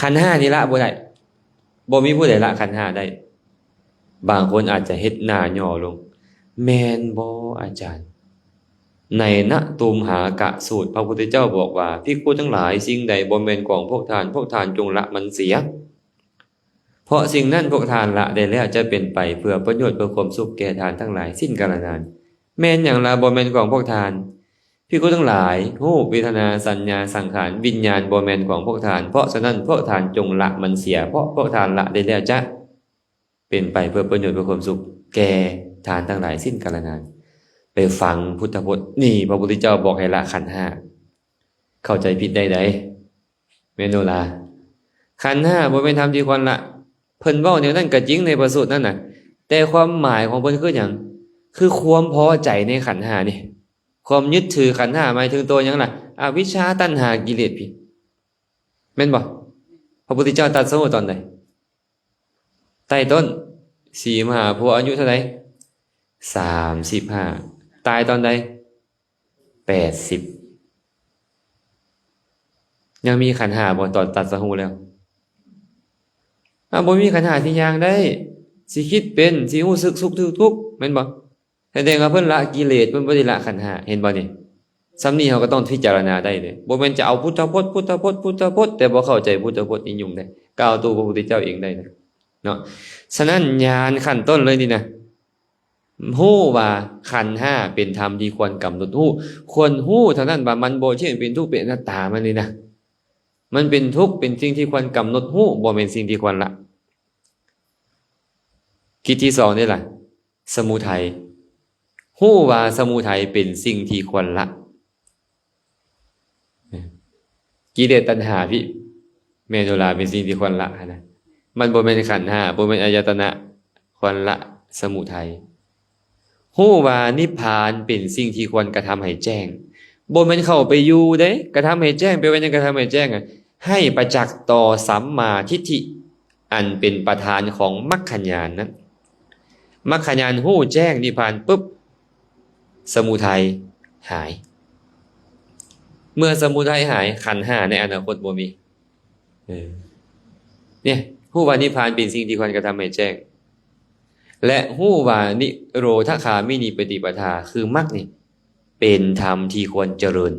ຂັນຫ້ານີ້ລະບໍ່ໄດ້, ບໍ່ມີຜູ້ໃດລະຂັນຫ້າໄດ້. ບາງຄົນອາດຈະເຮັດໜ້າຫຍໍ້ລົງ, ແມ່ນບໍ່ອາຈານ? ໃນນະຕຸມຫາກະສູດ ພະພຸດທະເຈົ້າບອກວ່າ ພິກຂຸທັງຫຼາຍ, ສິ່ງໃດບໍ່ແມ່ນຂອງພວກທ່ານ, ພວກທ່ານຈົ່ງລະມັນເສຍ. ເພາະສິ່ງນັ້ນພວກທ່ານລະໄດ້ແລ້ວ ຈະເປັນໄປເພື່ອປະໂຫຍດ ເພື່ອຄວາມສຸກແກ່ທ່ານທັງຫຼາຍສິ້ນກາລະນານ. ແມ່ນຫຍັງລະບໍ່ແມ່ນຂອງພວກທ່ານ? ພິກຂຸທັງຫຼາຍ, ຮູບ, ເວທະນາ, ສັນຍາ, ສັງຂານ, ວິນຍານ ບໍ່ແມ່ນຂອງພວກທ່ານ. ເພາະສະນັ້ນພວກທ່ານຈົ່ງລະມັນເສຍ, ເພາະພວກທ່ານລະໄດ້ແລ້ວ ຈະເປັນໄປເພື່ອປະໂຫຍດ ເພື່ອຄວາມສຸກແກ່ທ່ານທັງຫຼາຍສິ້ນກາລະນານ. ໄປຟັງພຸດທະພົດນີ້, ພະພຸດທະເຈົ້າບອກໃຫ້ລະຂັນຫ້າ. ເຂົ້າໃຈຜິດໄດ້ໃດ ແມ່ໂນລາ. ຂັນຫ້າບໍ່ແມ່ນທຳທີ່ຄວນລະ. ເພິ່ນເວົ້າແນວນັ້ນກະຈິງໃນພະສູດນັ້ນນະ, ແຕ່ຄວາມໝາຍຂອງເພິ່ນຄືຫຍັງ? ຄືຄວາມພໍໃຈໃນຂັນຫ້ານີ້. ຄວາມຍຶດຖືຂັນຫ້າໝາຍເຖິງໂຕຫຍັງລະ? ອະວິຊຊາ, ຕັນຫາ, ກິເລດພີ້ ແມ່ນບໍ່? ພະພຸດທະເຈົ້າຕັດສະຮູ້ຕອນໃດ? ໃຕ້ຕົ້ນ ສີ່ມະຫາໂພດ, ອາຍຸເທົ່າໃດ? ສາມສິບຫ້າ. ຕາຍຕອນໃດ? ແປດສິບ. ຍັງມີຂັນຫ້າບໍ່ຕອນຕັດສະຮູ້ແລ້ວ? ອາ ບໍ່ມີຂັນຫ້າທີ່ຍ່າງໄດ້, ຊິຄິດເປັນ, ຊິຮູ້ສຶກສຸກຖືກທຸກ, ແມ່ນບໍ່? ສະແດງວ່າເພິ່ນລະກິເລດ, ເພິ່ນບໍ່ໄດ້ລະຂັນຫ້າ, ເຫັນບໍ່ນີ້? ສ່ຳນີ້ເຮົາກໍຕ້ອງພິຈາລະນາໄດ້ເດ້, ບໍ່ແມ່ນຈະເອົາພຸດທະພົດ, ພຸດທະພົດ, ພຸດທະພົດ, ແຕ່ບໍ່ເຂົ້າໃຈພຸດທະພົດນີ້ຫຍຸ້ງເດ້, ກ່າວໂຕພະພຸດທະເຈົ້າເອງໄດ້ນະ ເນາະ. ສະນັ້ນ ຍານຂັ້ນຕົ້ນເລີຍນີ້ນະ, ຮູ້ວ່າຂັນຫ້າເປັນທຳທີ່ຄວນກຳນົດຮູ້, ຄວນຮູ້ເທົ່ານັ້ນວ່າມັນບໍ່ເທີ່ຍງ, ເປັນທຸກ, ເປັນອະນັດຕາ, ມັນນີ້ນະ, ມັນເປັນທຸກ, ເປັນສິ່ງທີ່ຄວນກຳນົດຮູ້, ບໍ່ແມ່ນສິ່ງທີ່ຄວນລະ. ກິດທີສອງນີ້ລະ ສະໝຸໄທ, ຮູ້ວ່າສະໝຸໄທເປັນສິ່ງທີ່ຄວນລະ. ກິເລດຕັນຫາພີ້ ແມ່ນໂນລາ ເປັນສິ່ງທີ່ຄວນລະຫັ້ນນະ, ມັນບໍ່ແມ່ນຂັນຫ້າ, ບໍ່ແມ່ນອາຍະຕະນະ, ຄວນລະສະໝຸໄທ. ຮູ້ວ່ານິບພານເປັນສິ່ງທີ່ຄວນກະທຳໃຫ້ແຈ້ງ, ບໍ່ແມ່ນເຂົ້າໄປຢູ່ເດ້, ກະທຳໃຫ້ແຈ້ງ ແປວ່າຫຍັງ? ກະທຳໃຫ້ແຈ້ງ ໃຫ້ປະຈັກຕໍ່ສຳມາທິດຖິ ອັນເປັນປະທານຂອງມັກຂະຍານນັ້ນ. ມັກຂະຍານຮູ້ແຈ້ງນິບພານປຶບ ສະໝຸໄທຫາຍ. ເມື່ອສະໝຸໄທຫາຍ, ຂັນຫ້າໃນອະນາຄົດບໍ່ມີ. ເອີ ເນຍ ຮູ້ວ່ານິບພານເປັນສິ່ງທີ່ຄວນກະທຳໃຫ້ແຈ້ງ ແລະ ຮູ້ວ່ານິໂຣທະຄາມິນີປະຕິປະທາ ຄືມັກນີ້ ເປັນທຳທີ່ຄວນຈະເລີນ.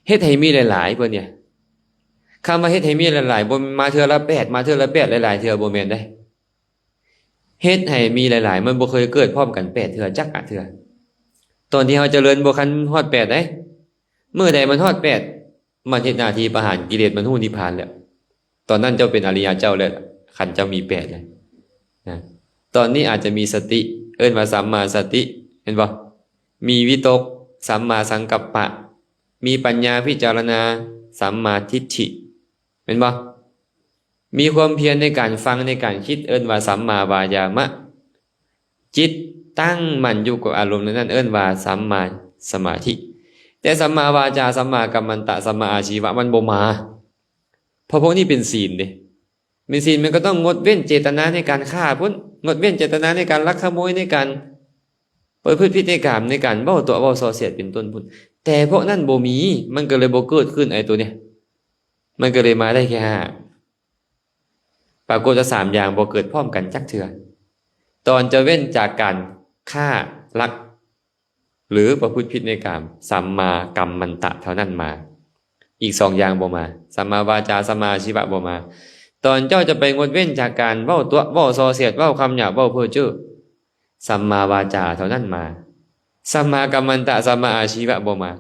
ເຮັດໃຫ້ມີຫຼາຍໆ ເພິ່ນເນຍ. ຄຳວ່າເຮັດໃຫ້ມີຫຼາຍໆ ບໍ່ແມ່ນມາເທື່ອລະແປດ, ມາເທື່ອລະແປດຫຼາຍໆເທື່ອ, ບໍ່ແມ່ນເດ້. ເຮັດໃຫ້ມີຫຼາຍໆ ມັນບໍ່ເຄີຍເກີດພ້ອມກັນແປດເທື່ອ ຈັກອະເທື່ອ. ຕອນທີ່ເຮົາຈະເລີນບໍ່ທັນຮອດແປດເດ້. ມື້ໃດມັນຮອດແປດ ມັນເຮັດໜ້າທີ່ປະຫານກິເລດ ມັນຮູ້ນິບພານແລ້ວ. ຕອນນັ້ນເຈົ້າເປັນອະລິຍະເຈົ້າແລ້ວ ຄັນເຈົ້າມີແປດແລ້ວນະ. ຕອນນີ້ອາດຈະມີສະຕິ ເອີ້ນວ່າສຳມາສະຕິ ເຫັນບໍ່? ມີວິຕົກ ສຳມາສັງກັບປະ, ມີປັນຍາພິຈາລະນາ ສຳມາທິດຖິ ແມ່ນບໍ່? ມີຄວາມພຽນໃນການຟັງ ໃນການຄິດ ເອີ້ນວ່າສຳມາວາຍາມະ, ຈິດຕັ້ງໝັ້ນຢູ່ກັບອາລົມນັ້ນໆ ເອີ້ນວ່າສຳມາສະມາທິ. ແຕ່ສຳມາວາຈາ ສຳມາກັມມັນຕະ ສຳມາອາຊີວະ ມັນບໍ່ມາ. ເພາະພວກນີ້ເປັນສີນເດ້. ເປັນສີນ ມັນກໍຕ້ອງງົດເວັ້ນເຈດຕະນາໃນການຂ້າພຸ້ນ, ງົດເວັ້ນເຈດຕະນາໃນການລັກຂະໂມຍ, ໃນການປະພຶດຜິດໃນກາມ, ໃນການເວົ້າຕົວະເວົ້າສໍ້ສຽດເປັນຕົ້ນພຸ້ນ. ແຕ່ພວກນັ້ນບໍ່ມີ, ມັນກໍເລີຍບໍ່ເກີດຂຶ້ນ. ໄອ້ຕົວເນີ້ຍ ມັນກໍເລີຍມາໄດ້ແຄ່ຫ້າ. ປາກົດວ່າສາມຢ່າງບໍ່ເກີດພ້ອມກັນຈັກເທື່ອ. ຕອນຈະເວັ້ນຈາກການຂ້າ, ລັກ ຫຼື ປະພຶດຜິດໃນກາມ, ສຳມາກັມມັນຕະເທົ່ານັ້ນມາ. ອີກສອງຢ່າງບໍ່ມາ, ສຳມາວາຈາ, ສຳມາອາຊີວະບໍ່ມາ. ຕອນເຈົ້າຈະໄປງົດເວັ້ນຈາກການເວົ້າຕົວະ, ເວົ້າສໍ້ສຽດ, ເວົ້າຄຳຫຍາບ, ເວົ້າເພີ້ເຈີ້, ສຳມາວາຈາເທົ່ານັ້ນມາ. ສຳມາກັມມັນຕະ, ສຳມາອາຊີວະບໍ່ມາ.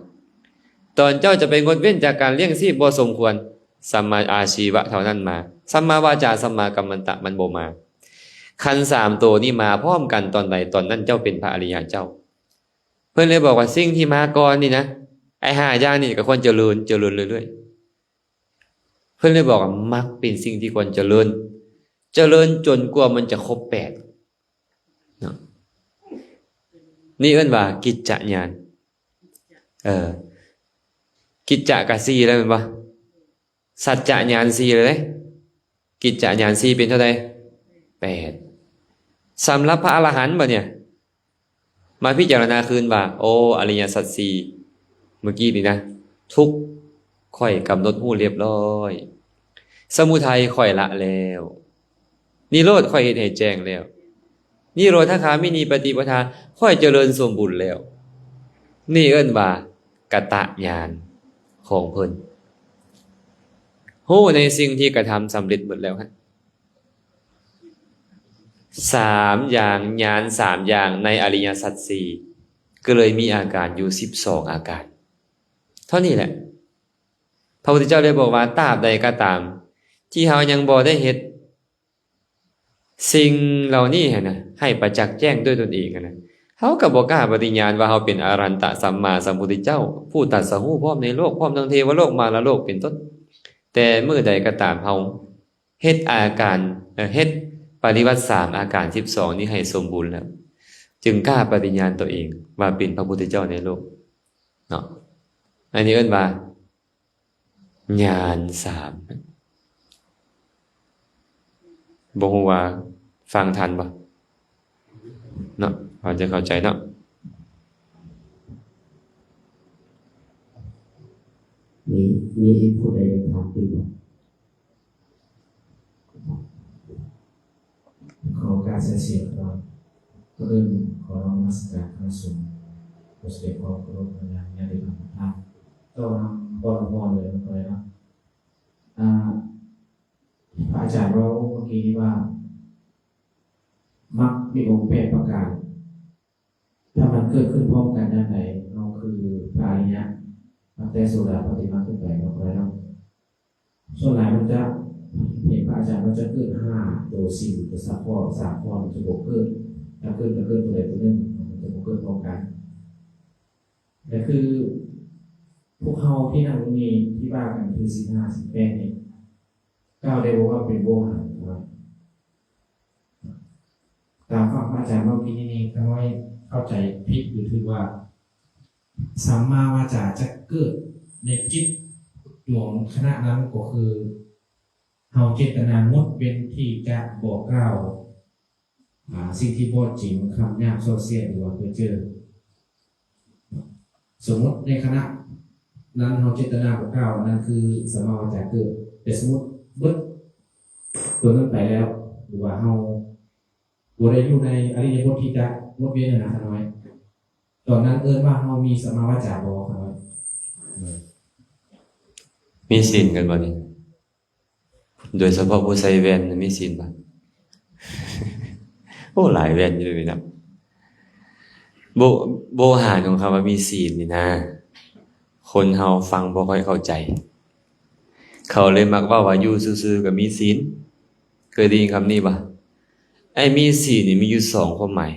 ຕອນເຈົ້າຈະໄປງົດເວັ້ນຈາກການລ້ຽງຊີບບໍ່ສົມຄວນ, ສຳມາອາຊີວະເທົ່ານັ້ນມາ. ສຳມາວາຈາ, ສຳມາກັມມັນຕະມັນບໍ່ມາ. ຄັນສາມໂຕນີ້ມາພ້ອມກັນຕອນໃດ, ຕອນນັ້ນເຈົ້າເປັນພະອະລິຍະເຈົ້າ. ເພິ່ນເລີຍບອກວ່າສິ່ງທີ່ມາກ່ອນນີ້ນະ, ໄອ້ຫ້າຢ່າງນີ້ກໍຄວນຈະເລີນ, ຈະເລີນເລື້ອຍໆ. ເພິ່ນເລີຍບອກວ່າມັກເປັນສິ່ງທີ່ຄວນຈະເລີນ. ຈະເລີນຈົນກວ່າມັນຈະຄົບແປດເນາະ. ນີ້ເອີ້ນວ່າກິດຈະຍານ. ເອີ ກິດຈະກະສີ່ແລ້ວແມ່ນບໍ່? ສັດຈະຍານສີ່ແລ້ວເດ້. ກິດຈະຍານສີ່ເປັນເທົ່າໃດ? ແປດ. ສຳລັບພະອະລະຫັນບັດນີ້ ມາພິຈາລະນາຄືນວ່າ ໂອ້ ອະລິຍະສັດສີ່ ເມື່ອກີ້ນີ້ນະ ທຸກຂ້ອຍກຳນົດຮູ້ລຽບລ້ອຍ, ສະມຸໄທຂ້ອຍລະແລ້ວ, ນິໂຣດຂ້ອຍເຮັດໃຫ້ແຈ້ງແລ້ວ, ນິໂຣດຄາມິນີປະຕິປະທາຂ້ອຍຈະເລີນສົມບູນແລ້ວ. ນີ້ເອີ້ນວ່າກະຕະຍານຂອງເພິ່ນ, ຮູ້ໃນສິ່ງທີ່ກະທຳສຳເລັດໝົດແລ້ວຫັ້ນ. ສາມຢ່າງ, ຍານສາມຢ່າງໃນອະລິຍະສັດສີ່ ກໍເລີຍມີອາການຢູ່ສິບສອງອາການ. ເທົ່ານີ້ແຫຼະ. ພະພຸດທະເຈົ້າໄດ້ບອກວ່າ ຕາບໃດກໍຕາມທີ່ເຮົາຍັງບໍ່ໄດ້ເຮັດສິ່ງເຫຼົ່ານີ້ຫັ້ນນະ ໃຫ້ປະຈັກແຈ້ງດ້ວຍຕົນເອງຫັ້ນນະ, ເຮົາກໍບໍ່ກ້າປະຕິຍານວ່າເຮົາເປັນອະລະຫັນຕະສຳມາສຳພຸດທະເຈົ້າ ຜູ້ຕັດສະຮູ້ພ້ອມໃນໂລກ, ພ້ອມທັງເທວະໂລກ, ມາລະໂລກ ເປັນຕົ້ນ. ແຕ່ມື້ໃດກໍຕາມເຮົາ ເຮັດອາການ ເອີ ເຮັດປະລິວັດສາມອາການສິບສອງນີ້ໃຫ້ສົມບູນແລ້ວ ຈຶ່ງກ້າປະຕິຍານຕົວເອງວ່າເປັນພະພຸດທະເຈົ້າໃນໂລກເນາະ. ອັນນີ້ເອີ້ນວ່າຍານສາມ. ບໍ່ຮູ້ວ່າຟັງທັນບໍ່ເນາະ? ເຮົາຈະເຂົ້າໃຈເນາະ. ມີ ມີຜູ້ໃດຢາກຖາມຕື່ມບໍ່? ຂໍໂອກາດແຊກສຽງກ່ອນ. ກ່ອນອື່ນຂໍນະມັດສະການຂັ້ນສູງ ຂໍສະແດງຄວາມເຄົາລົບນຳຍາດຕິທຳທຸກທ່ານ. ຕໍ່ນຳບ່ອນເລີຍເນາະ. ອ່າ ພະອາຈານເວົ້າເມື່ອກີ້ນີ້ວ່າ ມັກມີອົງແປດປະການ. ຖ້າມັນເກີດຂຶ້ນພ້ອມກັນຍາມໃດ ເຮົາຄືພະອະລິຍະ ນັບແຕ່ໂສດາປະຕິມາຂຶ້ນໄປເນາະ ເນາະ. ສ່ວນຫຼາຍມັນຈະ ເຫັນພະອາຈານວ່າຈະເກີດຫ້າໂຕ ສີ່ໂຕ ສາມຂໍ້ ສາມຂໍ້ມັນຈະບໍ່ເກີດ, ຖ້າເກີດກໍເກີດໂຕໃດໂຕໜຶ່ງ ມັນຈະບໍ່ເກີດພ້ອມກັນ. ແລະ ຄືພວກເຮົາທີ່ນັ່ງຢູ່ນີ້ ທີ່ວ່າກັນຖືສິນຫ້າ ສິນແປດນີ້ ກ່າວໄດ້ບໍ່ວ່າເປັນໂວຫານ ຕາມຟັງພະອາຈານເວົ້າກີ້ນີ້ ຂ້ານ້ອຍເຂົ້າໃຈຜິດ ຫຼື ຖືກວ່າ ສຳມາວາຈາຈະເກີດໃນຈິດດວງຂະນະນັ້ນ ກໍຄືເຮົາເຈດຕະນາງົດເວັ້ນທີ່ຈະບໍ່ກ່າວ ອ່າ ສິ່ງທີ່ບໍ່ຈິງ, ຄຳຫຍາບ, ສໍ້ເສຍດ ຫຼືວ່າເພີ້ເຈີ. ສົມມຸດໃນຂະນະນັ້ນເຮົາເຈດຕະນາບໍ່ກ່າວ, ນັ້ນຄືສຳມາວາຈາເກີດ. ແຕ່ສົມມຸດເບິດຕົວນັ້ນໄປແລ້ວ ຫຼືວ່າເຮົາບໍ່ໄດ້ຢູ່ໃນອະລິຍະບົດທີ່ຈະງົດເວັ້ນຫັ້ນນະ ຂ້ານ້ອຍ, ຕອນນັ້ນເອີ້ນວ່າເຮົາມີສຳມາວາຈາບໍ່ ຂ້ານ້ອຍ? ມີສິນກັນບໍ່ນີ້? ໂດຍສະເພາະຜູ້ໃສ່ແວ່ນມີສິນບໍ່? ໂອ້ ຫຼາຍແວ່ນຢູ່ເດ້ເນາະ. ໂບ ໂບຫານຂອງຄຳວ່າມີສິນນີ້ນະ ຄົນເຮົາຟັງບໍ່ຄ່ອຍເຂົ້າໃຈ, ເຂົາເລີຍມັກເວົ້າວ່າຢູ່ຊື່ໆກໍມີສິນ. ເຄີຍໄດ້ຍິນຄຳນີ້ບໍ່? ໄອ້ມີສິນນີ້ມີຢູ່ສອງຄວາມໝາຍ.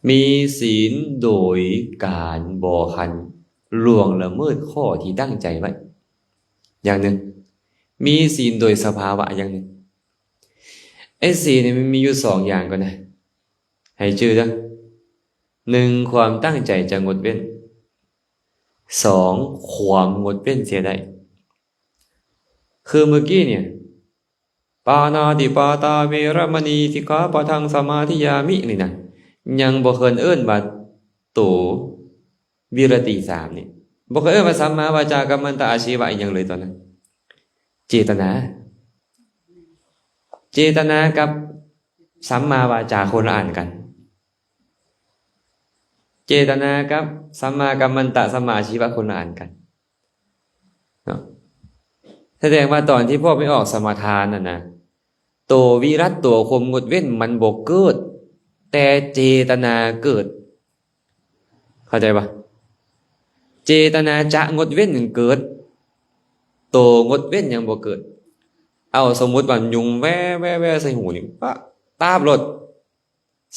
ມີສິນໂດຍການບໍ່ຄັນລ່ວງລະເມີດຂໍ້ທີ່ຕັ້ງໃຈໄວ້ ຢ່າງໜຶ່ງ, ມີສິນໂດຍສະພາວະຢ່າງໜຶ່ງ. ໄອ້ສິນນີ້ມັນມີຢູ່ສອງຢ່າງກ່ອນນະ ໃຫ້ຈື່ເດີ້. ໜຶ່ງ ຄວາມຕັ້ງໃຈຈະງົດເວັ້ນ, ສອງ ຄວາມງົດເວັ້ນເສຍໄດ້. ຄືມື້ກີ້ນີ້ ປານາຕິປາຕາເວລະມະນີ ສິກຂາປະທັງສະມາທິຍາມິ ນີ້ນະ ຍັງບໍ່ເຄີຍເອີ້ນວ່າໂຕວິລະຕິສາມນີ້, ບໍ່ເຄີຍເອີ້ນວ່າສຳມາວາຈາ ກັມມັນຕະ ອາຊີວະ ອີ່ຫຍັງເລີຍຕອນນັ້ນ. ເຈຕະນາ ເຈຕະນາກັບສຳມາວາຈາຄົນລະອັນກັນ. ເຈຕະນາກັບສຳມາກັມມັນຕະ ສຳມາອາຊີວະ ຄົນລະອັນກັນເນາະ. ສະແດງວ່າຕອນທີ່ພວກໄປອອກສະມາທານນັ້ນນະ ໂຕວິລັດ ໂຕຄວາມງົດເວັ້ນມັນບໍ່ເກີດ, ແຕ່ເຈຕະນາເກີດ. ເຂົ້າໃຈບໍ່? ເຈຕະນາຈະງົດເວັ້ນເກີດ, ໂຕງົດເວັ້ນຍັງບໍ່ເກີດ. ເອົາ ສົມມຸດວ່າຍຸງແວ່ໆໆໃສ່ຫູນີ້ ປະ ຕາບໂລດ.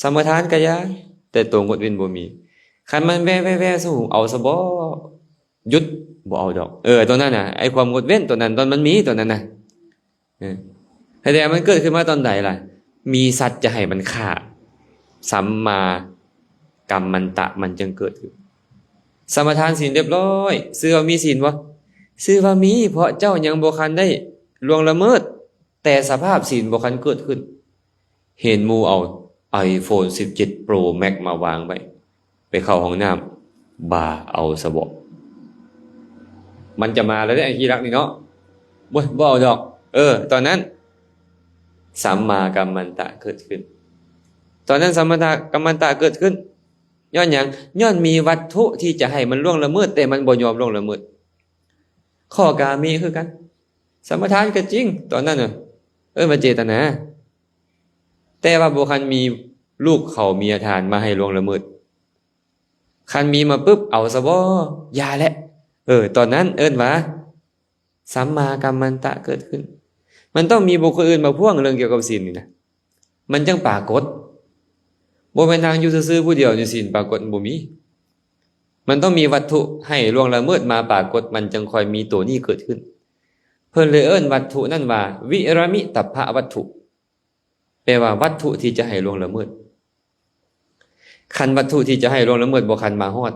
ສະມາທານກະຢ່າ, ແຕ່ໂຕງົດເວັ້ນບໍ່ມີ. ຄັນມັນແວ່ໆໆໃສ່ຫູ ເອົາຊະບໍ? ຢຸດ, ບໍ່ເອົາດອກ. ເອີ ຕົວນັ້ນນະ, ໄອ້ຄວາມງົດເວັ້ນຕົວນັ້ນ, ຕອນມັນມີຕົວນັ້ນນະ. ເອີ ແຕ່ມັນເກີດຂຶ້ນມາຕອນໃດລະ? ມີສັດຈະໃຫ້ມັນຂ້າ ສຳມາກັມມັນຕະ ມັນຈຶ່ງເກີດຂຶ້ນ. ສະມາທານສິນຮຽບຮ້ອຍ ຊື່ວ່າມີສິນບໍ່? ຊື່ວ່າມີ ເພາະເຈົ້າຍັງບໍ່ທັນໄດ້ລ່ວງລະເມີດ ແຕ່ສະພາບສິນບໍ່ທັນເກີດຂຶ້ນ. ເຫັນໝູ່ເອົາໄອໂຟນສິບເຈັດໂປຣແມັກມາວາງໄວ້ ໄປເຂົ້າຫ້ອງນ້ຳ ບາເອົາສະເບາະ. ມັນຈະມາແລ້ວເດ້ ອະຮີລັກນີ້ເນາະ. ໂອ້ຍ ບໍ່ເອົາດອກ. ເອີ ຕອນນັ້ນ ສຳມາກັມມັນຕະເກີດຂຶ້ນ. ຕອນນັ້ນ ສຳມາກັມມັນຕະເກີດຂຶ້ນ. ຍ້ອນຫຍັງ? ຍ້ອນມີວັດຖຸທີ່ຈະໃຫ້ມັນລ່ວງລະເມີດ ແຕ່ມັນບໍ່ຍອມລ່ວງລະເມີດ. ຂໍ້ກາເມຄືກັນ. ສະມາທານກໍຈິງ ຕອນນັ້ນນະ ເອີ້ນວ່າເຈຕະນາ. ແຕ່ວ່າບໍ່ຄັນມີລູກເຂົາເມຍທ່ານມາໃຫ້ລ່ວງລະເມີດ. ຄັນມີມາປຶບ ເອົາຊະບໍ? ຢ່າແຫຼະ. ເອີ ຕອນນັ້ນເອີ້ນວ່າ ສຳມາກັມມັນຕະເກີດຂຶ້ນ. ມັນຕ້ອງມີບຸກຄົນອື່ນມາພ່ວງເລື່ອງກ່ຽວກັບສິນນີ້ນະ. ມັນຈັ່ງປາກົດ. ບໍ່ແມ່ນນາງຢູ່ຊື່ໆຜູ້ດຽວນີ້ ສິນປາກົດບໍ່ມີ. ມັນຕ້ອງມີວັດຖຸໃຫ້ລ່ວງລະເມີດມາປາກົດ ມັນຈຶ່ງຄ່ອຍມີໂຕນີ້ເກີດຂຶ້ນ. ເພິ່ນເລີຍເອີ້ນວັດຖຸນັ້ນວ່າ ວິຣະມິຕະພະວັດຖຸ. ແປວ່າວັດຖຸທີ່ຈະໃຫ້ລ່ວງລະເມີດ. ຄັນວັດຖຸທີ່ຈະໃຫ້ລ່ວງລະເມີດບໍ່ຄັນມາຮອດ,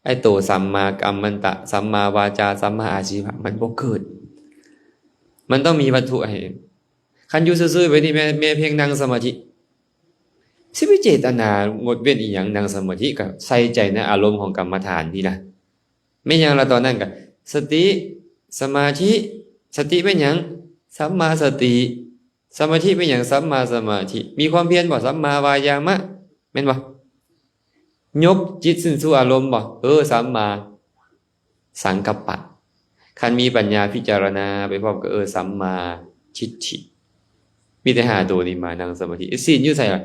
ໄອ້ໂຕສຳມາກັມມັນຕະ, ສຳມາວາຈາ, ສຳມາອາຊີວະ ມັນບໍ່ເກີດ. ມັນຕ້ອງມີວັດຖຸໃຫ້. ຄັນຢູ່ຊື່ໆແບບນີ້ ແມ່ ແມ່ພຽງນັ່ງສະມາທິ, ຊິໄປເຈຕນາງົດເວັ້ນອີ່ຫຍັງ? ນັ່ງສະມາທິກໍໃສ່ໃຈໃນອາລົມຂອງກຳມະຖານນີ້ນະ. ແມ່ນຫຍັງລະຕອນນັ້ນ? ກໍສະຕິ, ສະມາທິ. ສະຕິແມ່ນຫຍັງ? ສຳມາສະຕິ. ສະມາທິແມ່ນຫຍັງ? ສຳມາສະມາທິ. ມີຄວາມພຽນບໍ່? ສຳມາວາຍາມະ ແມ່ນບໍ່? ຍົກຈິດຂຶ້ນສູ່ອາລົມບໍ່? ເອີ ສຳມາສັງກັບປະ. ຄັນມີປັນຍາພິຈາລະນາໄປພ້ອມກັບ ເອີ ສຳມາທິດຖິ. ມີແຕ່ຫ້າໂຕນີ້ມານັ່ງສະມາທິ. ສິນຢູ່ໃສລະ?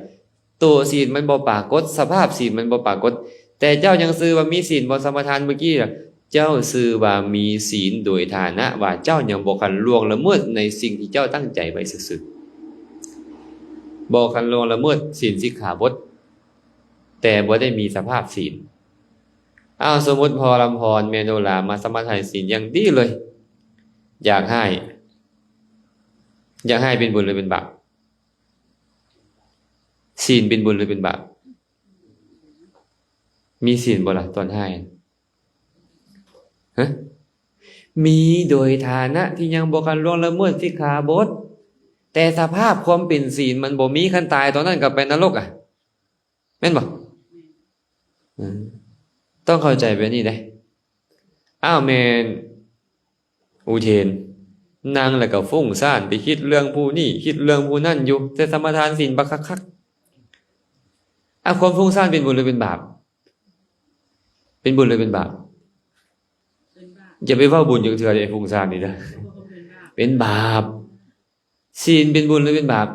ໂຕສິນມັນບໍ່ປາກົດ, ສະພາບສິນມັນບໍ່ປາກົດ, ແຕ່ເຈົ້າຍັງຊື່ວ່າມີສິນບໍ່? ສະມາທານເມື່ອກີ້ລະ ເຈົ້າຊື່ວ່າມີສິນໂດຍຖານະວ່າເຈົ້າຍັງບໍ່ຄັນລ່ວງລະເມີດໃນສິ່ງທີ່ເຈົ້າຕັ້ງໃຈໄວ້ຊື່ໆ, ບໍ່ຄັນລ່ວງລະເມີດສິນສິກຂາບົດ, ແຕ່ບໍ່ໄດ້ມີສະພາບສິນ. ອ້າວ ສົມມຸດພໍ່ລຳພອນ ແມ່ໂນລາມາສະມາທານສິນຢ່າງດີເລີຍ, ຢາກຮ້າຍ, ຢາກຮ້າຍເປັນບຸນຫຼືເປັນບາບ? ສິນເປັນບຸນຫຼືເປັນບາບ? ມີສິນບໍ່ລະຕອນຮ້າຍ? ຮະ? ມີໂດຍຖານະທີ່ຍັງບໍ່ທັນລ່ວງລະເມີດສິກຂາບົດ, ແຕ່ສະພາບຄວາມເປັນສິນມັນບໍ່ມີ, ຄັນຕາຍຕອນນັ້ນກໍໄປນະລົກອະ, ແມ່ນບໍ່? ເອີ ຕ້ອງເຂົ້າໃຈແບບນີ້ເດ້. ອ້າວ ແມ່ນ ອຸເທນ ນັ່ງແລ້ວກໍຟຸ້ງຊານ ໄປຄິດເລື່ອງຜູ້ນີ້ ຄິດເລື່ອງຜູ້ນັ້ນຢູ່, ແຕ່ສະມາທານສິນບັກຄັກໆ. ອາ ຄວາມຟຸ້ງຊານເປັນບຸນຫຼືເປັນບາບ? ເປັນບຸນຫຼືເປັນບາບ? ເປັນບາບ. ຢ່າໄປເວົ້າບຸນຈັກເທື່ອເດ້ ຟຸ້ງຊານນີ້ນະ. ເປັນບາບ. ເປັນບາບ. ສິນເປັນບຸນຫຼືເປັນບາບ?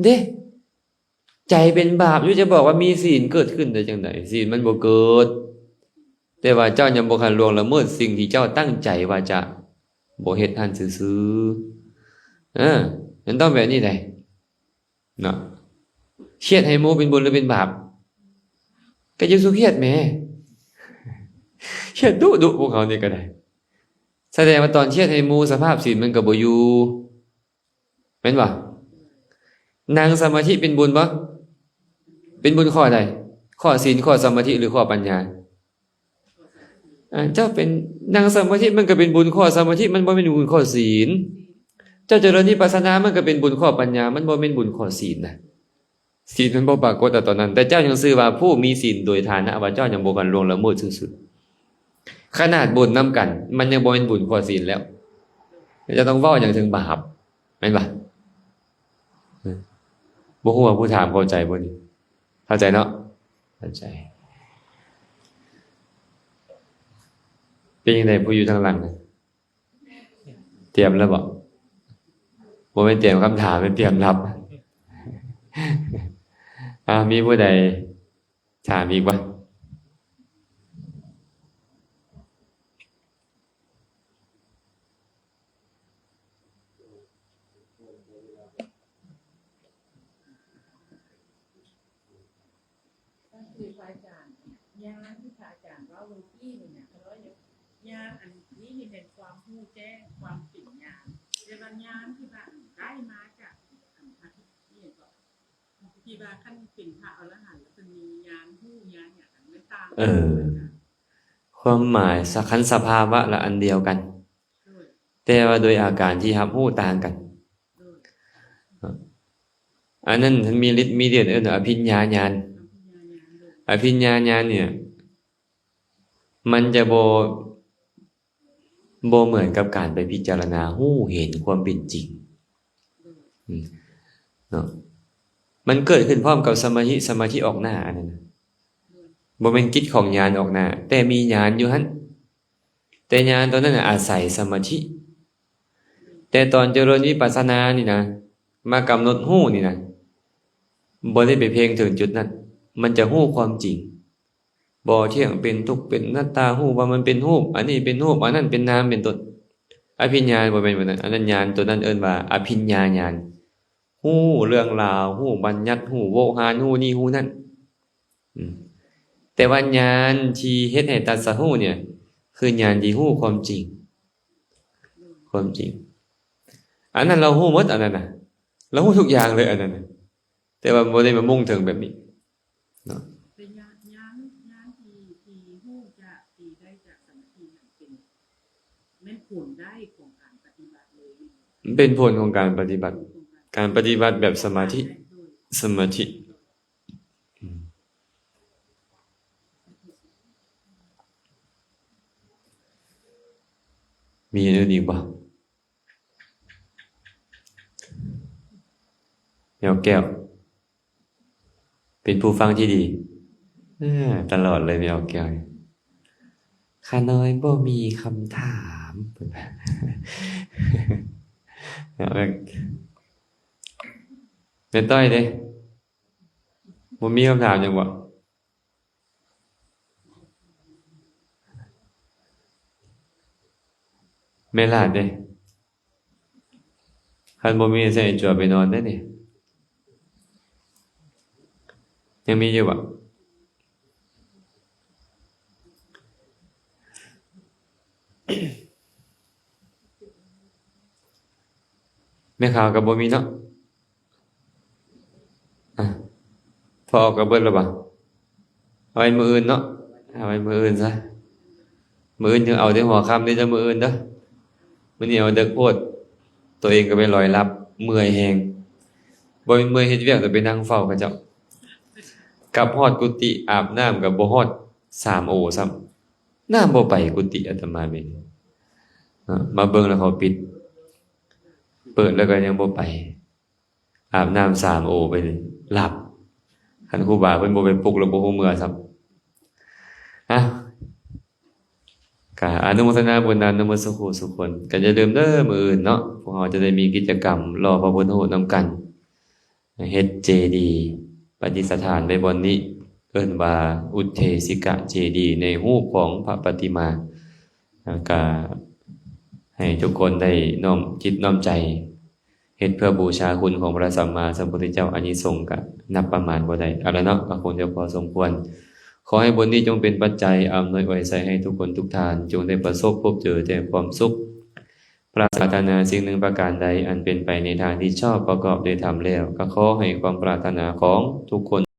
ເດ້. ໃຈເປັນບາບຢູ່ ຈະບອກວ່າມີສິນເກີດຂຶ້ນໄດ້ຈັ່ງໃດ? ສິນມັນບໍ່ເກີດ, ແຕ່ວ່າເຈົ້າຍັງບໍ່ທັນລ່ວງລະເມີດສິ່ງທີ່ເຈົ້າຕັ້ງໃຈວ່າຈະບໍ່ເຮັດຫັ້ນຊື່ໆ. ເອີ ມັນຕ້ອງແບບນີ້ໃດ໋ເນາະ. ຄຽດໃຫ້ໝູ່ເປັນບຸນຫຼືເປັນບາບ? ກໍຢ່າສູ່ຄຽດແໝ, ຄຽດດຸໆ ພວກເຮົານີ້ກໍໄດ້. ສະແດງວ່າຕອນຄຽດໃຫ້ໝູ່ ສະພາບສິນມັນກໍບໍ່ຢູ່. ແມ່ນບໍ່? ນັ່ງສະມາທິເປັນບຸນບໍ່? ເປັນບຸນຂໍ້ໃດ? ຂໍ້ສິນ, ຂໍ້ສະມາທິ ຫຼື ຂໍ້ປັນຍາ? ອາ ເຈົ້າເປັນນັ່ງສະມາທິ ມັນກໍເປັນບຸນຂໍ້ສະມາທິ, ມັນບໍ່ແມ່ນບຸນຂໍ້ສິນ. ເຈົ້າຈະເລີນວິປັດສະນາ ມັນກໍເປັນບຸນຂໍ້ປັນຍາ, ມັນບໍ່ແມ່ນບຸນຂໍ້ສິນນະ. ສິນມັນບໍ່ປາກົດແລ້ວຕອນນັ້ນ, ແຕ່ເຈົ້າຍັງຊື່ວ່າຜູ້ມີສິນໂດຍຖານະວ່າເຈົ້າຍັງບໍ່ທັນລ່ວງລະເມີດຊື່ໆ. ຂະໜາດບຸນນຳກັນ ມັນຍັງບໍ່ແມ່ນບຸນຂໍ້ສິນແລ້ວ, ເຈົ້າຕ້ອງເວົ້າຫຍັງເຖິງບາບ? ແມ່ນບໍ່? ບໍ່ຮູ້ວ່າຜູ້ຖາມເຂົ້າໃຈບໍ່ນີ້? ເຂົ້າໃຈເນາະ? ເຂົ້າໃຈ. ເປັນຈັ່ງໃດຜູ້ຢູ່ທາງຫຼັງນະ? ຕຽມແລ້ວບໍ່? ບໍ່ແມ່ນຕຽມຄຳຖາມ, ແມ່ນຕຽມຮັບ. ອາ ມີຜູ້ໃດ ຖາມອີກບໍ່? ກໍຄືພະອາຈານ ຍານທີ່ພະອາຈານເວົ້າເມື່ອກີ້ນີ້ນະ ຍານອັນນີ້ນີ້ແມ່ນຄວາມຮູ້ແຈ້ງ ຄວາມເປັນຍານ. ແຕ່ວ່າຍານທີ່ວ່າໄດ້ມາຈາກອັນພະ ທີ່ວ່າຄັນເປັນພະອໍລະຫັນແລ້ວເພິ່ນມີຍານຮູ້ຍານຫຍັງ ມັນຕ່າງ ເອີ ຄວາມໝາຍສະ ຄັນສະພາວະລະອັນດຽວກັນ ໂດຍ ແຕ່ວ່າໂດຍອາການທີ່ຮັບຮູ້ຕ່າງກັນ ໂດຍ ອັນນັ້ນມັນມີລິດມີເດດ ເອີ້ນວ່າອະພິນຍາຍານ ອະພິນຍາຍານ ໂດຍ ອະພິນຍາຍານນີ້ ມັນຈະບໍ່ ບໍ່ເໝືອນກັບການໄປພິຈາລະນາຮູ້ເຫັນຄວາມເປັນຈິງ ອືມ ເນາະ ມັນເກີດຂຶ້ນພ້ອມກັບສະມາທິ ສະມາທິອອກໜ້າ ອັນນັ້ນນະ ບໍ່ແມ່ນກິດຂອງຍານອອກໜ້າ ແຕ່ມີຍານຢູ່ຫັ້ນ ແຕ່ຍານຕົວນັ້ນນະອາໄສສະມາທິ ແຕ່ຕອນຈະເລີນວິປັດສະນານີ້ນະ ມາກຳນົດຮູ້ນີ້ນະ ບໍ່ໄດ້ໄປເພັ່ງເຖິງຈຸດນັ້ນ ມັນຈະຮູ້ຄວາມຈິງ ບໍ່ທ່ຽງ ເປັນທຸກ ເປັນອະນັດຕາ ຮູ້ວ່າມັນເປັນຮູບ ອັນນີ້ເປັນຮູບ ອັນນັ້ນເປັນນາມ ເປັນຕົ້ນ ອະພິນຍາບໍ່ແມ່ນແບບນັ້ນ ອັນນັ້ນຍານຕົວນັ້ນເອີ້ນວ່າອະພິນຍາຍານ ຮູ້ເລື່ອງລາວ ຮູ້ບັນຍັດ ຮູ້ໂວຫານ ຮູ້ນີ້ຮູ້ນັ້ນ ອືມ ແຕ່ວ່າຍານທີ່ເຮັດໃຫ້ຕັດສະຮູ້ນີ້ ຄືຍານທີ່ຮູ້ຄວາມຈິງ ຄວາມຈິງ ອັນນັ້ນລາວຮູ້ໝົດ ອັນນັ້ນນະ ລາວຮູ້ທຸກຢ່າງເລີຍ ອັນນັ້ນນະ ແຕ່ວ່າບໍ່ໄດ້ມາມຸ່ງເຖິງແບບນີ້ເນາະ ແຕ່ຍານ ຍານ ຍານທີ່ ທີ່ຮູ້ຈາກ ທີ່ໄດ້ຈາກສະມາທິນັ້ນເປັນ ແມ່ນຜົນໄດ້ຂອງການປະຕິບັດເລີຍ ເປັນຜົນຂອງການປະຕິບັດ ການປະຕິບັດແບບສະມາທິ ໂດຍ ສະມາທິ ອືມ ມີອັນອື່ນອີກບໍ່? ແມວແກ້ວ ເປັນຜູ້ຟັງທີ່ດີ ເອີ ຕະຫຼອດເລີຍແມວແກ້ວ ຂ້ານ້ອຍບໍ່ມີຄຳຖາມ ແມ່ຕ້ອຍເດ້ ບໍ່ມີຄຳຖາມຫຍັງບໍ່? ແມ່ຫຼານເດ້ ຄັນບໍ່ມີໃຫ້ຈົວໄປນອນເດ້ນີ້ ຍັງມີຢູ່ບໍ່? ແມ່ຂາວກໍບໍ່ມີເນາະ. ອາ ພໍອອກກໍເບິດແລ້ວບໍ່? ເອົາໄວ້ມື້ອື່ນເນາະ ເອົາໄວ້ມື້ອື່ນຊະ ມື້ອື່ນຈຶ່ງເອົາແຕ່ຫົວຄ່ຳເດີ້ ເຈົ້າ ມື້ອື່ນເດີ້ ມື້ນີ້ເອົາເດິກໂພດ ໂຕເອງກໍໄປລອຍຫຼັບ ເມື່ອຍແຮງ ບໍ່ແມ່ນເມື່ອຍເຮັດວຽກ ແຕ່ໄປນັ່ງເຝົ້າເຂົາເຈົ້າ ກັບຮອດກຸຕິ ອາບນ້ຳກໍບໍ່ຮອດສາມໂອຊ້ຳ ນ້ຳບໍ່ໄປກຸຕິອາດຕະມາເອງ ເນາະ ມາເບິ່ງແລ້ວເຂົາປິດ ເປີດແລ້ວກໍຍັງບໍ່ໄປ ອາບນ້ຳສາມໂອໄປເລີຍ ຫຼັບ ຄັນຄູບາເພິ່ນບໍ່ໄປປຸກແລ້ວບໍ່ຮູ້ເມື່ອຊ້ຳ ອາ ກະອະນຸໂມທະນາບຸນນຳ ນຳໝົດສູ່ຄູ່ສູ່ຄົນ ກະຢ່າລືມເດີ້ ມື້ອື່ນເນາະ ພວກເຮົາຈະໄດ້ມີກິດຈະກຳຫຼໍ່ພະພຸດທະຮູບນຳກັນ ເຮັດເຈດີ ປະດິດສະຖານໄວ້ບ່ອນນີ້ ເອີ້ນວ່າອຸດເທສິກະເຈດີ ໃນຮູບຂອງພະປະຕິມາ ແລ້ວກະໃຫ້ທຸກຄົນໄດ້ນ້ອມຈິດນ້ອມໃຈ ເຮັດເພື່ອບູຊາຄຸນຂອງພະສຳມາສຳພຸດທະເຈົ້າ ອານິສົງກະນັບປະມານບໍ່ໄດ້ ເອົາລະເນາະ ກໍຄົງຈະພໍສົມຄວນ ຂໍໃຫ້ບຸນນີ້ຈົ່ງເປັນປັດໄຈອຳນວຍອວຍໄຊໃຫ້ທຸກຄົນທຸກທ່ານ ຈົ່ງໄດ້ປະສົບພົບເຈີແຕ່ຄວາມສຸກ ປາດຖະໜາສິ່ງໜຶ່ງປະການໃດ ອັນເປັນໄປໃນທາງທີ່ຊອບປະກອບດ້ວຍທຳແລ້ວ ກໍຂໍໃຫ້ຄວາມປາດຖະໜາຂອງທຸກຄົນ